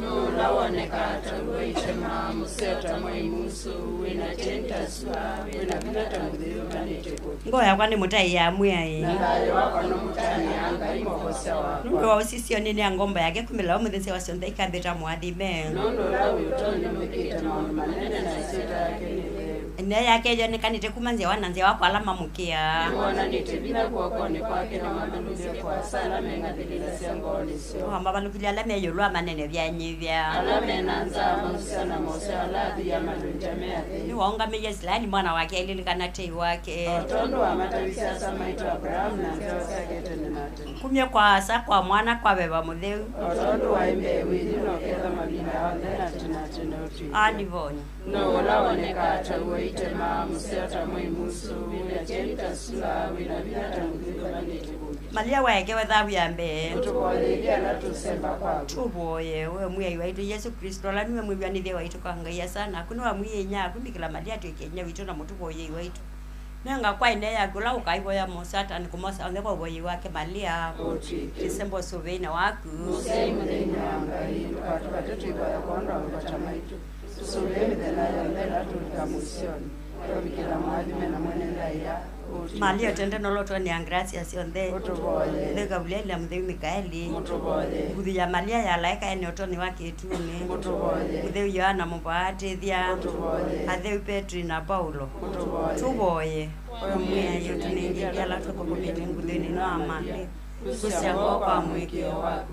no lawoneka tagoitema museta mwaimusu wina tenta swa wina vinata mudhiyo manete ngoya kwani mutai ya mwiai na wako no mutani anga imokosa wako ndio wasisio nini ya ngomba yake kumila omuthense wasionthe ikambita mwathime nondo lawi utonyo mekita maundu manene na isita yake ni ne yake yonekanite kuma nzia wana nzia wakwa ala mamukia wonanite vina kuokoni kwake na mameluzie kwa sana mengathilila ngoni sio mabalukilia ala meyulwa manene vyanyivya ala menanza musana mose ala ya malunja meathi ni waongamie Israeli mwana wake ililikana tei wake otondo wa matavisa samaito Abraham na nzao zake tene na tene kumye kwa asa kwa mwana kwa beba mutheu otondo wa imbe withino ketha mabinda onthe na tene tene uti anivoni no olawoneka tagoitema museta mwimusu wina chelita sula wina vinata mudhiyo manete Malia weke wethabu ya mbee utuboyelia na tusemba kwako tuboye we mwiyai waitu Yesu Kristo la niwe mwibwanithie waitu kwa Ngai sana kuno wa mwiyenya kumbikila Malia twikenya witu na mutuboye waitu nenga kwa ine yaku la ukaiboya mo Satani kumosa onthe kwa uboyi wake Malia tisembo suveina waku musei muthenya wa Ngai ndukatubate twiboya kwondwa mavata maitu tusuvie mithenya yonthe ila tulika musioni twavikila mwathime na mwene ndaia Malia tende nolotwa ni angracia cionthe utuboye Gabrieli mutheu Mikaeli utuboye nguthu ya Malia ya laika ene utoni wa kituni utuboye mutheu Yohana mubatithia utuboye atheu Petri na Paulo utuboye tuboye mwiai utunengeria ala tukukumite nguthuini no amande kusia ngoo kwa mwikio waku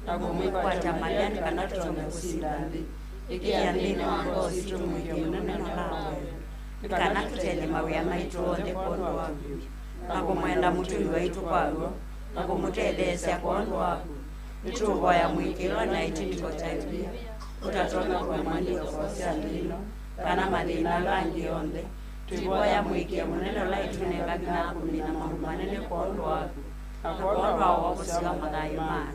na kumwikwata Malia ni kana tutonge kusinda nthi ikia nthini wa ngoo citu mwikio munene na lawe kana tutethie mawia maitu onthe kwondu waku na kumwenda mutui waitu kwaguo na kumutetheesya kwondu waku nituvoya mwikilwa na itiniko chaivia utatonya kuemwa kosya nthino kana mathina ala angi onthe twivoya mwikio munene ula itunenga na kumina maundu manene kwondu waku na kwondu wa wokosi wa mathayu mana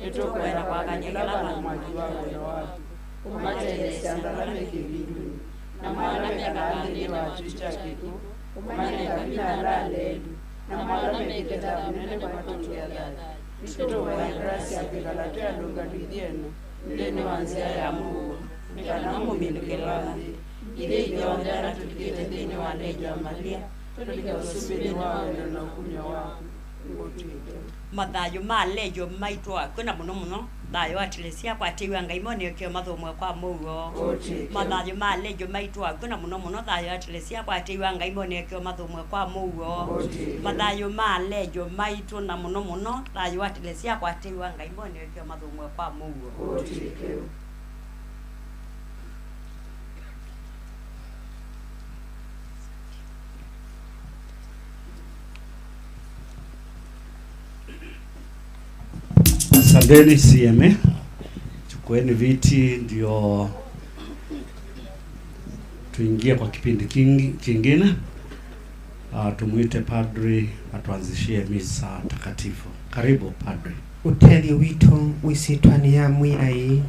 nitukwenda kwakania kila vandu mwaki wa wendo waku umatetheesya andu ala me kivinduni na mwana mekalathini wa chucha kiku umanenga vina ala lelu na mwana meketa munene kwa matungia thayu nituvoya gracia kwikala twi alunga twithiene nthini wa nzia ya Mungu nikana muminikilo wa nthi ithe ithyonthe ala tulikite nthini wa lejo ya Malia tulike usumbini wa wendo na ukumyo waku ngutwike mathayu ma lejo maitu akwe na muno muno thayu atilesia kwatiwa Ngai monekio mathumwe kwa mugo mathayu ma lejo maitu akwe na muno muno thayu atilesia kwatiwa Ngai monekio mathumwe kwa mugo mathayu ma lejo maitu na muno muno thayu atilesia kwatiwa Ngai monekio mathumwe kwa mugo. Asanteni CMA, chukueni viti ndio tuingie kwa kipindi kingine. Tumuite padri atuanzishie misa takatifu. Karibu padri. Utethio witu wisitwani ya mwiai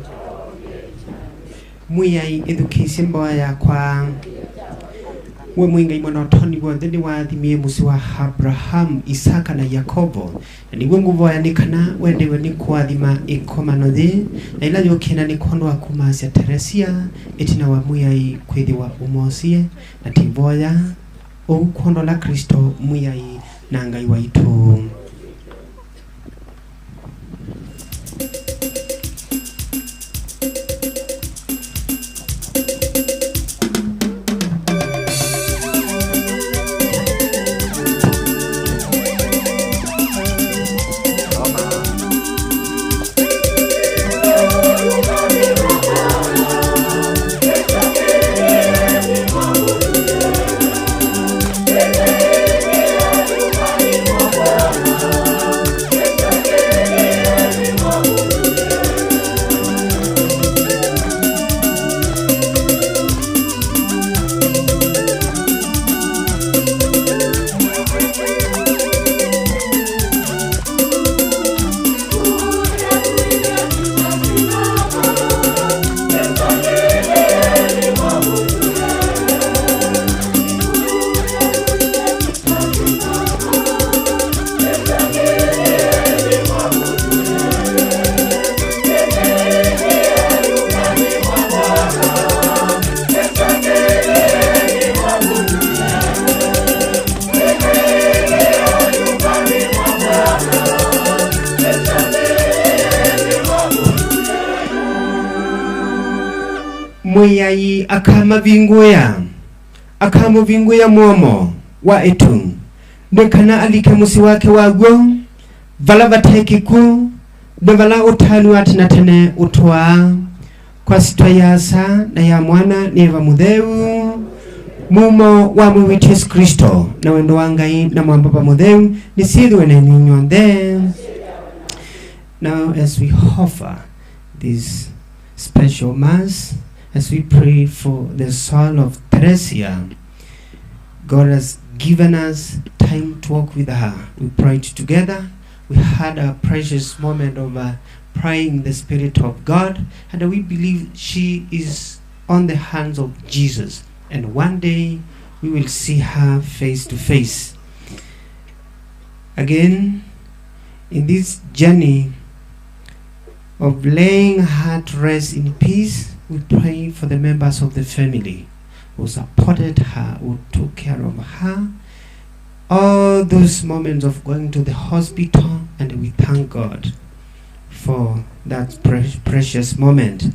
mwiai ithukisye mboya yakwa we mwingai mwana utoni wonthe ni wathimie musi wa Abrahamu, Isaka na Yakobo na niguo nguvoya ni kana wendewe ni kwathima ikomano thi na ila yukina ni kwondu wa kumasya Teresia itina wa mwiai kwithiwa umosie na tivoya uu kwondo la Kristo mwiai na Ngai waitu. Mwiyai akamavinguya muomo wa etu ndekana alike musi wake wagwo vala vatekiku nevala utanu atinatene utwa kwa sitwa yasa na ya mwana neva mutheu mumo wa mwiwitu Yesu Kristo na wendo wa Ngai na mwamba pa mutheu nisithiwe na inyuĩ. Now as we offer this special mass, as we pray for the soul of Teresia, God has given us time to walk with her. We prayed together. We had a precious moment of praying the Spirit of God, and we believe she is on the hands of Jesus, and one day we will see her face to face. Again, in this journey of laying her to rest in peace, we pray for the members of the family who supported her, who took care of her, all those moments of going to the hospital, and we thank God for that precious moment.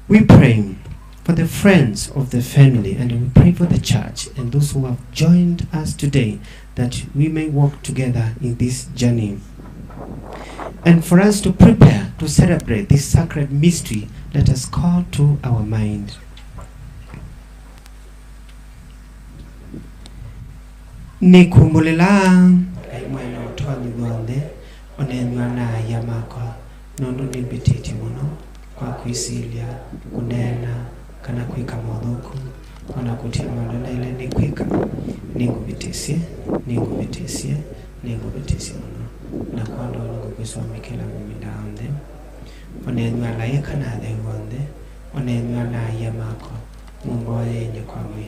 We pray for the friends of the family, and we pray for the church and those who have joined us today, that we may walk together in this journey. And for us to prepare to celebrate this sacred mystery, let us call to our mind Nikumbulela Ngai mwene utonyi wonthe onenywa na ya makwa nundu nimbititie muno kwa kwisilia kunena kana kwika mauthuku ona kutia maundu na ile ni kwika ninguvitisie ninguvitisie ninguvitisie muno na kwando ningukwisomikila mavinda onthe onenywa alaika na atheu onthe onenywa na ya makwa mumboye yenye kwa mwi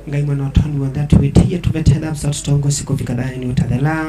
Ngai mwana utonyi wonthe atuwitie tuvethe thamsa tutongosi kufika thayuni utathela.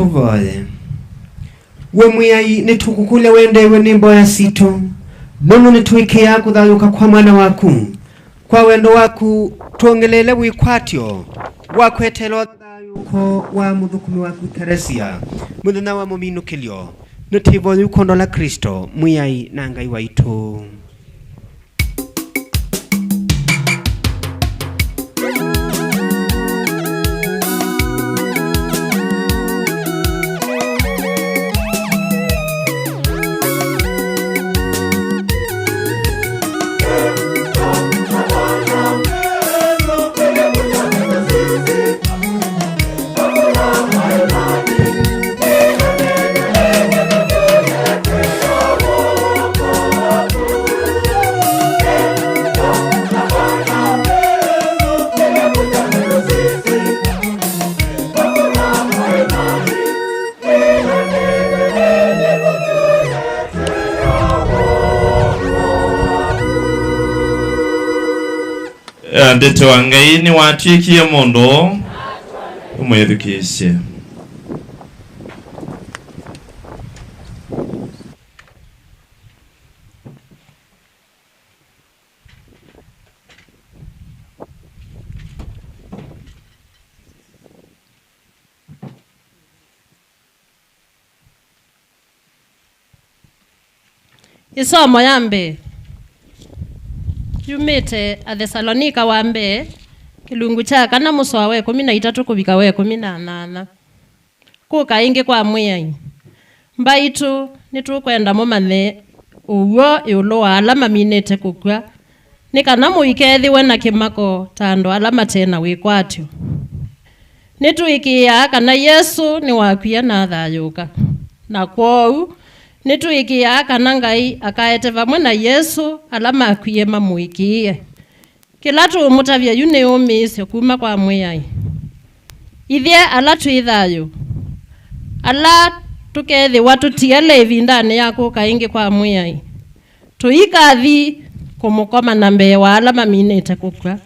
Tuvoye we mwiyai nitukukule wendewe ni mboya situ nono nitwikia kuthayuka kwa mwana waku kwa wendo waku tuongelele wikwatyo wakwetelo thayuko wa muthukumi waku Teresia muthenya wa muminukilio nitivoyu kondola Kristo mwiyai na Ngai waitu. Ndeto wa Ngai ni watwikie mundu umwithukisye. Isomo ya mbee yumite Athesalonika wa mbee kilungu cha kana musoa we 13 kuvika we 18 kuka ingi kwa mwiyai mbaitu nitukwenda mumanye uwo iulu wa ala maminite kukua ni kana muikethiwe na kimako ta andu ala matena wikwatyo. Nituikiaa kana Yesu ni wakwia na thayuka na kwou nituikiaa kana Ngai akaete vamwe na Yesu ala makwie mamuikiie. Kila tuumutavya yu ni umiisyo kuma kwa mwiyai. Ithye ala twi thayu ala tukethiwa tutiele ivindani ya kuka ingi kwa mwiyai tuikathi kumukoma na mbee wa ala maminite kukua.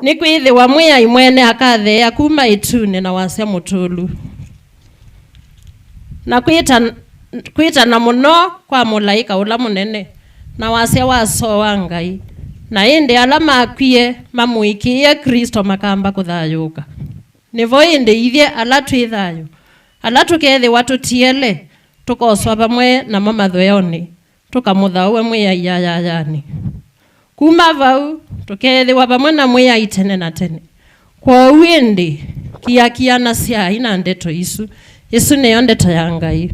Ni kwithiwa mwiyai mwene akathea kuma itune na wasya mutulu na kwitana muno kwa mulaika ula munene na wasya waso wa Ngai na indi ala makwie mamuikiie Kristo makamba kuthayuka. Nivo indi ithye ala twi thayu ala tukethiwa tutiele tukoswa vamwe namo mathweoni tukamuthaue mwiyai yayayani. Kuma vau tukethiwa vamwe na mwiyai tene na tene. Kwou indi kiakiana syai na ndeto isu isu niyo ndeto ya Ngai.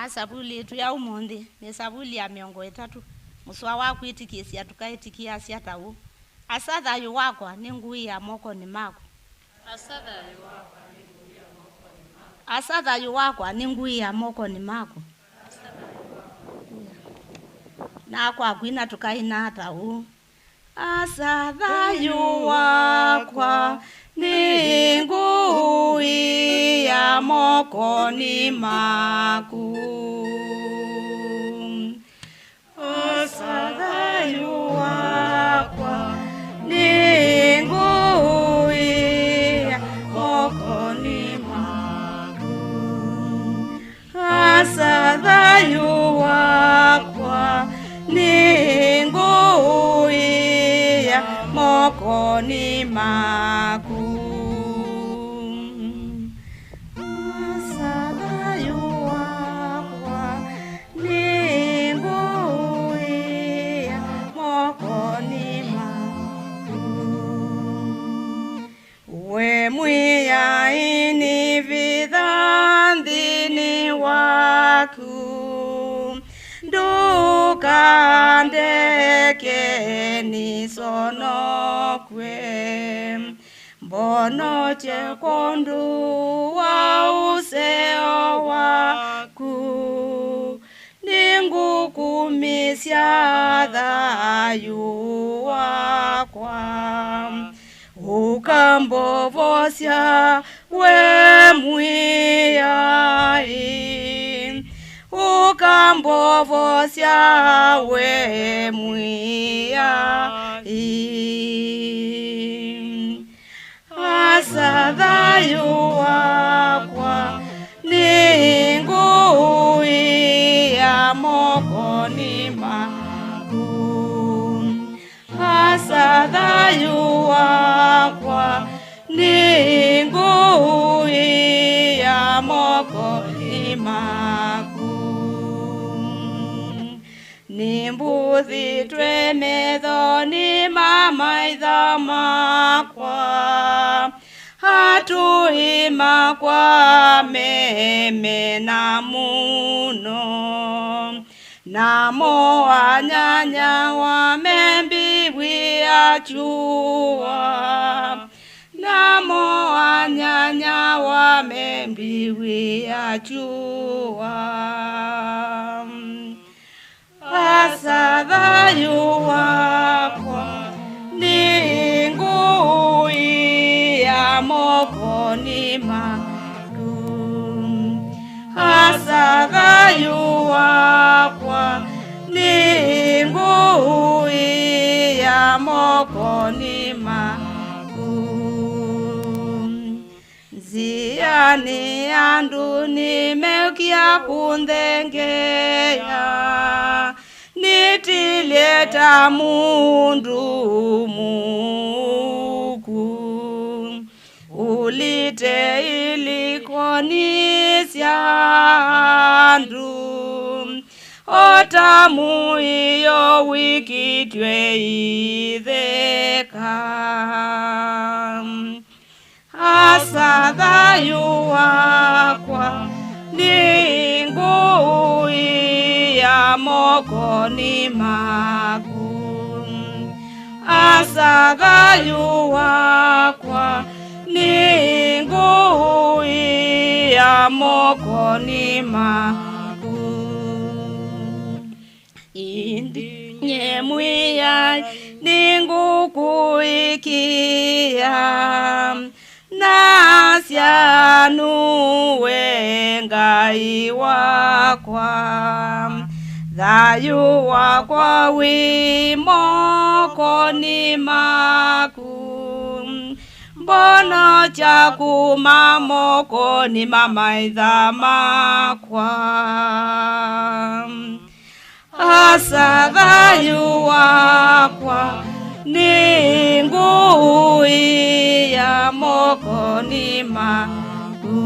Sabuli yetu ya umundi ni sabuli ya 30 muswa wa kwitikisia tukaitikia syatau asa thayu wakwa ni ngui ya moko ni mako asa thayu wakwa ni ngui ya moko ni mako na kwa kwina tukaina tau asa thayu wakwa ni ngui ya moko ni maku asa thayu wakwa ni ngui ya moko ni maku asa thayu wakwa ni ngui ya moko ni maku we mwiyai ni vithanthini waku ndukandeke nisonokwe mbonoche kondu wa useo waku ningukumisya thayu wakwa. Ukambovosya we Mwĩai, ukambovosya we Mwĩai. Asa thayũ wakwa nĩ ngũia moko-inĩ maku. Asa thayũ wakwa nĩ ngũia moko-inĩ maku. Nĩ mbuthĩtwe methonĩ ma maitho makwa, atũi makwa memena mũno, namo anyanyawa membiwia chua, namo anyanyawa membiwia chua. Asa thayũ wakwa nĩ ngũia moko-inĩ maku. Asa thayũ wakwa nĩ ngũia moko-inĩ maku. Nziani andũ nĩmeukia kũnthengeea, nĩtilie ta mũndũ mũku, ulite ilikoni sya andũ, ota mũio wikitwe itheka. Asa thayũ wakwa nĩ ngũia moko-inĩ maku. Asa thayũ wakwa nĩ ngũia moko-inĩ maku. Indinye Mwĩai nĩ ngũkũĩkĩa, nasya nũwe Ngai wakwa. Thayũ wakwa wĩ moko-inĩ maku, mbono kuma moko-inĩ ma maitho makwa. Asa thayũ wakwa nĩ ngũia moko-inĩ maku.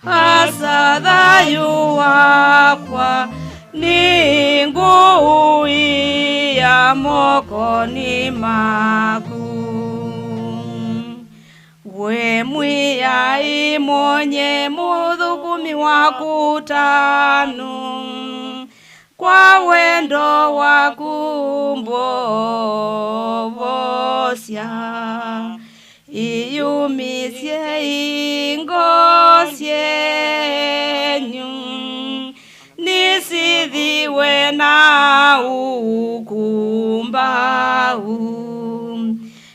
Asa thayũ wakwa nĩ ngũia moko-inĩ maku. We Mwĩai mwonye mũthũkũmi waku tanu, kwa wendo waku mbovosya, iyumisye ingo syenyu, nisithiwe na ukumbau.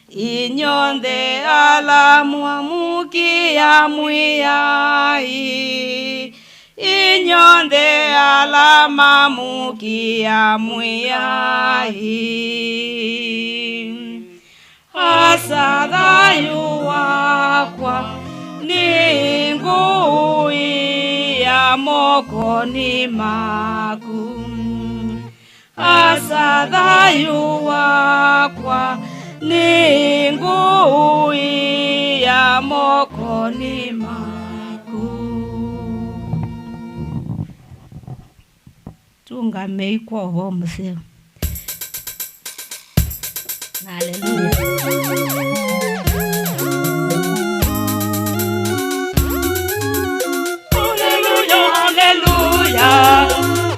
Inyonthe ala mwamukia Mwĩai, inyonthe ala mamukia Mwĩai. Asa thayũ wakwa nĩ ngũia moko-inĩ maku. Asa thayũ wakwa nĩ ngũia moko-inĩ maku. Tungamei kwa ũhoro mũseo. Haleluya. Haleluya,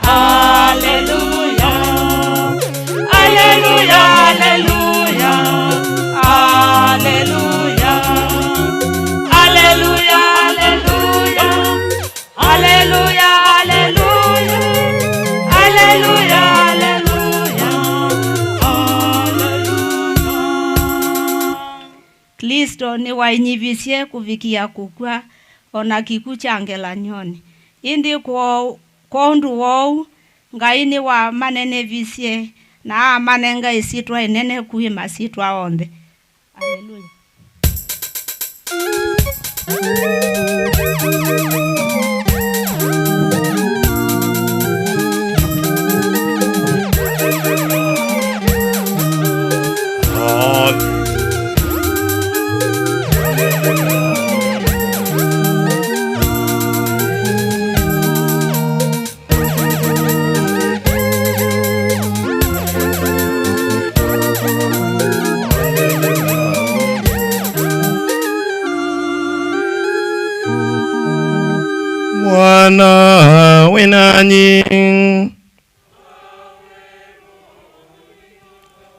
haleluya, haleluya, haleluya, haleluya, haleluya, haleluya, haleluya, haleluya, haleluya, Kristo ni wainyivisye kuvikia kukwa ona kiku cha ngelanyoni indi kwa undu wou Ngai ni wa manene visye na manenga isitwa inene kuhi masitwa onthe. Haleluya. Bwana we nanyi.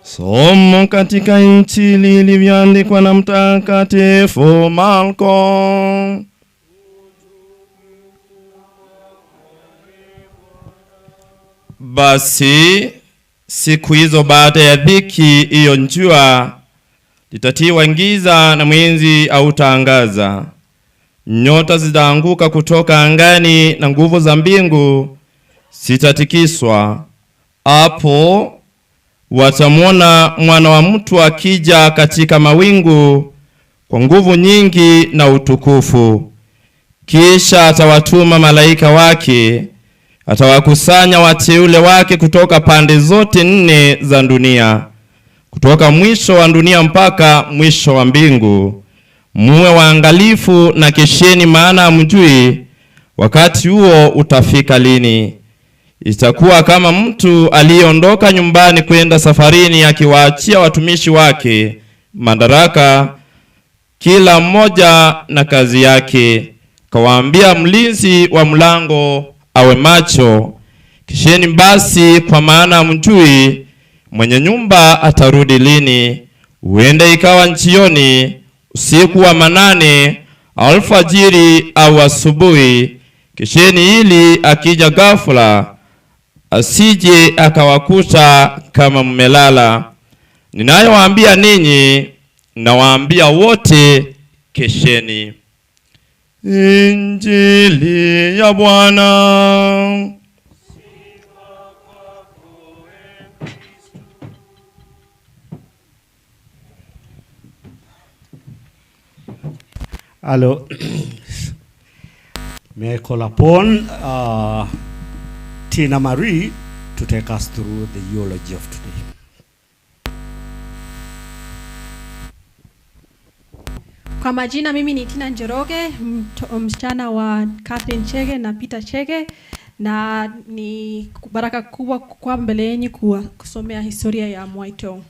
Somo katika Injili ilivyoandikwa na Mtakatifu Marko. Basi siku hizo baada ya dhiki hiyo, jua litatiwa giza na mwezi hautaangaza. Nyota zitaanguka kutoka angani na nguvu za mbingu zitatikiswa. Hapo watamwona Mwana wa mtu akija katika mawingu kwa nguvu nyingi na utukufu. Kisha atawatuma malaika wake, atawakusanya wateule wake kutoka pande zote nne za dunia, kutoka mwisho wa dunia mpaka mwisho wa mbingu. Muwe waangalifu na kesheni, maana hamjui wakati huo utafika lini. Itakuwa kama mtu aliyeondoka nyumbani kwenda safarini, akiwaachia watumishi wake madaraka, kila mmoja na kazi yake. Kawaambia mlinzi wa mlango awe macho. Kesheni basi, kwa maana hamjui mwenye nyumba atarudi lini. Huenda ikawa jioni, usiku wa manane, alfajiri au asubuhi. Kesheni ili akija ghafla asije akawakuta kama mmelala. Ninayowaambia ninyi, nawaambia wote, kesheni. Injili ya Bwana. Hello. May I call upon Tina Marie to take us through the eulogy of today. Kwa majina mimi ni Tina Njoroge, msichana wa Catherine Chege na Peter Chege, na ni baraka kubwa kwa mbele yenu kusomea historia ya Mwaito.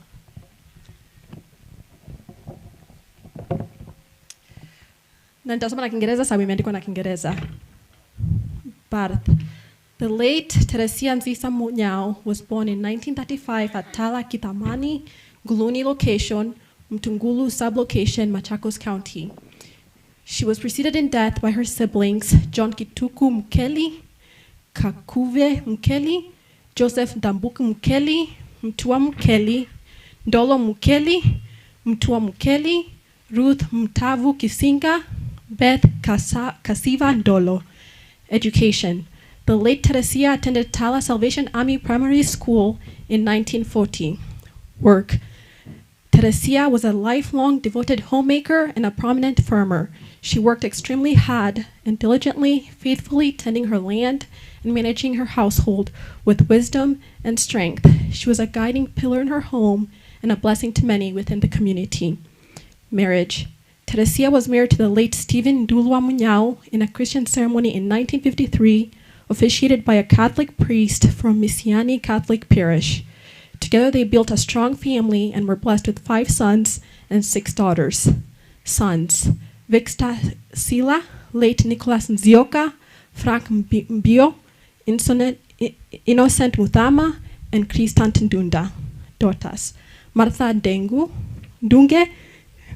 Na nitasoma na Kiingereza sababu imeandikwa na Kiingereza. Birth. The late Teresia Nzisa Munyao was born in 1935 at Tala Kithamani, Guluni location, Mtungulu sublocation, Machakos County. She was preceded in death by her siblings, John Kituku Mkeli, Kakuve Mkeli, Joseph Ndambuku Mkeli, Mtua Mkeli, Ndolo Mkeli, Mtua Mkeli, Ruth Mtavu Kisinga, Beth Kasiva Ndolo. Education. The late Teresia attended Tala Salvation Army Primary School in 1940. Work. Teresia was a lifelong devoted homemaker and a prominent farmer. She worked extremely hard and diligently, faithfully tending her land and managing her household with wisdom and strength. She was a guiding pillar in her home and a blessing to many within the community. Marriage. Teresia was married to the late Stephen Ndulwa Munyao in a Christian ceremony in 1953, officiated by a Catholic priest from Missiani Catholic Parish. Together they built a strong family and were blessed with 5 sons and 6 daughters. Sons: Victor Sila, late Nicholas Nzioka, Frank Mbio, Innocent Muthama, and Christant Ndunda. Daughters: Martha Ndunge,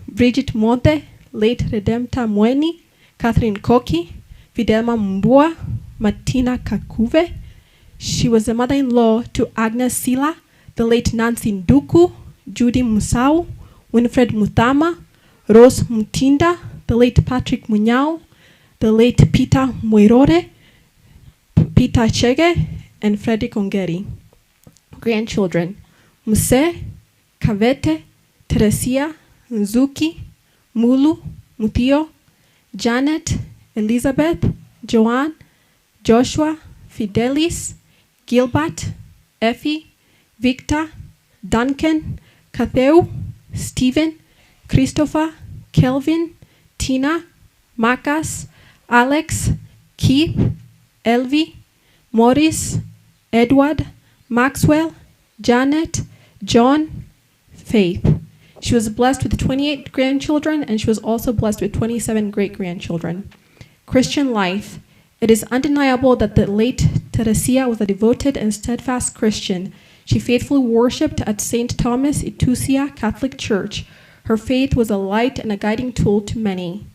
Bridget Monte, late Redempta Mweni, Catherine Koki, Fidelma Mbua, Martina Kakuve. She was the mother-in-law to Agnes Sila, the late Nancy Nduku, Judy Musau, Winfred Muthama, Rose Mutinda, the late Patrick Munyao, the late Peter Muirore, Peter Chege, and Frederick Ongeri. Grandchildren, Muse, Kavete, Teresia, Nzuki, Mulu, Mutio, Janet, Elizabeth, Joanne, Joshua, Fidelis, Gilbert, Effie, Victor, Duncan, Katheu, Stephen, Christopher, Kelvin, Tina, Marcus, Alex, Keith, Elvie, Maurice, Edward, Maxwell, Janet, John, Faith. She was blessed with 28 grandchildren, and she was also blessed with 27 great-grandchildren. Christian life. It is undeniable that the late Teresia was a devoted and steadfast Christian. She faithfully worshipped at St. Thomas Itusia Catholic Church. Her faith was a light and a guiding tool to many.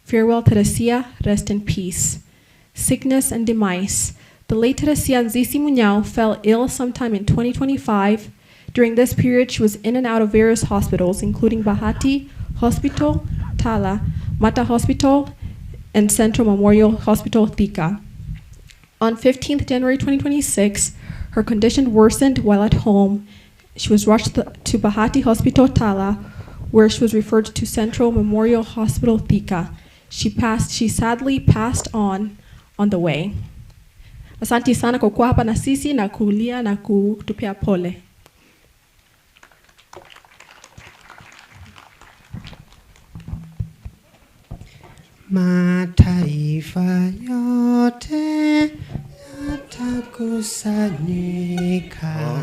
Farewell, Teresia. Rest in peace. Sickness and demise. The late Teresia Nzisi Munyao fell ill sometime in 2025. During this period, she was in and out of various hospitals, including Bahati Hospital, Tala, Mata Hospital, and Central Memorial Hospital, Thika. On 15th January 2026, her condition worsened while at home. She was rushed to Bahati Hospital, Tala, where she was referred to Central Memorial Hospital, Thika. She sadly passed on the way. Asante sana kwa kuwa hapa na sisi na kulia na kutupia pole. Mataifa yote yatakusanyika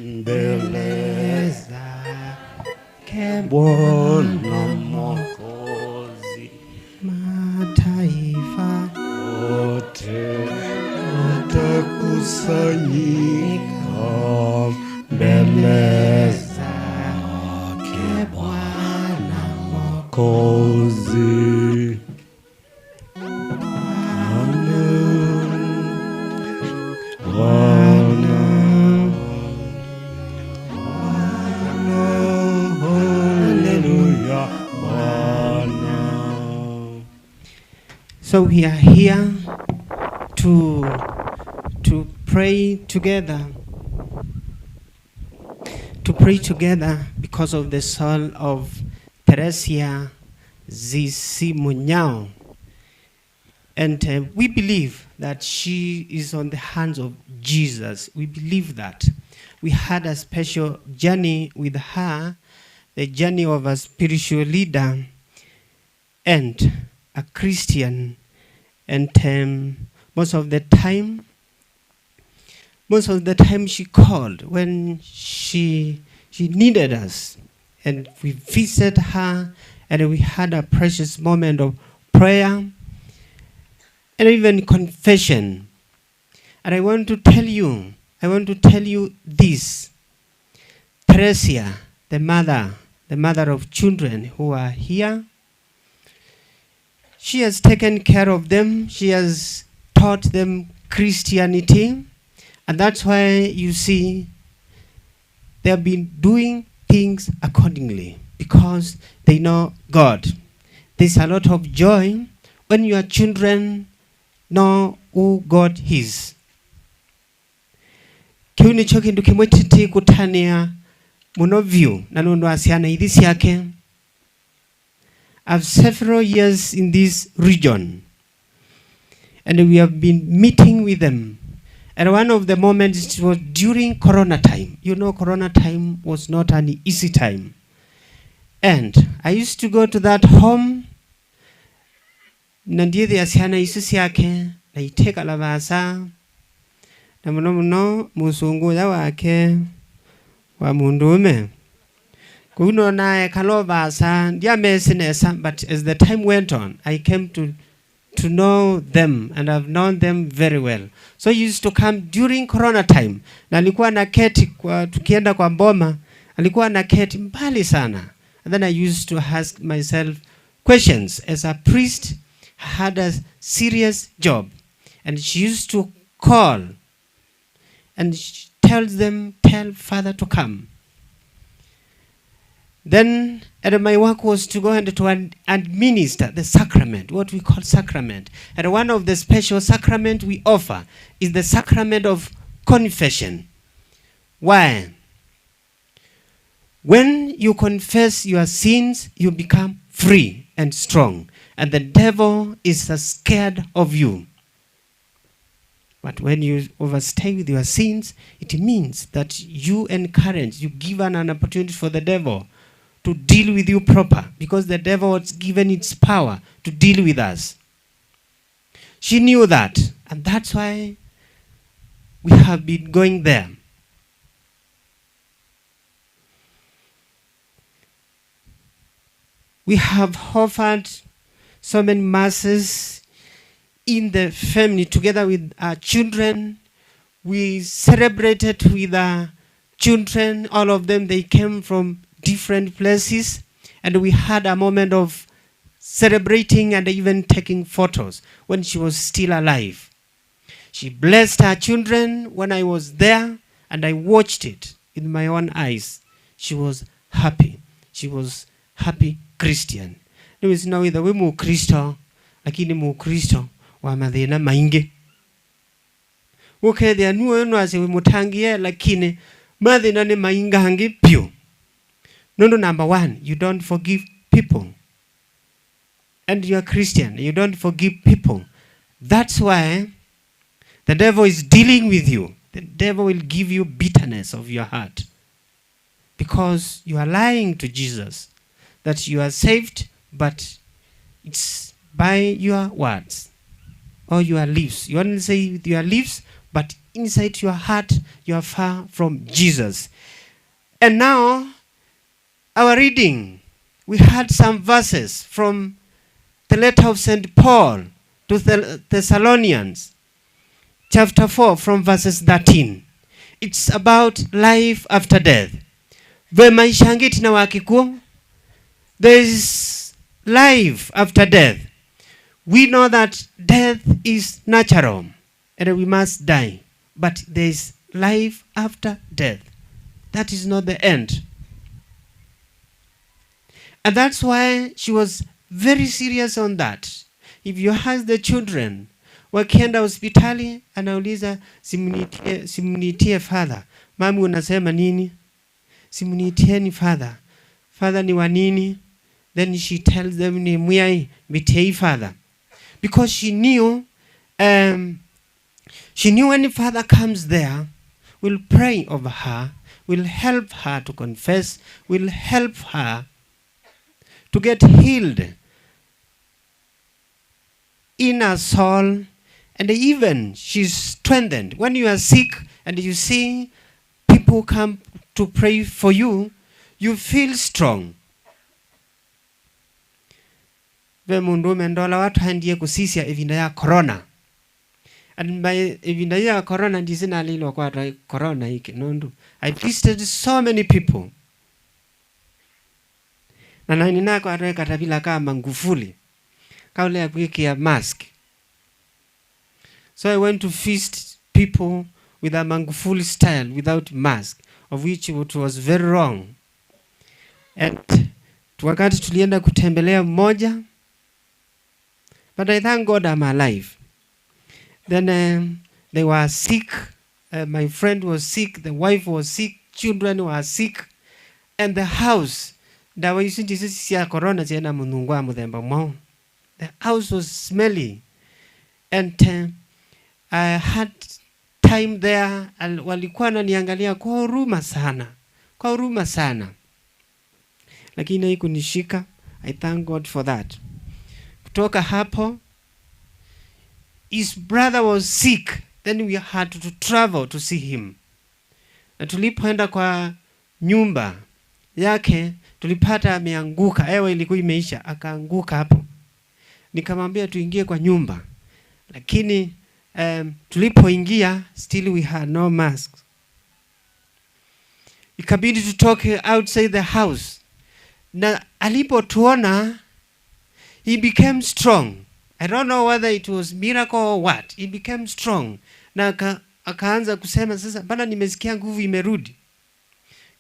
mbele zake Bwana Mwokozi. Mataifa yote yatakusanyika mbele zake Bwana Mwokozi. So we are here to pray together, because of the soul of Teresia Nzisi Munyao. And we believe that she is on the hands of Jesus. We believe that. We had a special journey with her, the journey of a spiritual leader and a Christian. And most of the time she called when she needed us, and we visited her, and we had a precious moment of prayer and even confession. And I want to tell you this. Teresia, the mother of children who are here, she has taken care of them. She has taught them Christianity. And that's why you see they have been doing things accordingly, because they know God. There's a lot of joy when your children know who God is. Kiu nicho kindu kimwe titi kutania muno vyu na nundu asiana ithi ciake. I've several years in this region, and we have been meeting with them. And one of the moments was during Corona time. You know, Corona time was not an easy time. And I used to go to that home, na ndiye asiana isu ciake, na iteka la vasa, na muno muno musungu ya wake wa mundume. Kuno nae kalovasa ndiye mesinesa, but as the time went on, I came to know them, and I've known them very well. So he used to come during Corona time. Na alikuwa na keti kwa, tukienda kwa mboma, alikuwa na keti mbali sana. And then I used to ask myself questions. As a priest, I had a serious job. And she used to call and she tells them, tell father to come. Then and my work was to go and to administer the sacrament, what we call sacrament. And one of the special sacrament we offer is the sacrament of confession. Why? When you confess your sins, you become free and strong. And the devil is scared of you. But when you overstay with your sins, it means that you encourage, you give an opportunity for the devil to deal with you proper, because the devil was given its power to deal with us. She knew that, and that's why we have been going there. We have offered so many masses in the family together with our children. We celebrated with our children, all of them, they came from different places, and we had a moment of celebrating and even taking photos when she was still alive. She blessed her children when I was there, and I watched it with my own eyes. She was happy. She was happy Christian. Niwithe wi mukristo lakini mukristo wa mathina maingi ukethia nuo nwase wi mutangie lakini mathina ni maingangi piu. Nundu number one, you don't forgive people. And you are Christian, you don't forgive people. That's why the devil is dealing with you. The devil will give you bitterness of your heart. Because you are lying to Jesus that you are saved, but it's by your words or your lips. You only say with your lips, but inside your heart, you are far from Jesus. And now, our reading, we had some verses from the letter of St. Paul to the Thessalonians, chapter 4, from verses 13. It's about life after death. There is life after death. We know that death is natural and we must die. But there is life after death. That is not the end. And that's why she was very serious on that. If you ask the children, wakienda hospitali, anauliza, simunitie father. Mami unasema nini? Simunitieni father. Father ni wa nini? Then she tells them ni mwiai mitei father. Because she knew when father comes there, will pray over her, will help her to confess, will help her to get healed in her soul, and even she's strengthened. When you are sick and you see people come to pray for you, you feel strong. Ve mundu mendola watu handie kusisia evinda ya corona. And by evinda ya corona ndizina lilo kwa corona hiki nundu. I visited so many people. Na nani nako atweka tabila kama ngufuli. Kaule ya kuikia mask. So I went to feast people with a Magufuli style without mask, of which it was very wrong. And wakati tulienda kutembelea mmoja, but I thank God I'm alive. Then they were sick. My friend was sick, the wife was sick, children were sick, and the house, ndawa ici cia corona ciena munungo wa muthemba mwao. The house was smelly, and I had time there. Walikuwa wananiangalia kwa huruma sana, kwa huruma sana, lakini haikunishika. I thank God for that. Kutoka hapo, his brother was sick, then we had to travel to see him. Na tulipoenda kwa nyumba yake tulipata ameanguka, hewa ilikuwa imeisha, akaanguka hapo. Nikamwambia tuingie kwa nyumba, lakini tulipoingia still we had no masks. Ikabidi tutoke outside the house. Na alipotuona he became strong. I don't know whether it was miracle or what. He became strong. Na akaanza kusema sasa, bana nimesikia nguvu imerudi.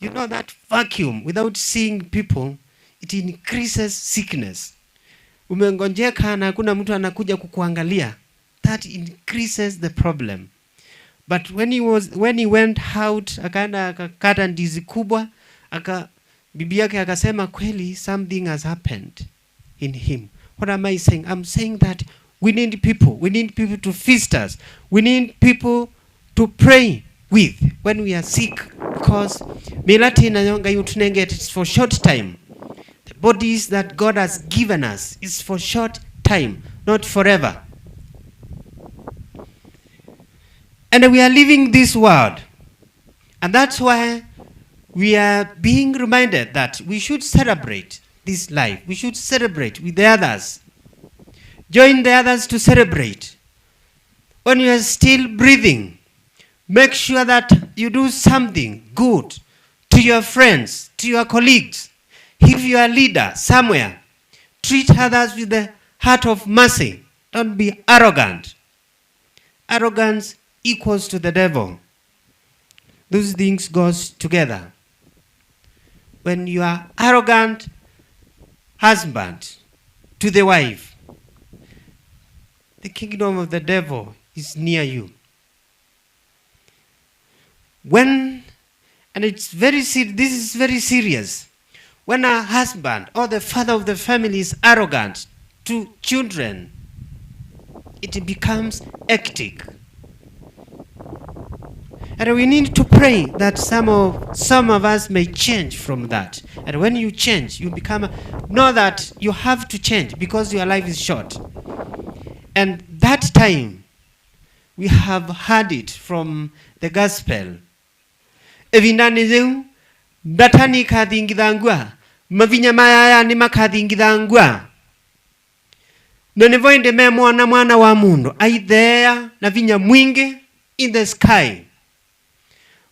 You know that vacuum without seeing people, it increases sickness. Umegonjeka na hakuna mtu anakuja kukuangalia. That increases the problem. But when he went out, akaenda akakata ndizi kubwa, bibi yake akasema kweli something has happened in him. What am I saying? I'm saying that we need people. We need people to feast us. We need people to pray with when we are sick, because milati na nyonga yutunenge, it's for short time. The bodies that God has given us is for short time, not forever. And we are living this world. And that's why we are being reminded that we should celebrate this life. We should celebrate with the others. Join the others to celebrate. When you are still breathing, make sure that you do something good to your friends, to your colleagues. If you are a leader somewhere, treat others with the heart of mercy. Don't be arrogant. Arrogance equals to the devil. Those things go together. When you are arrogant husband to the wife, the kingdom of the devil is near you. When, and it's very this is very serious, when a husband or the father of the family is arrogant to children, it becomes hectic. And we need to pray that some of us may change from that. And when you change, you become, know that you have to change because your life is short. And that time, we have heard it from the gospel. Evindani zeu, ndatani kathingithangwa, mavinya maya ni makathingithangwa. Na nivo indi me mwana mwana wa mundu, aithea na vinya mwingi in the sky.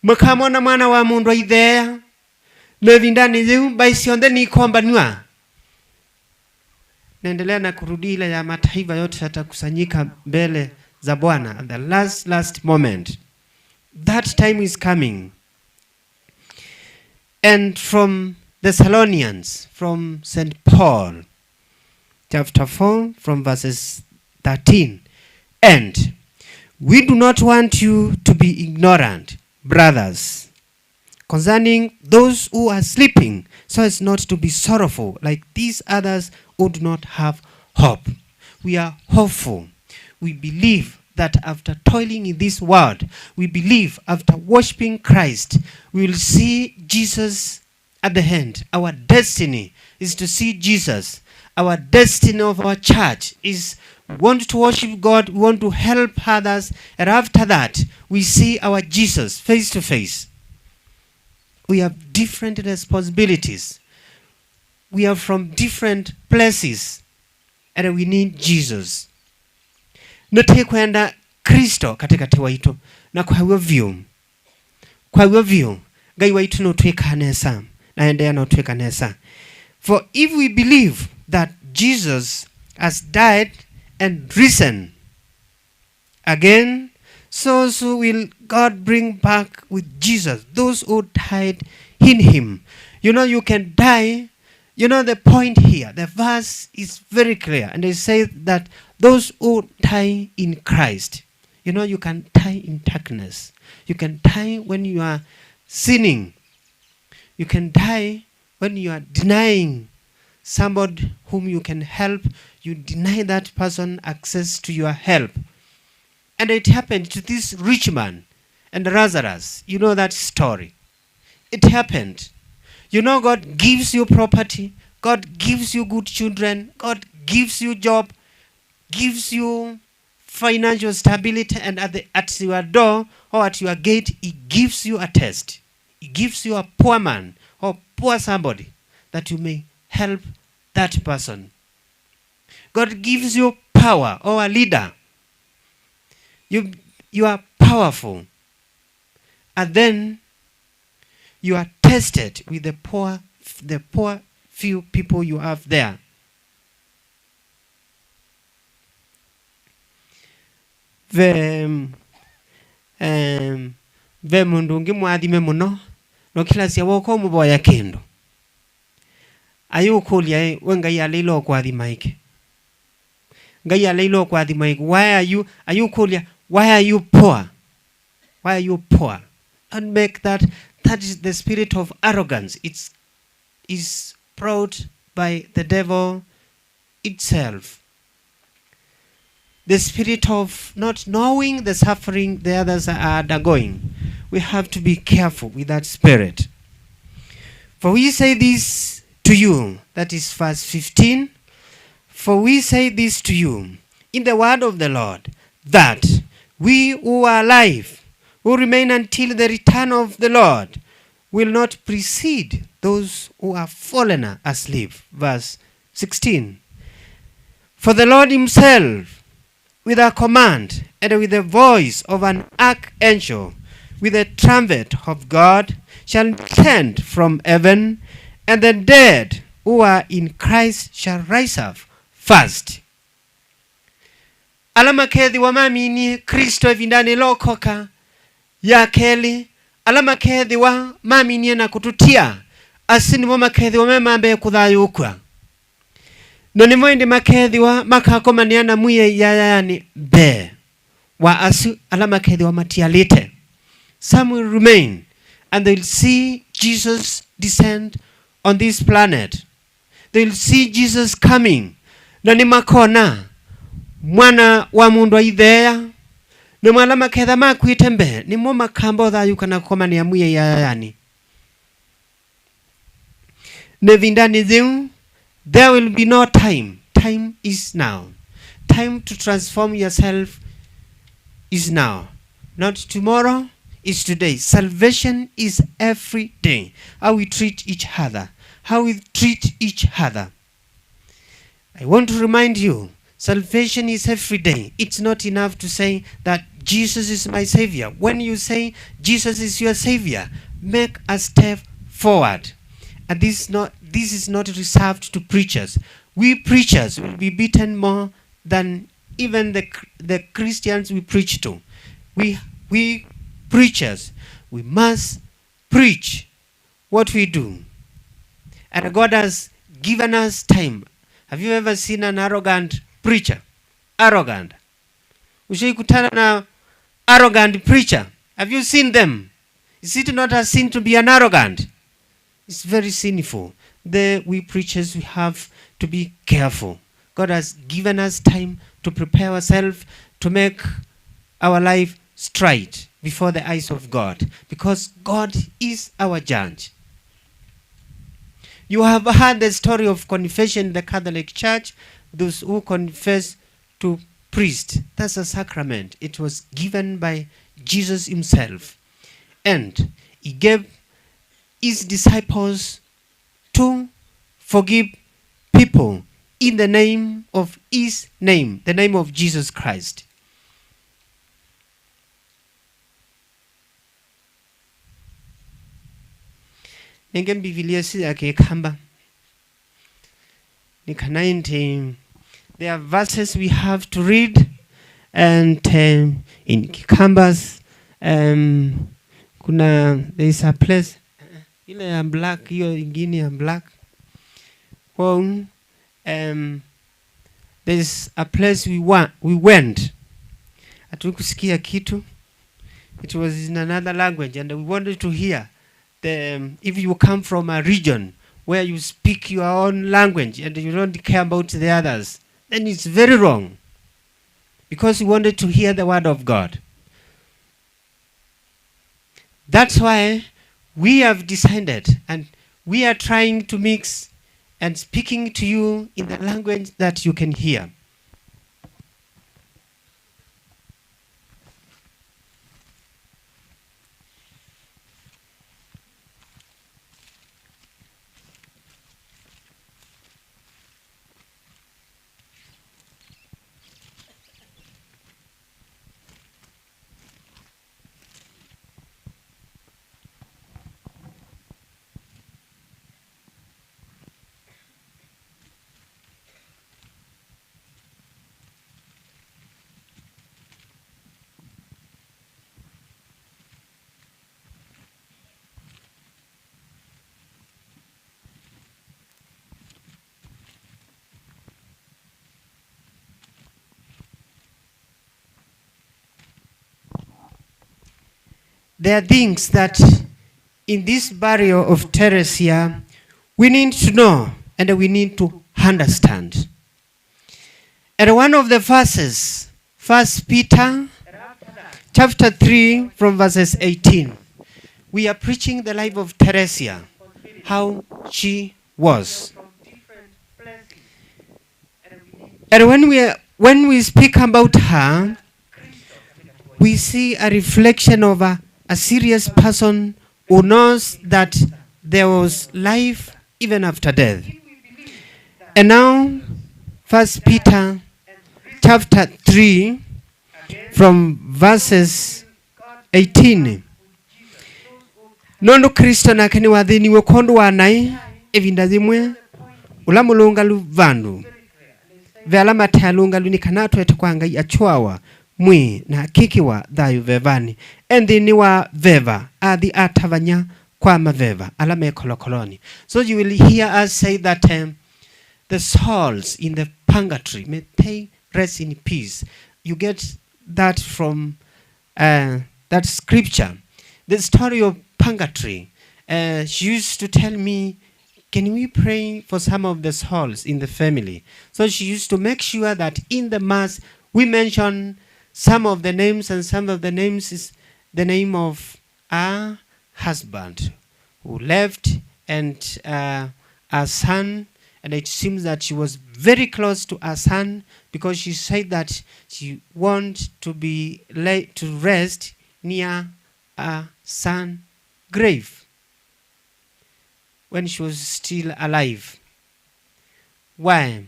Makamona mwana wa mundu aithea, na evindani zeu, mbai cionthe ni ikombanua. Naendelea na kurudi ile ya mataifa yote yatakusanyika mbele za Bwana at the last moment. That time is coming. And from Thessalonians, from St. Paul, chapter 4, from verses 13. And we do not want you to be ignorant, brothers, concerning those who are sleeping, so as not to be sorrowful like these others who do not have hope. We are hopeful. We believe that after toiling in this world, we believe after worshiping Christ, we will see Jesus at the end. Our destiny is to see Jesus. Our destiny of our church is we want to worship God, we want to help others, and after that, we see our Jesus face to face. We have different responsibilities. We are from different places, and we need Jesus. Nĩtwĩkwenda Kristo katikati waitu na kwa vyu kwa vyu Ngai waitu nũtwĩka nesa na endeea nũtwĩka nesa. For if we believe that Jesus has died and risen again, so also will God bring back with Jesus those who died in him. You know, you can die. You know the point here, the verse is very clear, and they say that those who die in Christ, you know, you can die in darkness. You can die when you are sinning. You can die when you are denying somebody whom you can help. You deny that person access to your help. And it happened to this rich man and Lazarus. You know that story. It happened. You know, God gives you property. God gives you good children. God gives you job, gives you financial stability, and at your door or at your gate, he gives you a test. He gives you a poor man or poor somebody that you may help that person. God gives you power or a leader. You are powerful. And then you are tested with the poor few people you have there. Ve mundu ungi mwathime muno Nokilasia woko muboya kendo. Ayukulia we Ngai aleilo kwathima iki. Ngai aleilo kwathima iki. Why are you ayukulia why are you poor? Why are you poor? And make that is the spirit of arrogance. It's is brought by the devil itself. The spirit of not knowing the suffering the others are undergoing. We have to be careful with that spirit. For we say this to you, that is verse 15. For we say this to you in the word of the Lord, that we who are alive, who remain until the return of the Lord, will not precede those who are fallen asleep. Verse 16. For the Lord himself, with a command and with the voice of an archangel, with the trumpet of God, shall descend from heaven, and the dead who are in Christ shall rise up first. Alama kethi wa mamini Kristo evindani lokoka ya keli. Alama kethi wa mamini na kututia asini wa makethi wa memambe kuthayukwa. No ni mwende makethi wa makakomaniana mwiye yayani be wa asu alama kethi wa matialite. Some will remain and they will see Jesus descend on this planet. They will see Jesus coming. Na ni makona mwana wa mundu aithea ni mwala maketha makwite mbe ni mo makambo thayuka na kukomania mwiye yayani. Nevindani thiu, there will be no time. Time is now. Time to transform yourself is now. Not tomorrow, is today. Salvation is every day. How we treat each other. How we treat each other. I want to remind you, salvation is every day. It's not enough to say that Jesus is my savior. When you say Jesus is your savior, make a step forward. And this is not reserved to preachers. We preachers will be beaten more than even the Christians we preach to. We preachers, we must preach what we do. And God has given us time. Have you ever seen an arrogant preacher? Arrogant. Ushaikutana na arrogant preacher? Have you seen them? Is it not a sin to be an arrogant? It's very sinful. We preachers, we have to be careful. God has given us time to prepare ourselves to make our life straight before the eyes of God, because God is our judge. You have heard the story of confession in the Catholic Church. Those who confess to priest, that's a sacrament. It was given by Jesus himself. And he gave his disciples to forgive people in the name of his name, the name of Jesus Christ. Nenge Biblia si yake kamba. Nika 19. There are verses we have to read, and in Kikambas, kuna there is a place ile ya black, hiyo ingine ya black. Well, there is a place we went. Hatukusikia kitu. It was in another language, and we wanted to hear. If you come from a region where you speak your own language and you don't care about the others, then it's very wrong, because you wanted to hear the word of God. That's why we have decided, and we are trying to mix and speaking to you in the language that you can hear. There are things that in this burial of Teresia, we need to know and we need to understand. And one of the verses, 1 Peter chapter 3 from verses 18, we are preaching the life of Teresia, how she was. And when we speak about her, we see a reflection of a serious person who knows that there was life even after death. And now, 1 Peter chapter 3 from verses 18. Nondu Kristo nake ni wathiniwe kondu wa nai ivinda yimwe ula mulungalu vandu ve ala matalungalu ni kana twete kwa Ngai achwawa mwi na kikiwa thayu vevani enthini wa veva athi atavanya kwa maveva ala mekolokoloni. So you will hear us say that the souls in the purgatory may they rest in peace. You get that from that scripture. The story of purgatory. She used to tell me, can we pray for some of the souls in the family? So she used to make sure that in the mass we mention some of the names, and some of the names is the name of our husband who left and our son. And it seems that she was very close to her son because she said that she wants to be laid to rest near her son's grave when she was still alive. Why?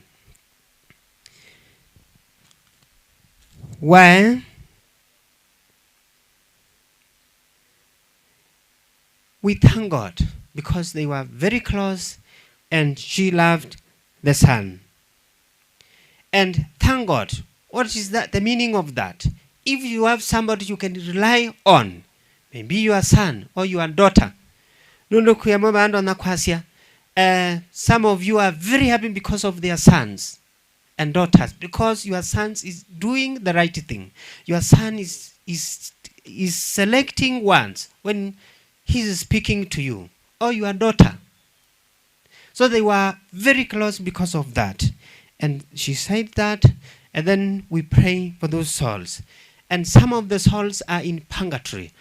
Why? We thank God because they were very close and she loved the son. And thank God. What is that? The meaning of that? If you have somebody you can rely on, maybe your son or your daughter. Some of you are very happy because of their sons and daughters, because your sons is doing the right thing. Your son is selecting ones when he is speaking to you, or your daughter. So they were very close because of that. And she said that, and then we pray for those souls. And some of the souls are in purgatory.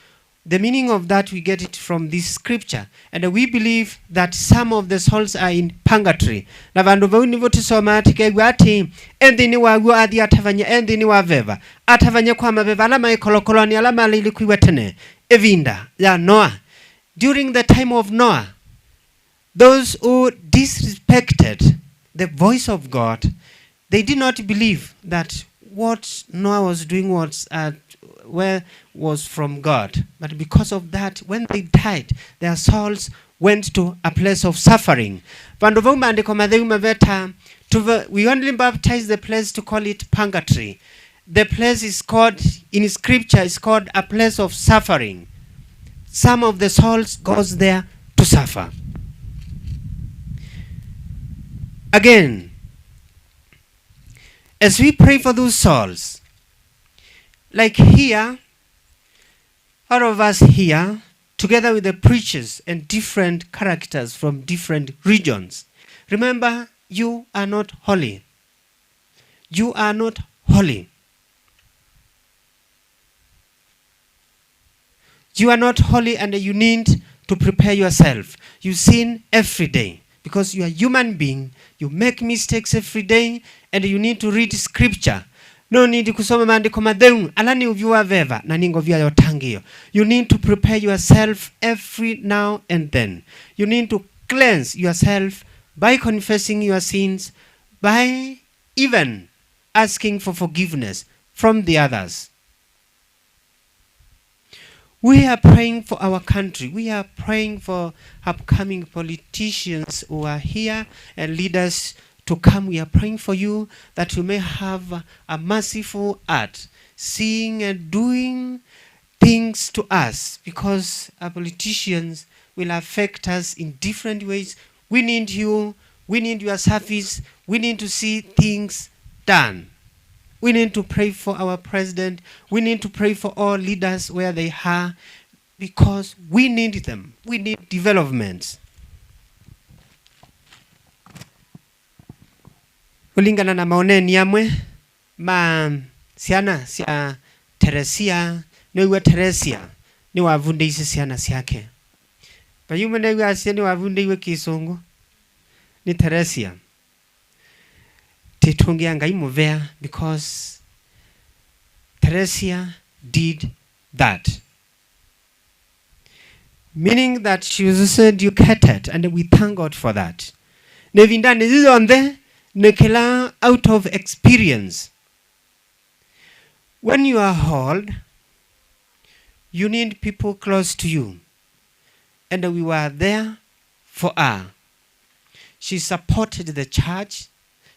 The meaning of that, we get it from this scripture. And we believe that some of the souls are in purgatory. Na vandu vau nivo tusoma atikegwa ati enthini waguo athi atavanya enthini wa veva atavanya kwa maveva ala maikolokoloni ala malilikuiwa tene evinda ya Noah. During the time of Noah, those who disrespected the voice of God, they did not believe that what Noah was doing was from God. But because of that, when they died, their souls went to a place of suffering. We only baptize the place to call it purgatory. The place is called, in scripture, is called a place of suffering. Some of the souls goes there to suffer. Again, as we pray for those souls, like here, all of us here, together with the preachers and different characters from different regions, remember, you are not holy. You are not holy. You are not holy, and you need to prepare yourself. You sin every day because you are a human being. You make mistakes every day, and you need to read scripture. No need kusoma maandiko matheu alani uvyua veva na ningo vya yotangio. You need to prepare yourself every now and then. You need to cleanse yourself by confessing your sins, by even asking for forgiveness from the others. We are praying for our country. We are praying for upcoming politicians who are here and leaders to come. We are praying for you that you may have a merciful heart, seeing and doing things to us, because our politicians will affect us in different ways. We need you. We need your service. We need to see things done. We need to pray for our president. We need to pray for all leaders where they are. because we need them. We need developments. Kulingana na maoneni amwe ma siana sia Teresia niwe Teresia ni wavundeise siana siake. Payume niwe asia ni wavundeiwe Kisungu ni Teresia. Titungia Ngai muvea because Teresia did that. Meaning that she was also educated, and we thank God for that. Nevindani zizonde nekela out of experience. When you are old, you need people close to you. And we were there for her. She supported the church.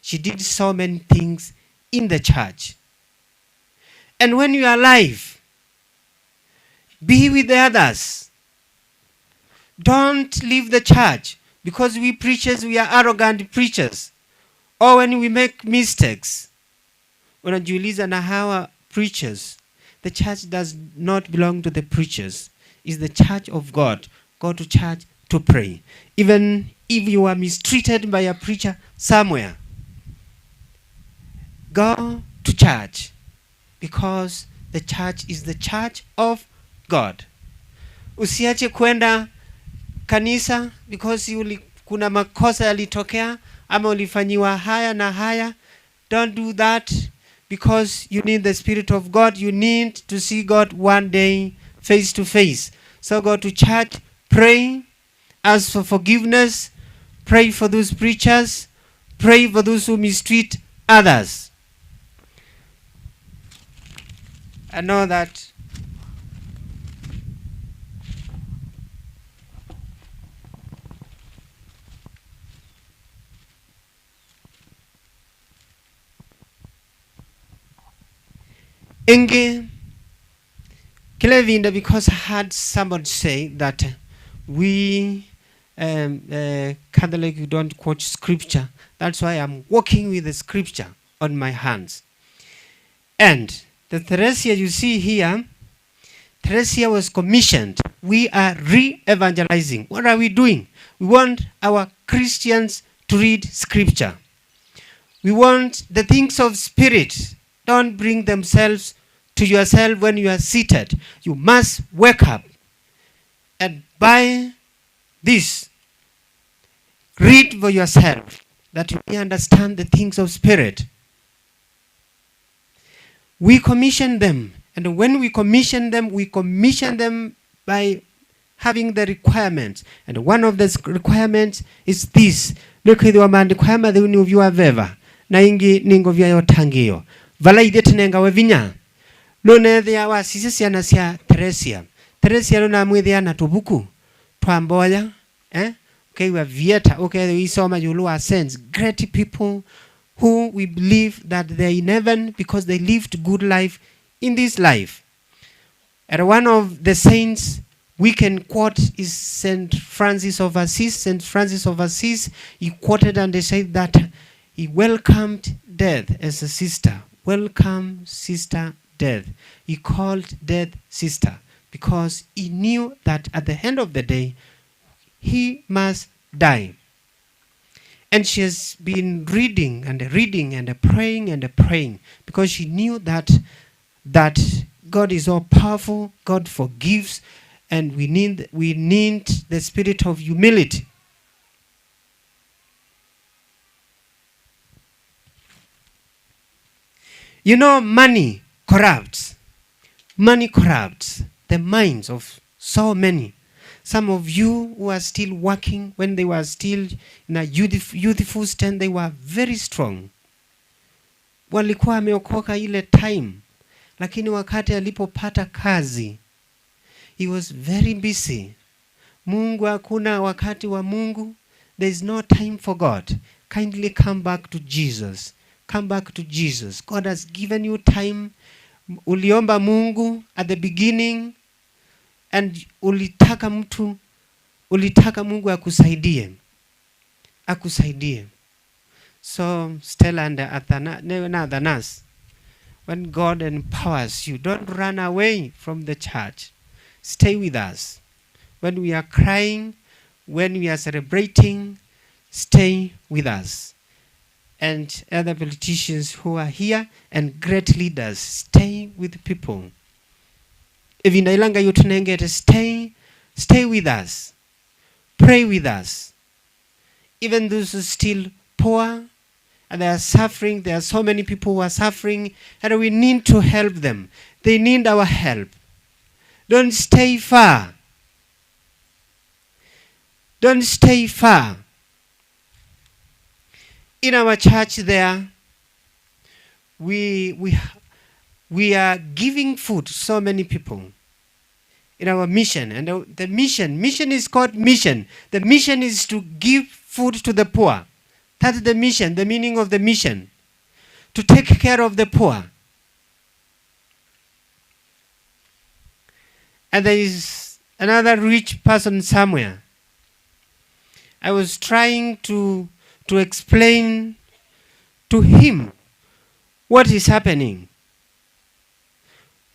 She did so many things in the church. And when you are alive, be with the others. Don't leave the church because we preachers, we are arrogant preachers. Or when we make mistakes, unajiuliza na hawa preachers. The church does not belong to the preachers. It's the church of God. Go to church to pray. Even if you are mistreated by a preacher somewhere, go to church because the church is the church of God. Usiache kwenda kanisa because kuna makosa yalitokea ama ulifanyiwa haya na haya. Don't do that because you need the Spirit of God. You need to see God one day face to face. So go to church, pray, ask for forgiveness, pray for those preachers, pray for those who mistreat others. I know that Inge Kilevinda, because I had somebody say that we Catholic, we don't quote scripture. That's why I'm walking with the scripture on my hands. And the Teresia you see here, Teresia was commissioned. We are re-evangelizing. What are we doing? We want our Christians to read scripture. We want the things of spirit. Don't bring themselves to yourself when you are seated. You must wake up and buy this. Read for yourself that you may understand the things of spirit. We commission them. And when we commission them by having the requirements. And one of the requirements is this. Nĩkwĩthĩwa maandĩko aya matheu nĩ ũvyũ wa veva na ingĩ nĩ ngovia ya ũtangĩĩo vala ithe tũnengawe vinya nũnethĩa wasisya ciana cia Teresia. Teresia nũnamwĩthĩa na tũbuku twa mboya, ukeigua vieta ukethia isoma yũlũ wa saints, great people who we believe that they are in heaven because they lived good life in this life. And one of the saints we can quote is Saint Francis of Assisi. Saint Francis of Assisi, he quoted and they said that he welcomed death as a sister. Welcome, sister death. He called death sister because he knew that at the end of the day, he must die. And she has been reading and reading and praying and praying because she knew that God is all powerful, God forgives, and we need the spirit of humility. You know, money corrupts. Money corrupts the minds of so many. Some of you who are still working, when they were still in a youthful stand, they were very strong. Walikuwa wameokoka ile time. Lakini wakati alipopata kazi, he was very busy. Mungu hakuna wakati wa Mungu. There is no time for God. Kindly come back to Jesus. Come back to Jesus. God has given you time. Uliomba Mungu at the beginning and ulitaka Mungu akusaidie. Akusaidie. So Stella and Athanas, when God empowers you, don't run away from the church. Stay with us. When we are crying, when we are celebrating, stay with us. And other politicians who are here and great leaders, stay with people. Ivinda ilanga yutunengete, stay with us. Pray with us. Even those who are still poor and they are suffering, there are so many people who are suffering, and we need to help them. They need our help. Don't stay far. Don't stay far. In our church there, we are giving food to so many people. In our mission, and the mission is called mission. The mission is to give food to the poor. That's the mission, the meaning of the mission. To take care of the poor. And there is another rich person somewhere. I was trying to explain to him what is happening.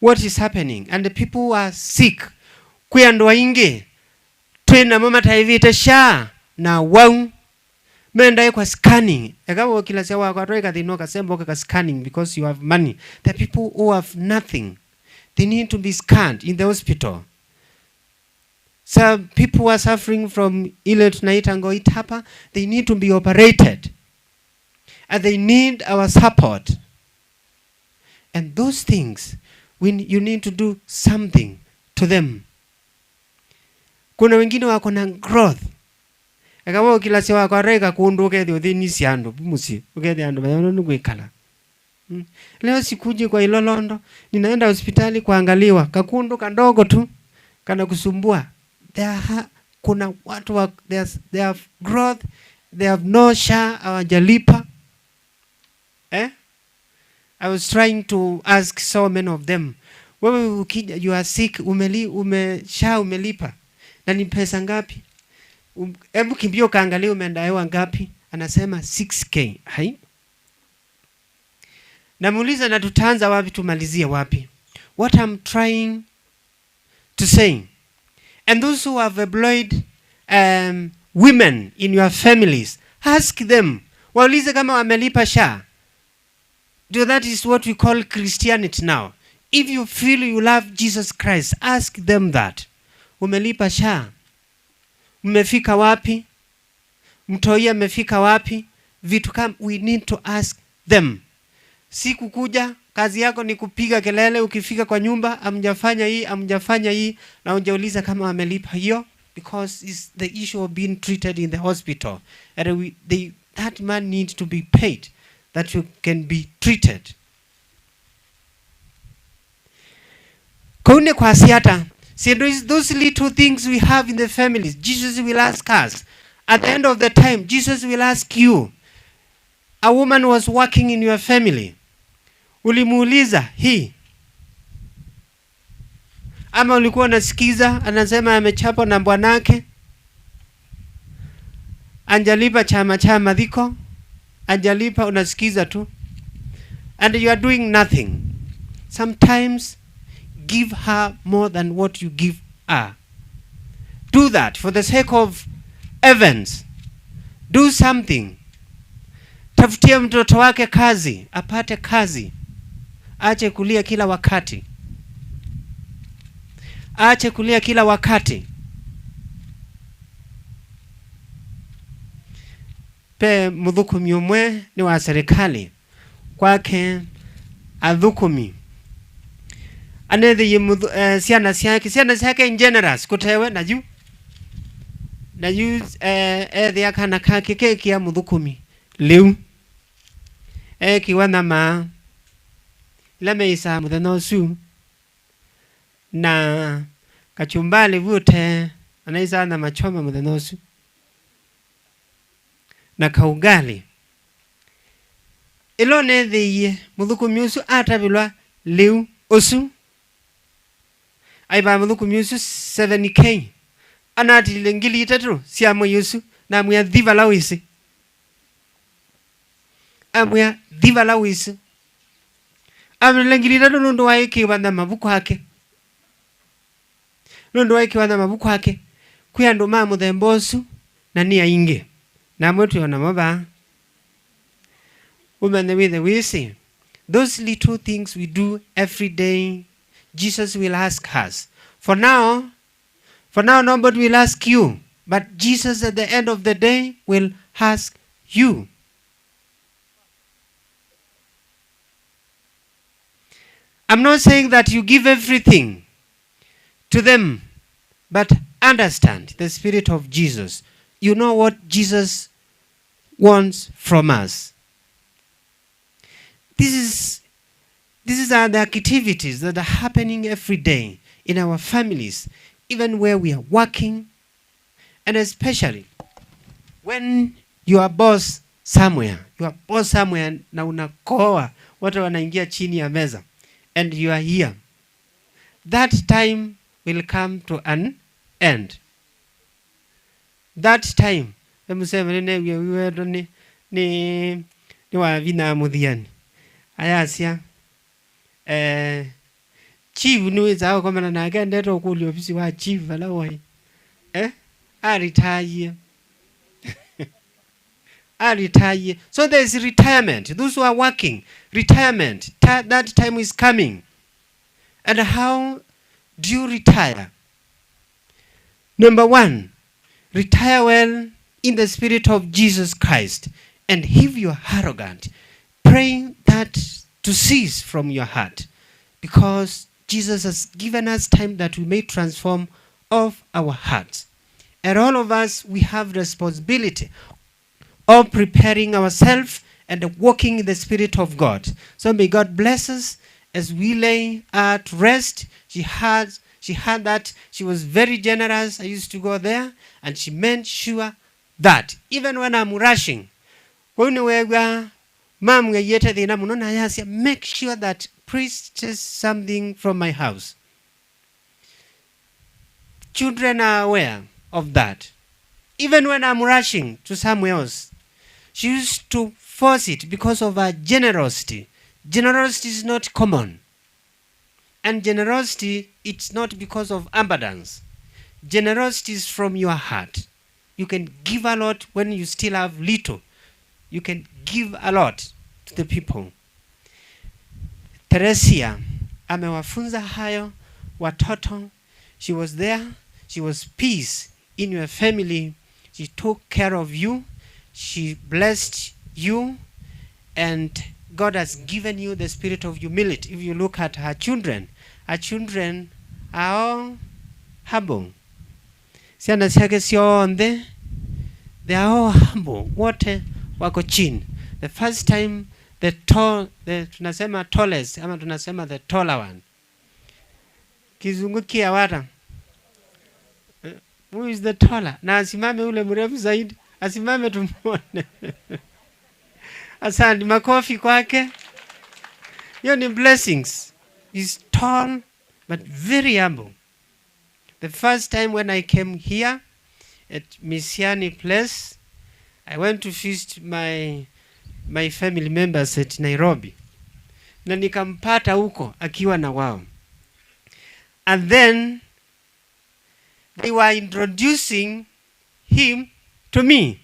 What is happening? And the people are sick. Kwi andu aingi twina mo mataivite SHA na wau menda kwa scanning ekawo kila sia wako atwa ikathino kasembo ka scanning because you have money. The people who have nothing, they need to be scanned in the hospital. Some people are suffering from ile tunaita ngoitapa, they need to be operated and they need our support. And those things, when you need to do something to them. Kuna wengine wako na growth. Akawa kila siku wako areka kuondoka ndio thini siando musi ukethi andu bayono nigwikala. Leo sikuje kwa Ilolondo, ninaenda hospitali kuangaliwa kakundu kandogo tu kana kusumbua. Kuna watu wa, they have growth, they have no SHA, hawajalipa. I was trying to ask so many of them. Wewe ukija, you are sick, SHA umelipa. Na ni pesa ngapi? Hebu kimbia ukaangalie umeendaiwa ngapi? Anasema 6K. Hai? Namuuliza na tutaanza wapi tumalizie wapi? What I'm trying to say. And those who have employed women in your families, ask them. Waulize kama wamelipa SHA. Do that is what we call Christianity now. If you feel you love Jesus Christ, ask them that. Umelipa SHA? Mmefika wapi? Mtoi amefika wapi? Vitu kama we need to ask them. Si kukuja, kazi yako ni kupiga kelele ukifika kwa nyumba, amjafanya hii, amjafanya hii, na hujauliza kama amelipa hiyo, because it's the issue of being treated in the hospital. And that man needs to be paid, that you can be treated. Kaune kwa siata. See, those little things we have in the families, Jesus will ask us. At the end of the time, Jesus will ask you. A woman was working in your family. Ulimuuliza hii? Ama ulikuwa unasikiza anasema amechapwa na bwanake? Anjalipa chama chama dhiko? Anjalipa, unasikiza tu. And you are doing nothing. Sometimes give her more than what you give her. Do that for the sake of heavens. Do something. Tafutie mtoto wake kazi, apate kazi. Ache kulia kila wakati. Ache kulia kila wakati. Pe muthukumi umwe ni wa serikali. Kwake athukumi. Anethe ye siana siake, siana siake in general, kutewe na yu. Na yu ethe akana kake keki ya muthukumi. Liu. Kiwa na ma. Lame isa muthenya usu. Na kachumbali vute anaisa na machoma muthenya usu. Na kaugali. Ilo nethe ye muthukumi usu atabilwa liu usu. Aiba muthukumi usu 7K. Anatile ngili itatu siamo yusu na mwa dhiva lawisi. Amwa dhiva lawisi. Amle ngili itatu nundu wa iki wanda mabuku hake. Nundu waikiwa mabuku ake kwi andu ma muthemba usu na ni aingi na amwe twina namo vaa umenye withe wisi. Those little things we do every day, Jesus will ask us. For now nobody will ask you, but Jesus at the end of the day will ask you. I'm not saying that you give everything to them, but understand the spirit of Jesus. You know what Jesus wants from us. These are the activities that are happening every day in our families, even where we are working, and especially when you are boss somewhere, you are boss somewhere na unakohoa, watu wanaingia chini ya meza, and you are here. That time will come to an end. That time, emuseme nene wiwedo ni ni ni wavina muthiani ayasia chief niwithaa ukomana nake ndeta ukulia ofisi wa chief ala wai aretire aretire. So there is retirement. Those who are working, retirement. That time is coming. And how do you retire? Number one, retire well in the spirit of Jesus Christ. And if you are arrogant, pray that to cease from your heart, because Jesus has given us time that we may transform of our hearts. And all of us, we have responsibility of preparing ourselves and walking in the Spirit of God. So may God bless us as we lay at rest. She had that. She was very generous. I used to go there, and she made sure that even when I'm rushing, kwau mam yete thina muno na yasia, make sure that priest something from my house. Children are aware of that. Even when I'm rushing to somewhere else, she used to force it because of her generosity. Generosity is not common. And generosity, it's not because of abundance. Generosity is from your heart. You can give a lot when you still have little. You can give a lot to the people. Teresia amewafunza hayo watoto. She was there. She was peace in your family. She took care of you. She blessed you. And God has given you the spirit of humility. If you look at her children are all humble. Ciana ciake cionthe, they are all humble. Wote wako chini. The first time the tall, the tunasema tallest ama tunasema the taller one. Kizungu kia. Who is the taller? Na asimame ule mrefu zaidi, asimame tumuone. Asante, makofi kwake. Hiyo ni blessings. He's tall but very humble. The first time when I came here at Misiani Place, I went to visit my family members at Nairobi. Na nikampata huko akiwa na wao. And then they were introducing him to me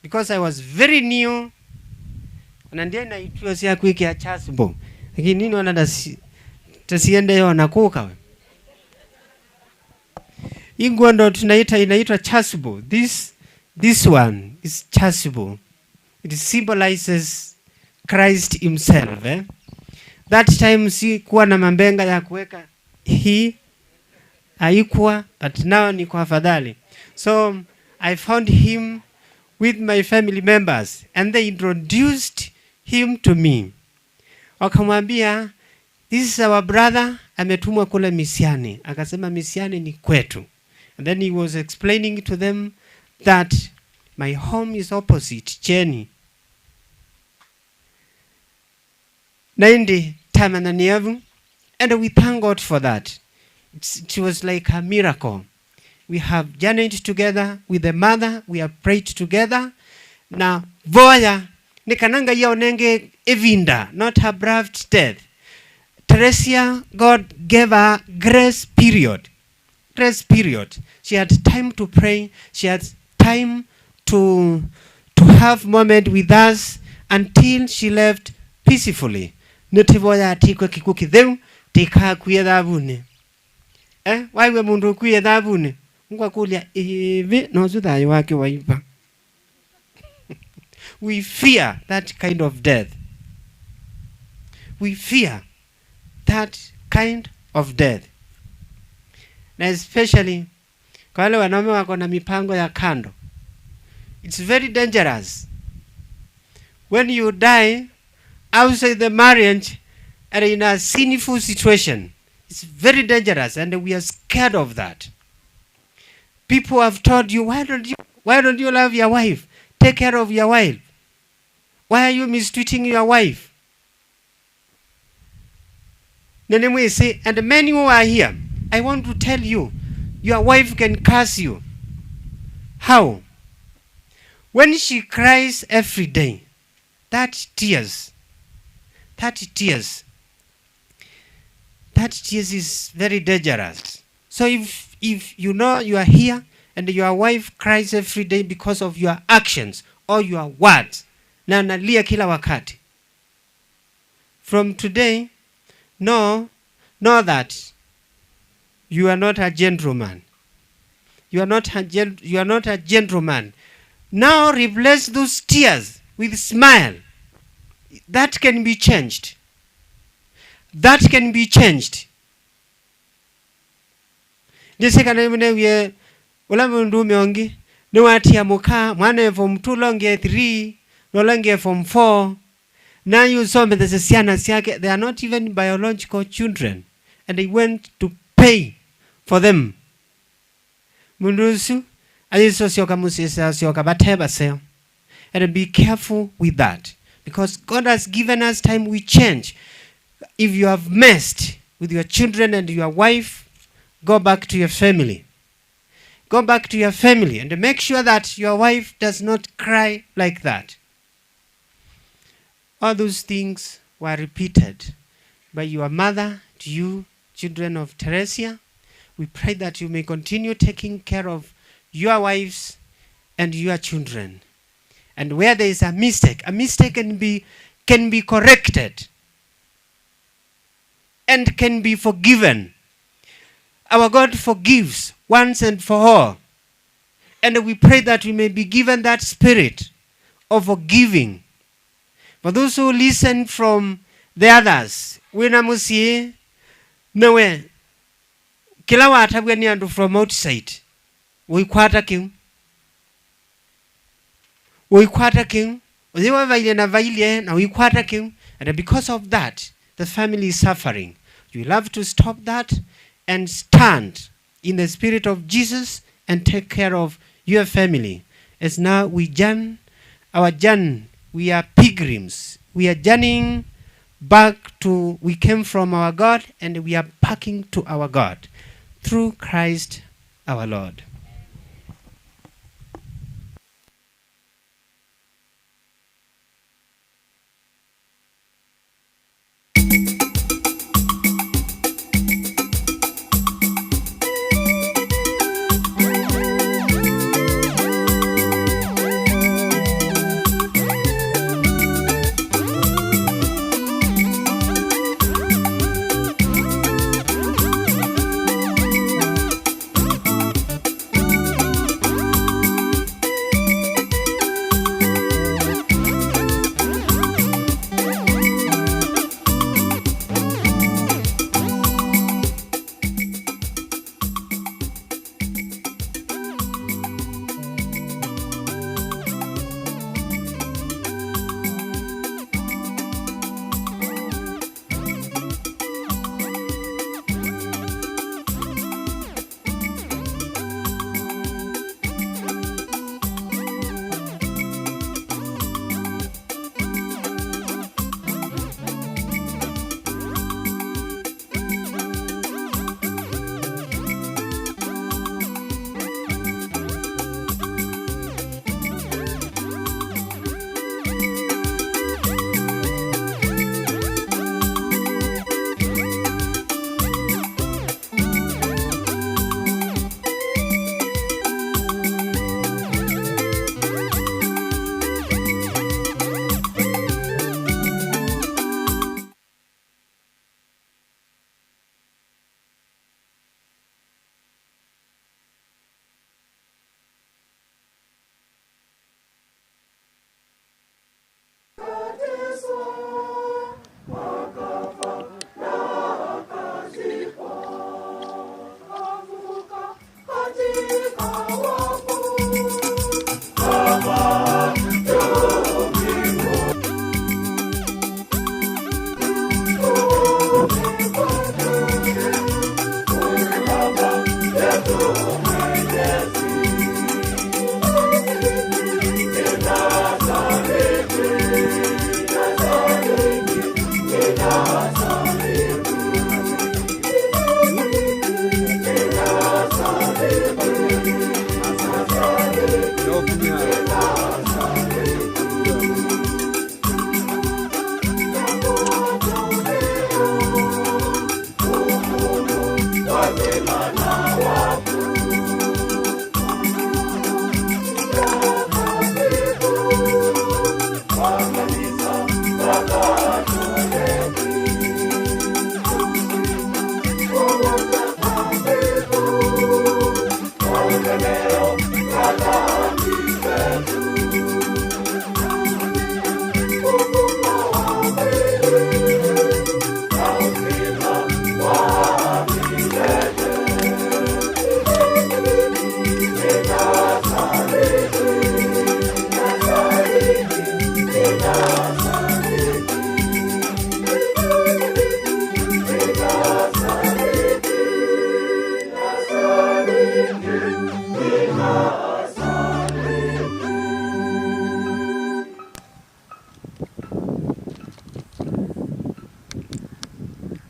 because I was very new. Na ndiye naitwa sia kwikia chasuble. Lakini nini wana tasiende yo nakuka we. Hii nguo ndo tunaita inaitwa chasuble. This one is chasuble. It symbolizes Christ himself. Eh? That time si kuwa na mambenga ya kuweka hii haikuwa, but now ni kwa afadhali. So I found him with my family members and they introduced him to me. Wakamwambia, "This is our brother, ametumwa kule Misiani." Akasema Misiani ni kwetu. And then he was explaining to them that my home is opposite Cheni. Naindi tamananiavu, and we thank God for that. It was like a miracle. We have journeyed together with the mother, we have prayed together. Na voya nikananga yaonenge evinda, not abrupt death. Teresia, God gave her grace period. grace period, she had time to pray, she had time to have moment with us until she left peacefully. Nitivoya atikwe kiku kitheu tikakuye thavuni. Waiwe mundu ukuye thavuni ngwakulia ivi nozu thayu wake waiva. We fear that kind of death. We fear that kind of death. Na especially kwa wale wanaume wako na mipango ya kando. It's very dangerous. When you die outside the marriage and in a sinful situation, it's very dangerous, and we are scared of that. People have told you, why don't you love your wife? Take care of your wife. Why are you mistreating your wife? Say, and many who are here, I want to tell you, your wife can curse you. How? When she cries every day, that tears is very dangerous. So if you know you are here and your wife cries every day because of your actions or your words, na analia kila wakati, from today, know that you are not a gentleman. You are not a gentleman. Now replace those tears with smile. That can be changed. That can be changed. Nisekana mune ula mundu umeongi ni watia muka mwana form 2 longe 3 no longe form 4. Now you saw me the siana siake, they are not even biological children, and they went to pay for them. Mundusu ayisosioka musisa sioka bateba seo. And be careful with that, because God has given us time we change. If you have messed with your children and your wife, go back to your family. Go back to your family and make sure that your wife does not cry like that. All those things were repeated by your mother to you, children of Teresia. We pray that you may continue taking care of your wives and your children. And where there is a mistake can be corrected and can be forgiven. Our God forgives once and for all. And we pray that we may be given that spirit of forgiving. For those who listen from the others, wina musie newe kila watabwe ni andu from outside. Uikwata kiu. Uikwata kiu. Uziwa vaile na vaile na uikwata kiu. And because of that, the family is suffering. You will have to stop that and stand in the spirit of Jesus and take care of your family. As now we journey, our journey, we are pilgrims. We are journeying back to, we came from our God, and we are backing to our God through Christ our Lord.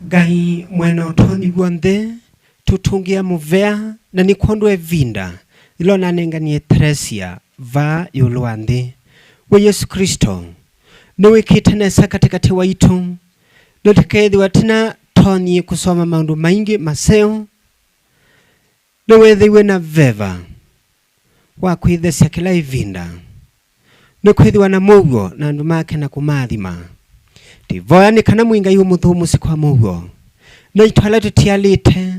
Ngai mwene utonyi wonthe tutungia muvea na ni kwondu evinda ilo nanenganie Teresia va yulu wa nthi we Yesu Kristo niwikite nesa katikati waitu nutikethiwa tina tonyi kusoma maundu maingi maseo niwethiwe na veva wa kwithesya kila ivinda nikwithiwa na muguo na andu make na kumathima. Ndivoya ni kana mwingai umuthumu sikwa muguo na itwala tutialite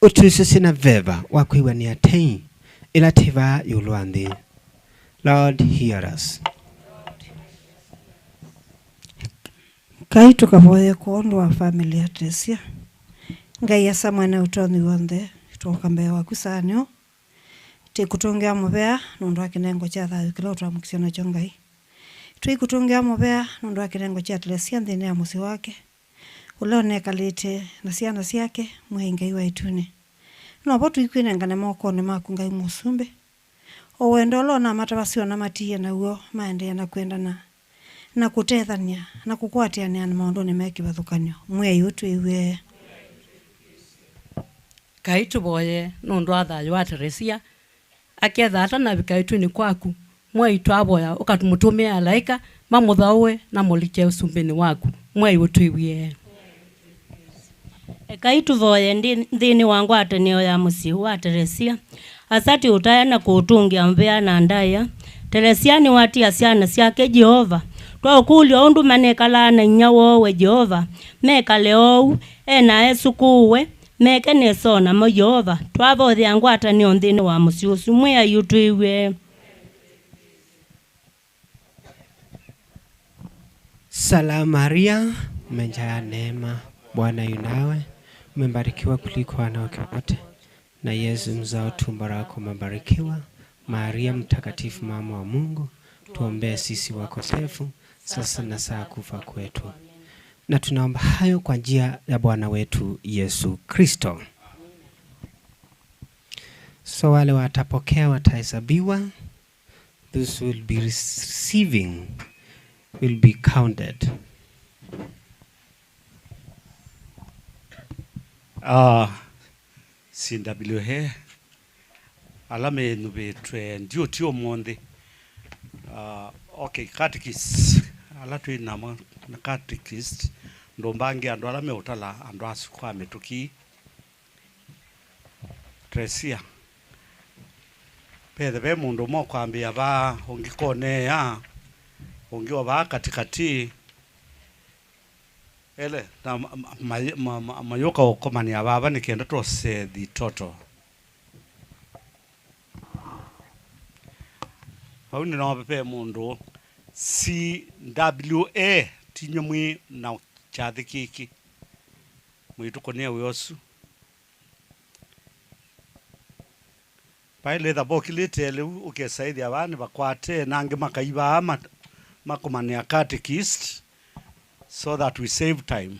utusisi na veva wa kwiwa ni atei ila tiva yulu wa nthi. Lord, hear us. Ngai tukavoye kwondu wa family ya Teresia. Ngai asa mwene utonyi wonthe tuoka mbee waku sanyo tikutungia muvea nundu wa kinengo cha thayu kila utwamukisya nakyo Ngai. Twikutungia muvea nundu wa kinengo cha Teresia nthini ya musyi wake ula unekalite na syana syake mwai Ngai wa ituni. Novo twikwinengane mokoni maku Ngai musumbi o wendo ula onamatavasyo na matiie naw'o maendeea na kwendana na kutethania na kukwatiania na maunduni me kivathukanyo. Mwai utwiwie. Ngai tuvoye nundu wa thayu wa Teresia aketha atanavika ituni kwaku mwai twavoya ukatumutumia alaika mamuthaue na mulike usumbini waku. Mwai utwiwie. Ngai tuvoye nthini wa ngwatanio ya musyi wa Teresia asati utaya na kuutungia mvea na ndaya. Teresia ni watia syana syake Jehova twaukulya undu manekala na inya wowe Jehova mekale ou ena esukuwe meke nesona mo Jehova twavothea ngwatanio nthini wa musyi usu. Mwai utwiwie. Salamu Maria, umejaa neema, Bwana yu nawe, umebarikiwa kuliko wanawake wote, na Yesu mzao tumbo lako umebarikiwa. Maria mtakatifu, mama wa Mungu, tuombee sisi wakosefu, sasa na saa kufa kwetu. Na tunaomba hayo kwa njia ya Bwana wetu Yesu Kristo. So wale watapokea watahesabiwa. Those will be receiving will be counted. CWH alame nubetwe ndio tio monde. Okay, catechist ala twinamo na catechist ndombange andu alame utala andu asukwa metuki Teresia pethe ve mundu mo kwambia ba ungikone ya ungiwa ba katikati ele na mayoka okomania baba nikenda tose the total Pauni na pepe mundu CWA tinyomwi na chathi kiki mwitukonia wiosu paile thabokilite leu ukesaithia abana bakwate nange makaiba makomania catechist so that we save time.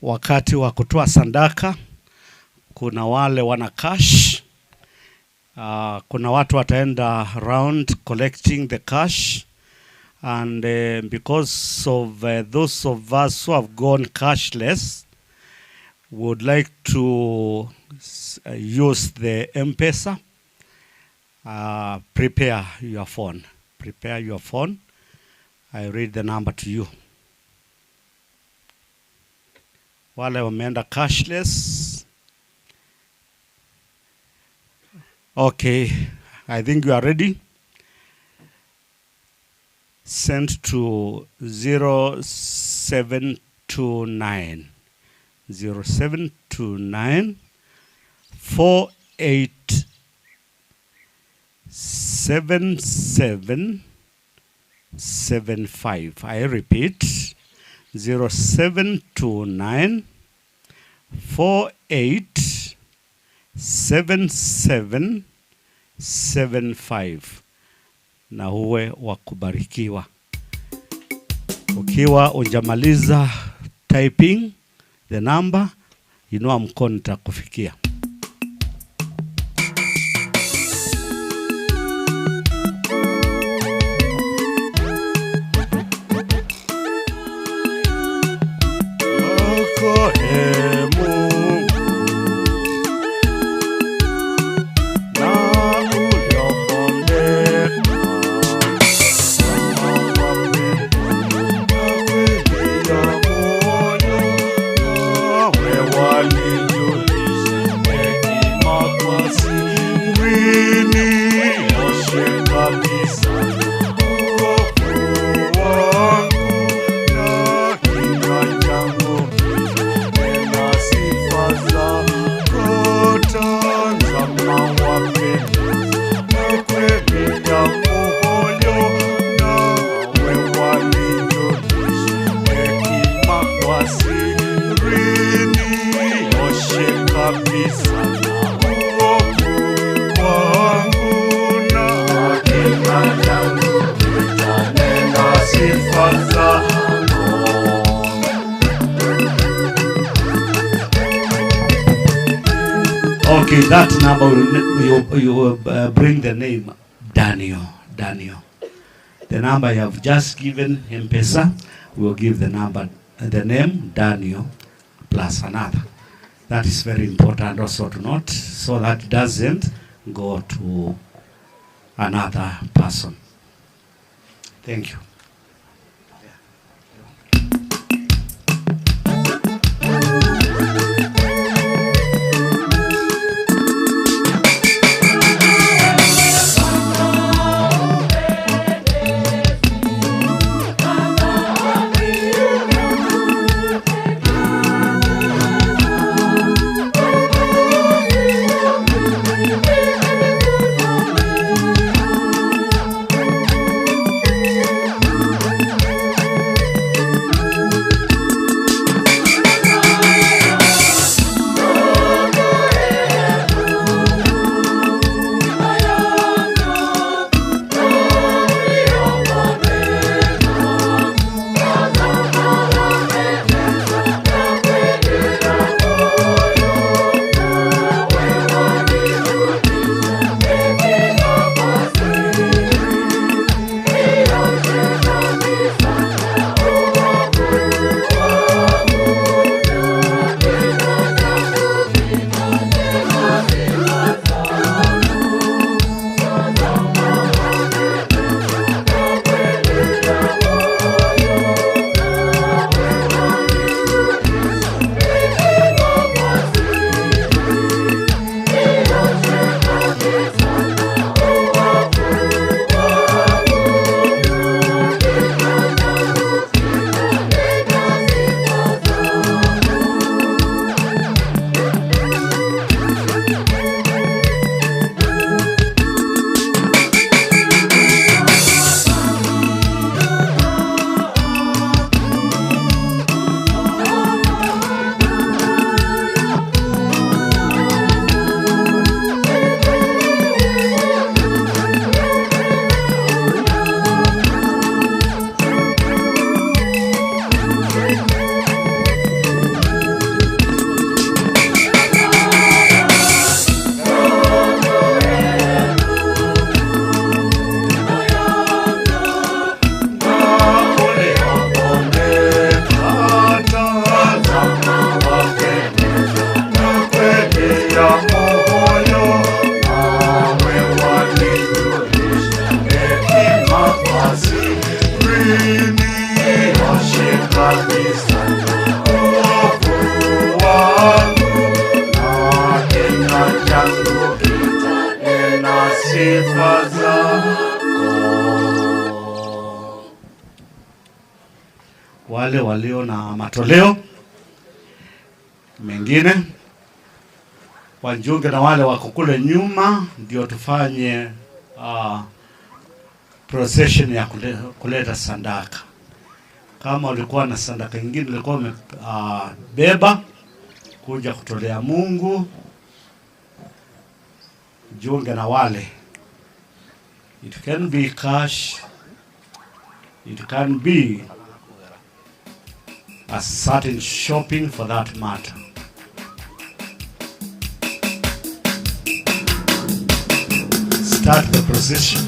Wakati wa kutoa sadaka kuna wale wana cash. Kuna watu wataenda round collecting the cash, and because of those of us who have gone cashless would like to use the M-Pesa. Prepare your phone. Prepare your phone. I read the number to you. Wale wameenda cashless. Okay, I think you are ready. Send to 0729 0729 48 77 75. I repeat, 0729 48 77 75. Na uwe wa kubarikiwa. Ukiwa hujamaliza typing the number, inua mkono nitakufikia. Okay, that number will, you will bring the name Daniel. Daniel. The number you have just given M-Pesa will give the number, the name Daniel plus another. That is very important also to note, so that doesn't go to another person. Thank you. Kabisa wokovu wangu, na kinywa changu kitanena sifa zako. Wale walio na matoleo mengine wajunge na wale wako kule nyuma, ndio tufanye procession ya kuleta sadaka. Kama ulikuwa na sadaka nyingine ulikuwa umebeba kuja kutolea Mungu, jiunge na wale. It can be cash, it can be a certain shopping for that matter. Start the procession.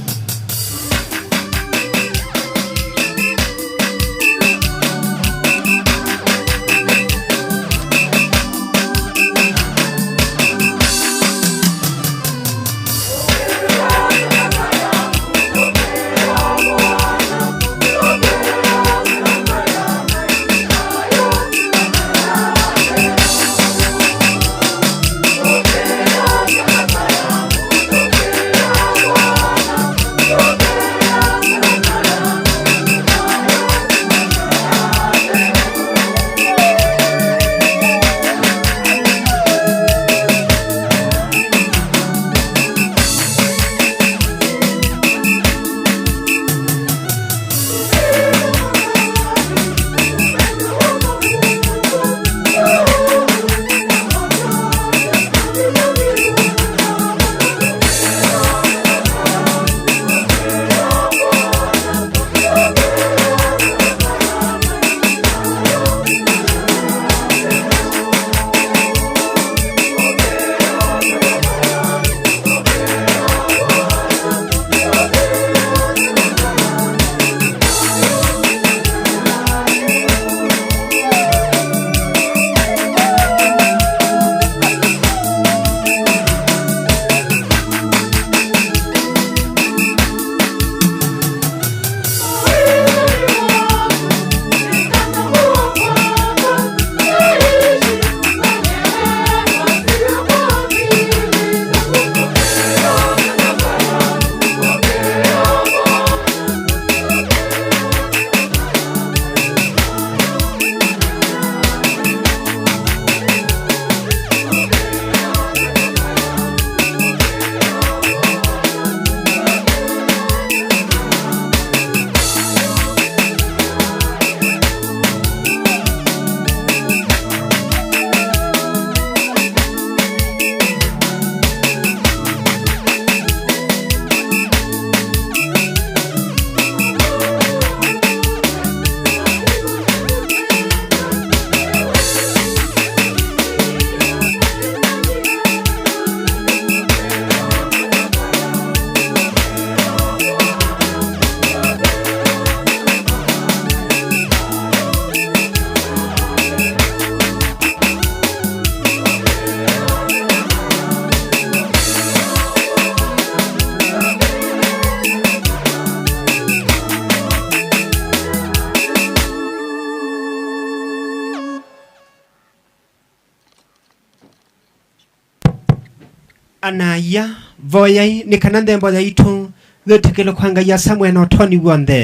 Anaya voyai ni kana nthembo yaitu thitikile kwa Ngai ya Samuel na utoni wonthe.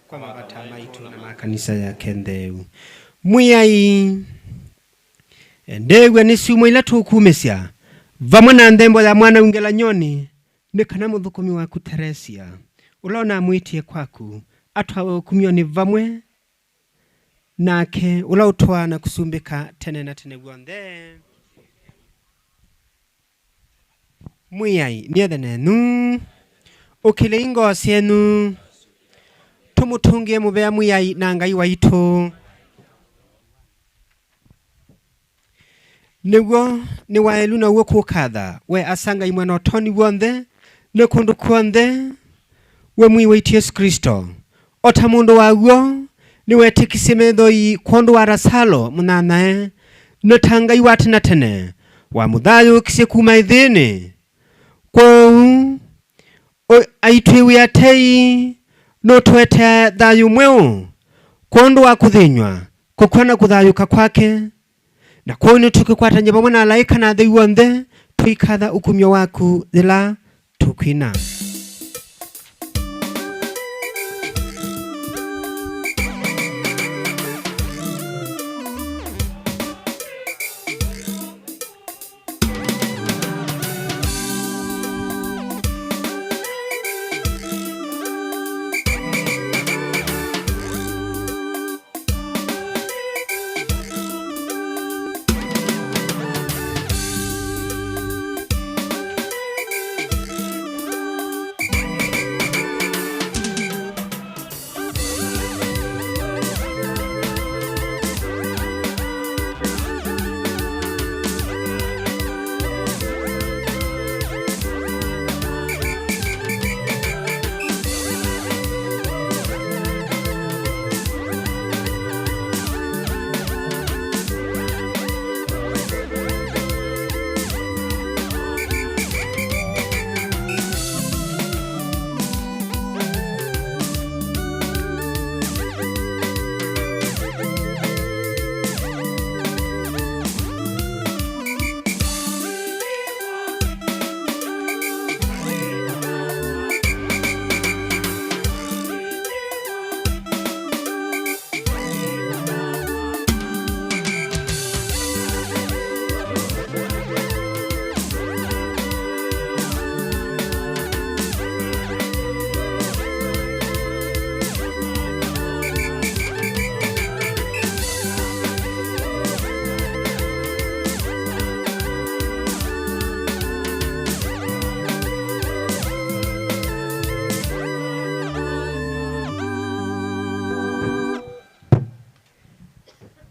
Kwa mabata maitu na makanisa yake ntheu mwiyai ndewe ni ciumwa ila tukumesya vamwe na nthembo ya mwana ungela nyoni ni kana muthukumi waku Teresia ula amwitie kwaku atwawe ukumio ni vamwe nake ula utwa na kusumbika tene na tene wonthe. Mwiyai niethe nenu ukile ingo syenu tumutungie mubea mwiyai na Ngai waitu niguo ni waelu na uo kukatha we asanga imwe na utoni wonthe ni kundu kuonthe we mwi waitu Yesu Kristo ota mundu waguo ni wetikisie methoi kwondu wa Rasalo munanae ni ta Ngai wa tene tene wa muthayukisie kuma ithini kwou Aitwiwia tei nutwete thayu mweu kwondu wa kuthinywa kukwena kuthayuka kwake na kwou nitukikwatania vamwe na alaika na atheu onthe twikatha ukumyo waku thila tukwina.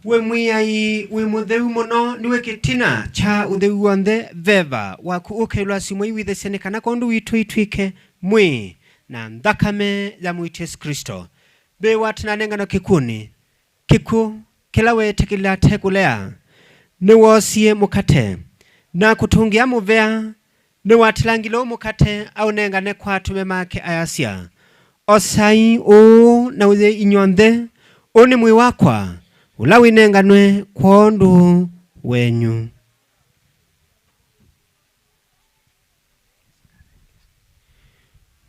We mwiyai wi mutheu muno niwe kitina cha utheu wonthe veva waku ukailwa simwe iwithesene kana kondu witu itwike mwi na nthakame ya mwitu Yesu Kristo be watinanengano kikuni kiku kila wetikila tekulea niwosie mukate na kutungia muvea niwatilangile mukate au nengane kwa tume make ayasia osai uu na uthe inyonthe uu ni mwi wakwa ula winenganwe kwondu wenyu.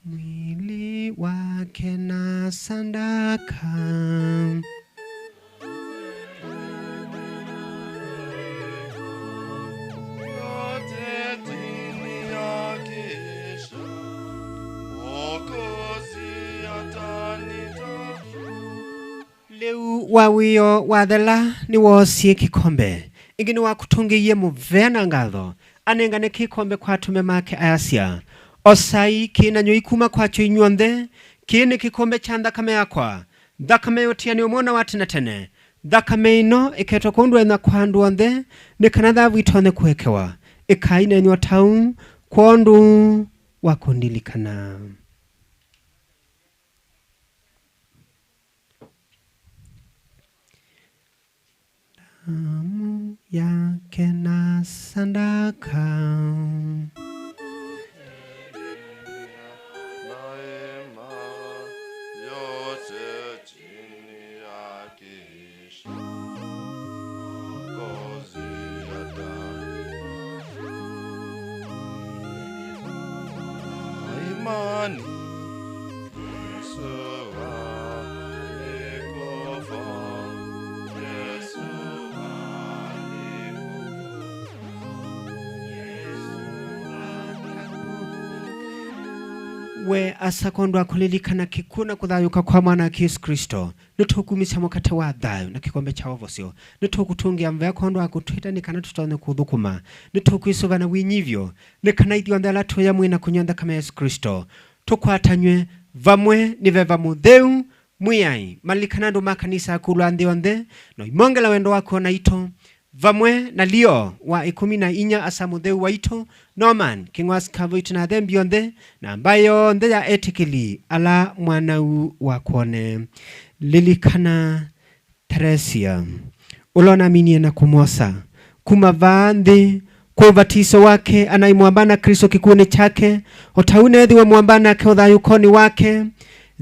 Mwili wake na sandaka leu wawio wathela niwosie kikombe ingi niwakutungiie muvea na ngatho anengane kikombe kwa atume make ayasia osai kinanywa ikuma kwacho inyuonthe kii ni kikombe cha nthakame yakwa nthakame yotianio mwona wa tene tene nthakame ino iketwa kundu ena kwa andu onthe ni kana thavu itonye kuekewa ikainenwa tau kwondu wa kundilikana. Damu yake na sandaka imani Yesu alikufa, Yesu we asakondwa kulilikana kikuna kuthayuka kwa mwana wa Yesu Kristo nitukumisa mukate wa thayu na kikombe cha ovosio nitukutungia mvea kondwa kutwita nikana tutonye kuthukuma nitukwisuva winyivyo nikana ithuonthe ala tuya mwina kunywa nthakame ya Yesu Kristo tukwatanywe vamwe ni veva mutheu mwiyai malikana andu ma kanisa akulwa nthi yonthe no imongela wendo waku ona ito vamwe na Leo wa 14 asa mutheu waito Norman King'was Kavoit na athembi onthe na mbai yonthe ya etikili ala mwanau wakwone lilikana Teresia ulonaminie na kumosa kuma vaa nthi Kwa ubatiso wake anaimwambana Kristo kikuuni chake otaunethiwe mwambana ke uthayukoni wake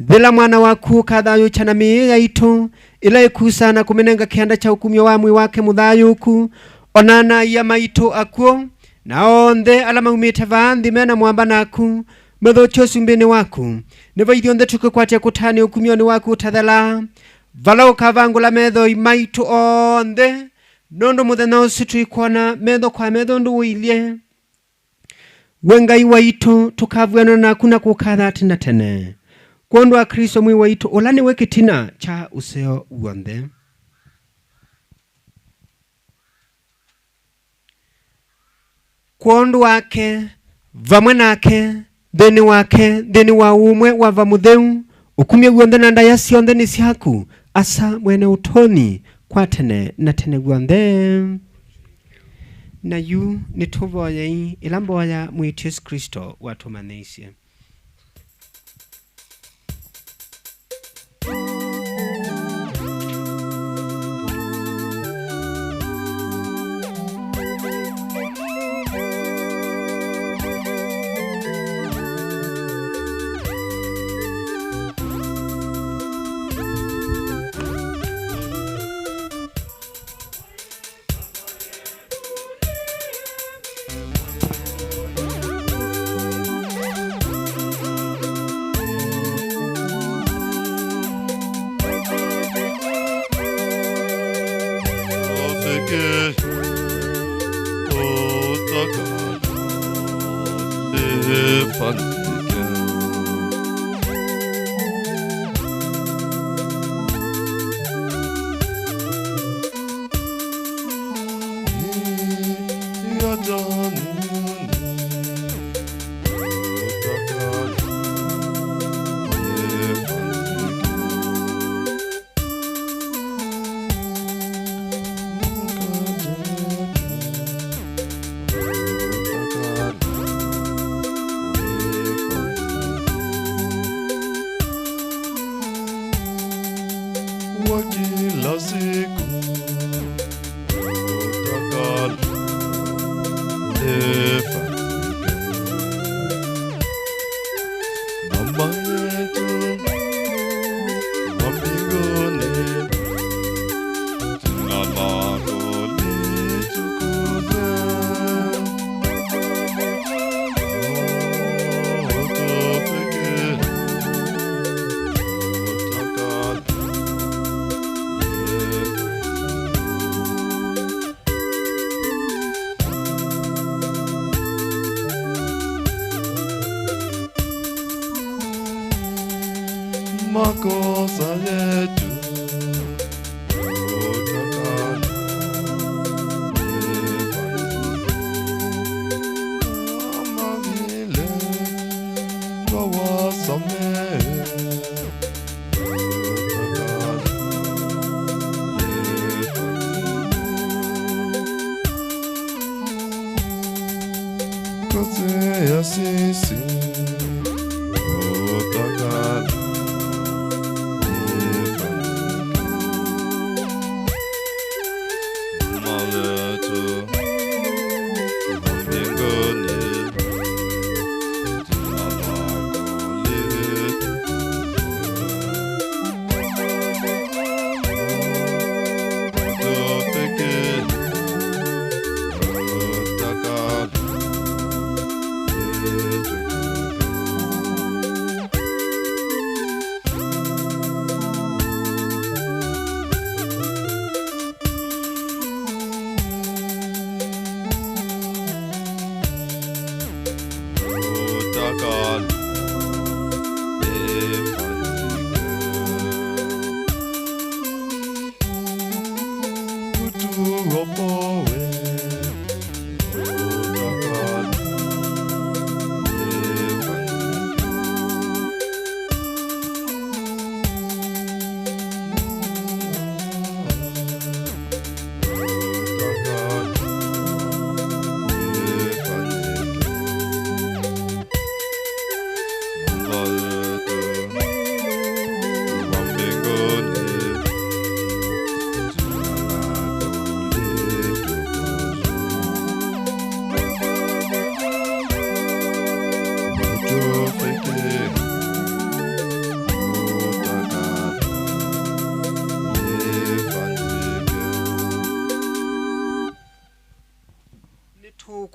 thila mwana waku kathayucha na mii yaitu ila ikusana kuminenga kianda cha ukumio wa mwi wake muthayuku onana iya maitu akuo na onthe ala maumite vaanthi mena mwamba naku methucho usumbini waku nivo ithionthe tukikwatia kutani ukumioni waku utathela vala ukavangula metho maitu onthe nundu muthenya ucio twikuona metho kwa metho ndu wilie we Ngai waitu tukavwana naku na kukatha tena tene kwondu wa Kristo mwi waitu ula niwe kitina cha useo wonthe. Kwondu wake vamwe nake thini wake thini wa umwe wa vamutheu ukumye guonthe na ndaya cionthe ni ciaku asa mwene utoni kwa tene na tene guonthe. Na yu nituvoyei ila mboya mwitu Yesu Kristo watumanyiisye. Makosa yetu utakalo kama vile twawasamehe utakalo kosea sisi utakalo.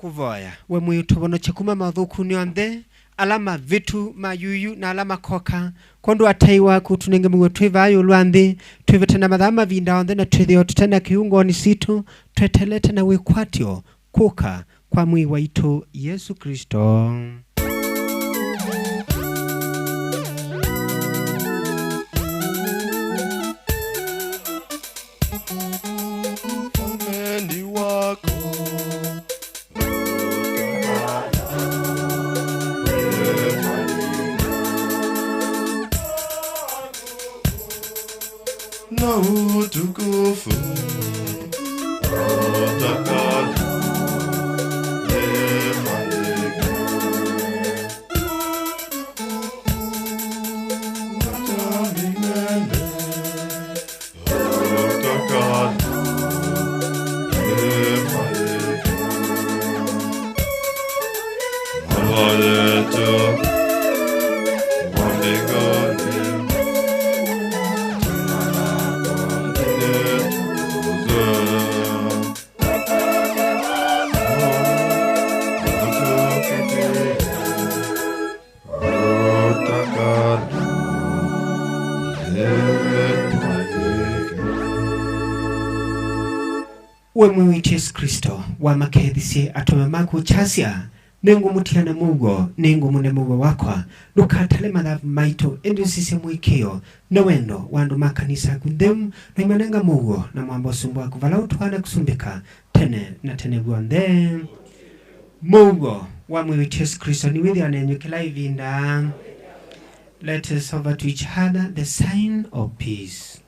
Kuvoya we mwitubono chekuma mathuku ni onthe alama vitu mayuyu na alama koka kondu atai waku tunenge mwe twivayo lwanthi twivete mathama vinda onthe na twithio tutena kiungoni situ twetelete na wikwatio kuka kwa mwi waitu Yesu Kristo. Ufalme wako na utukufu We mwiwi Yesu Kristo wa makethisie atome maku chasia nengu mutiana mugo nengu mune mugo wakwa nukatale mathavu maito indi sisi mwikio na wendo wandu makanisa kuntheu na imanenga mugo na mwamba usumbu waku vala utwana kusumbika tene na tene guonthe. Mugo wa mwiwi Yesu Kristo ni withia nenyu kila ivinda. Let us offer to each other the sign of peace.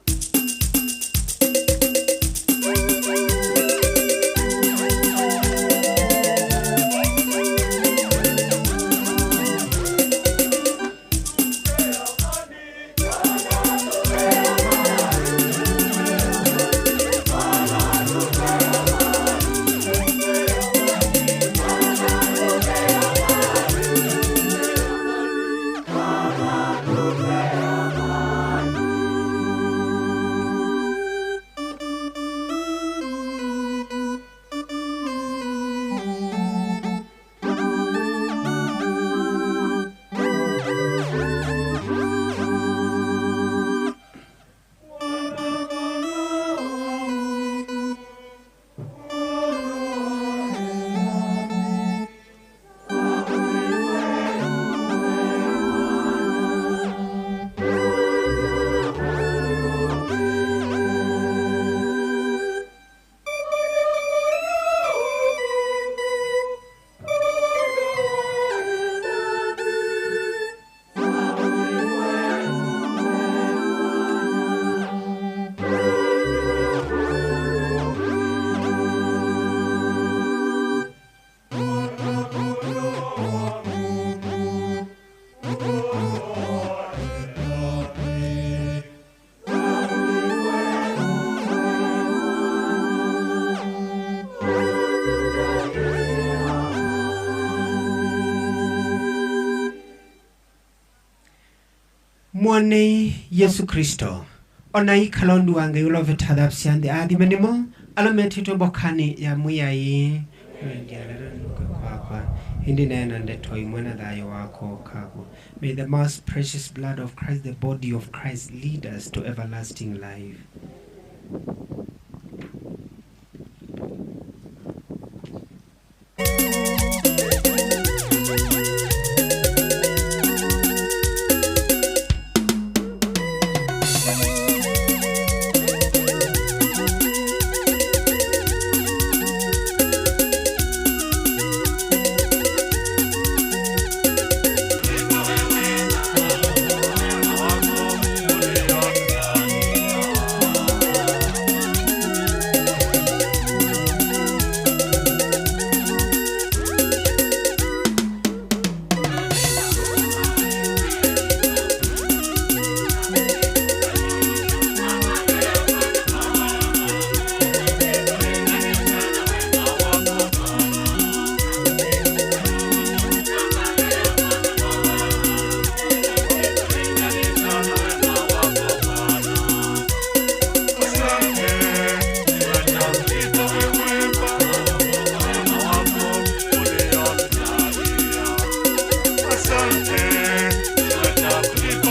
Mwane Yesu Kristo ona ikalondu wange uloveta thapsianthe athime nimo alametitwe mbokani ya mwiyai kwakwa indi nena ndeto imwe na thayo wako kagu. May the most precious blood of Christ, the body of Christ, lead us to everlasting life.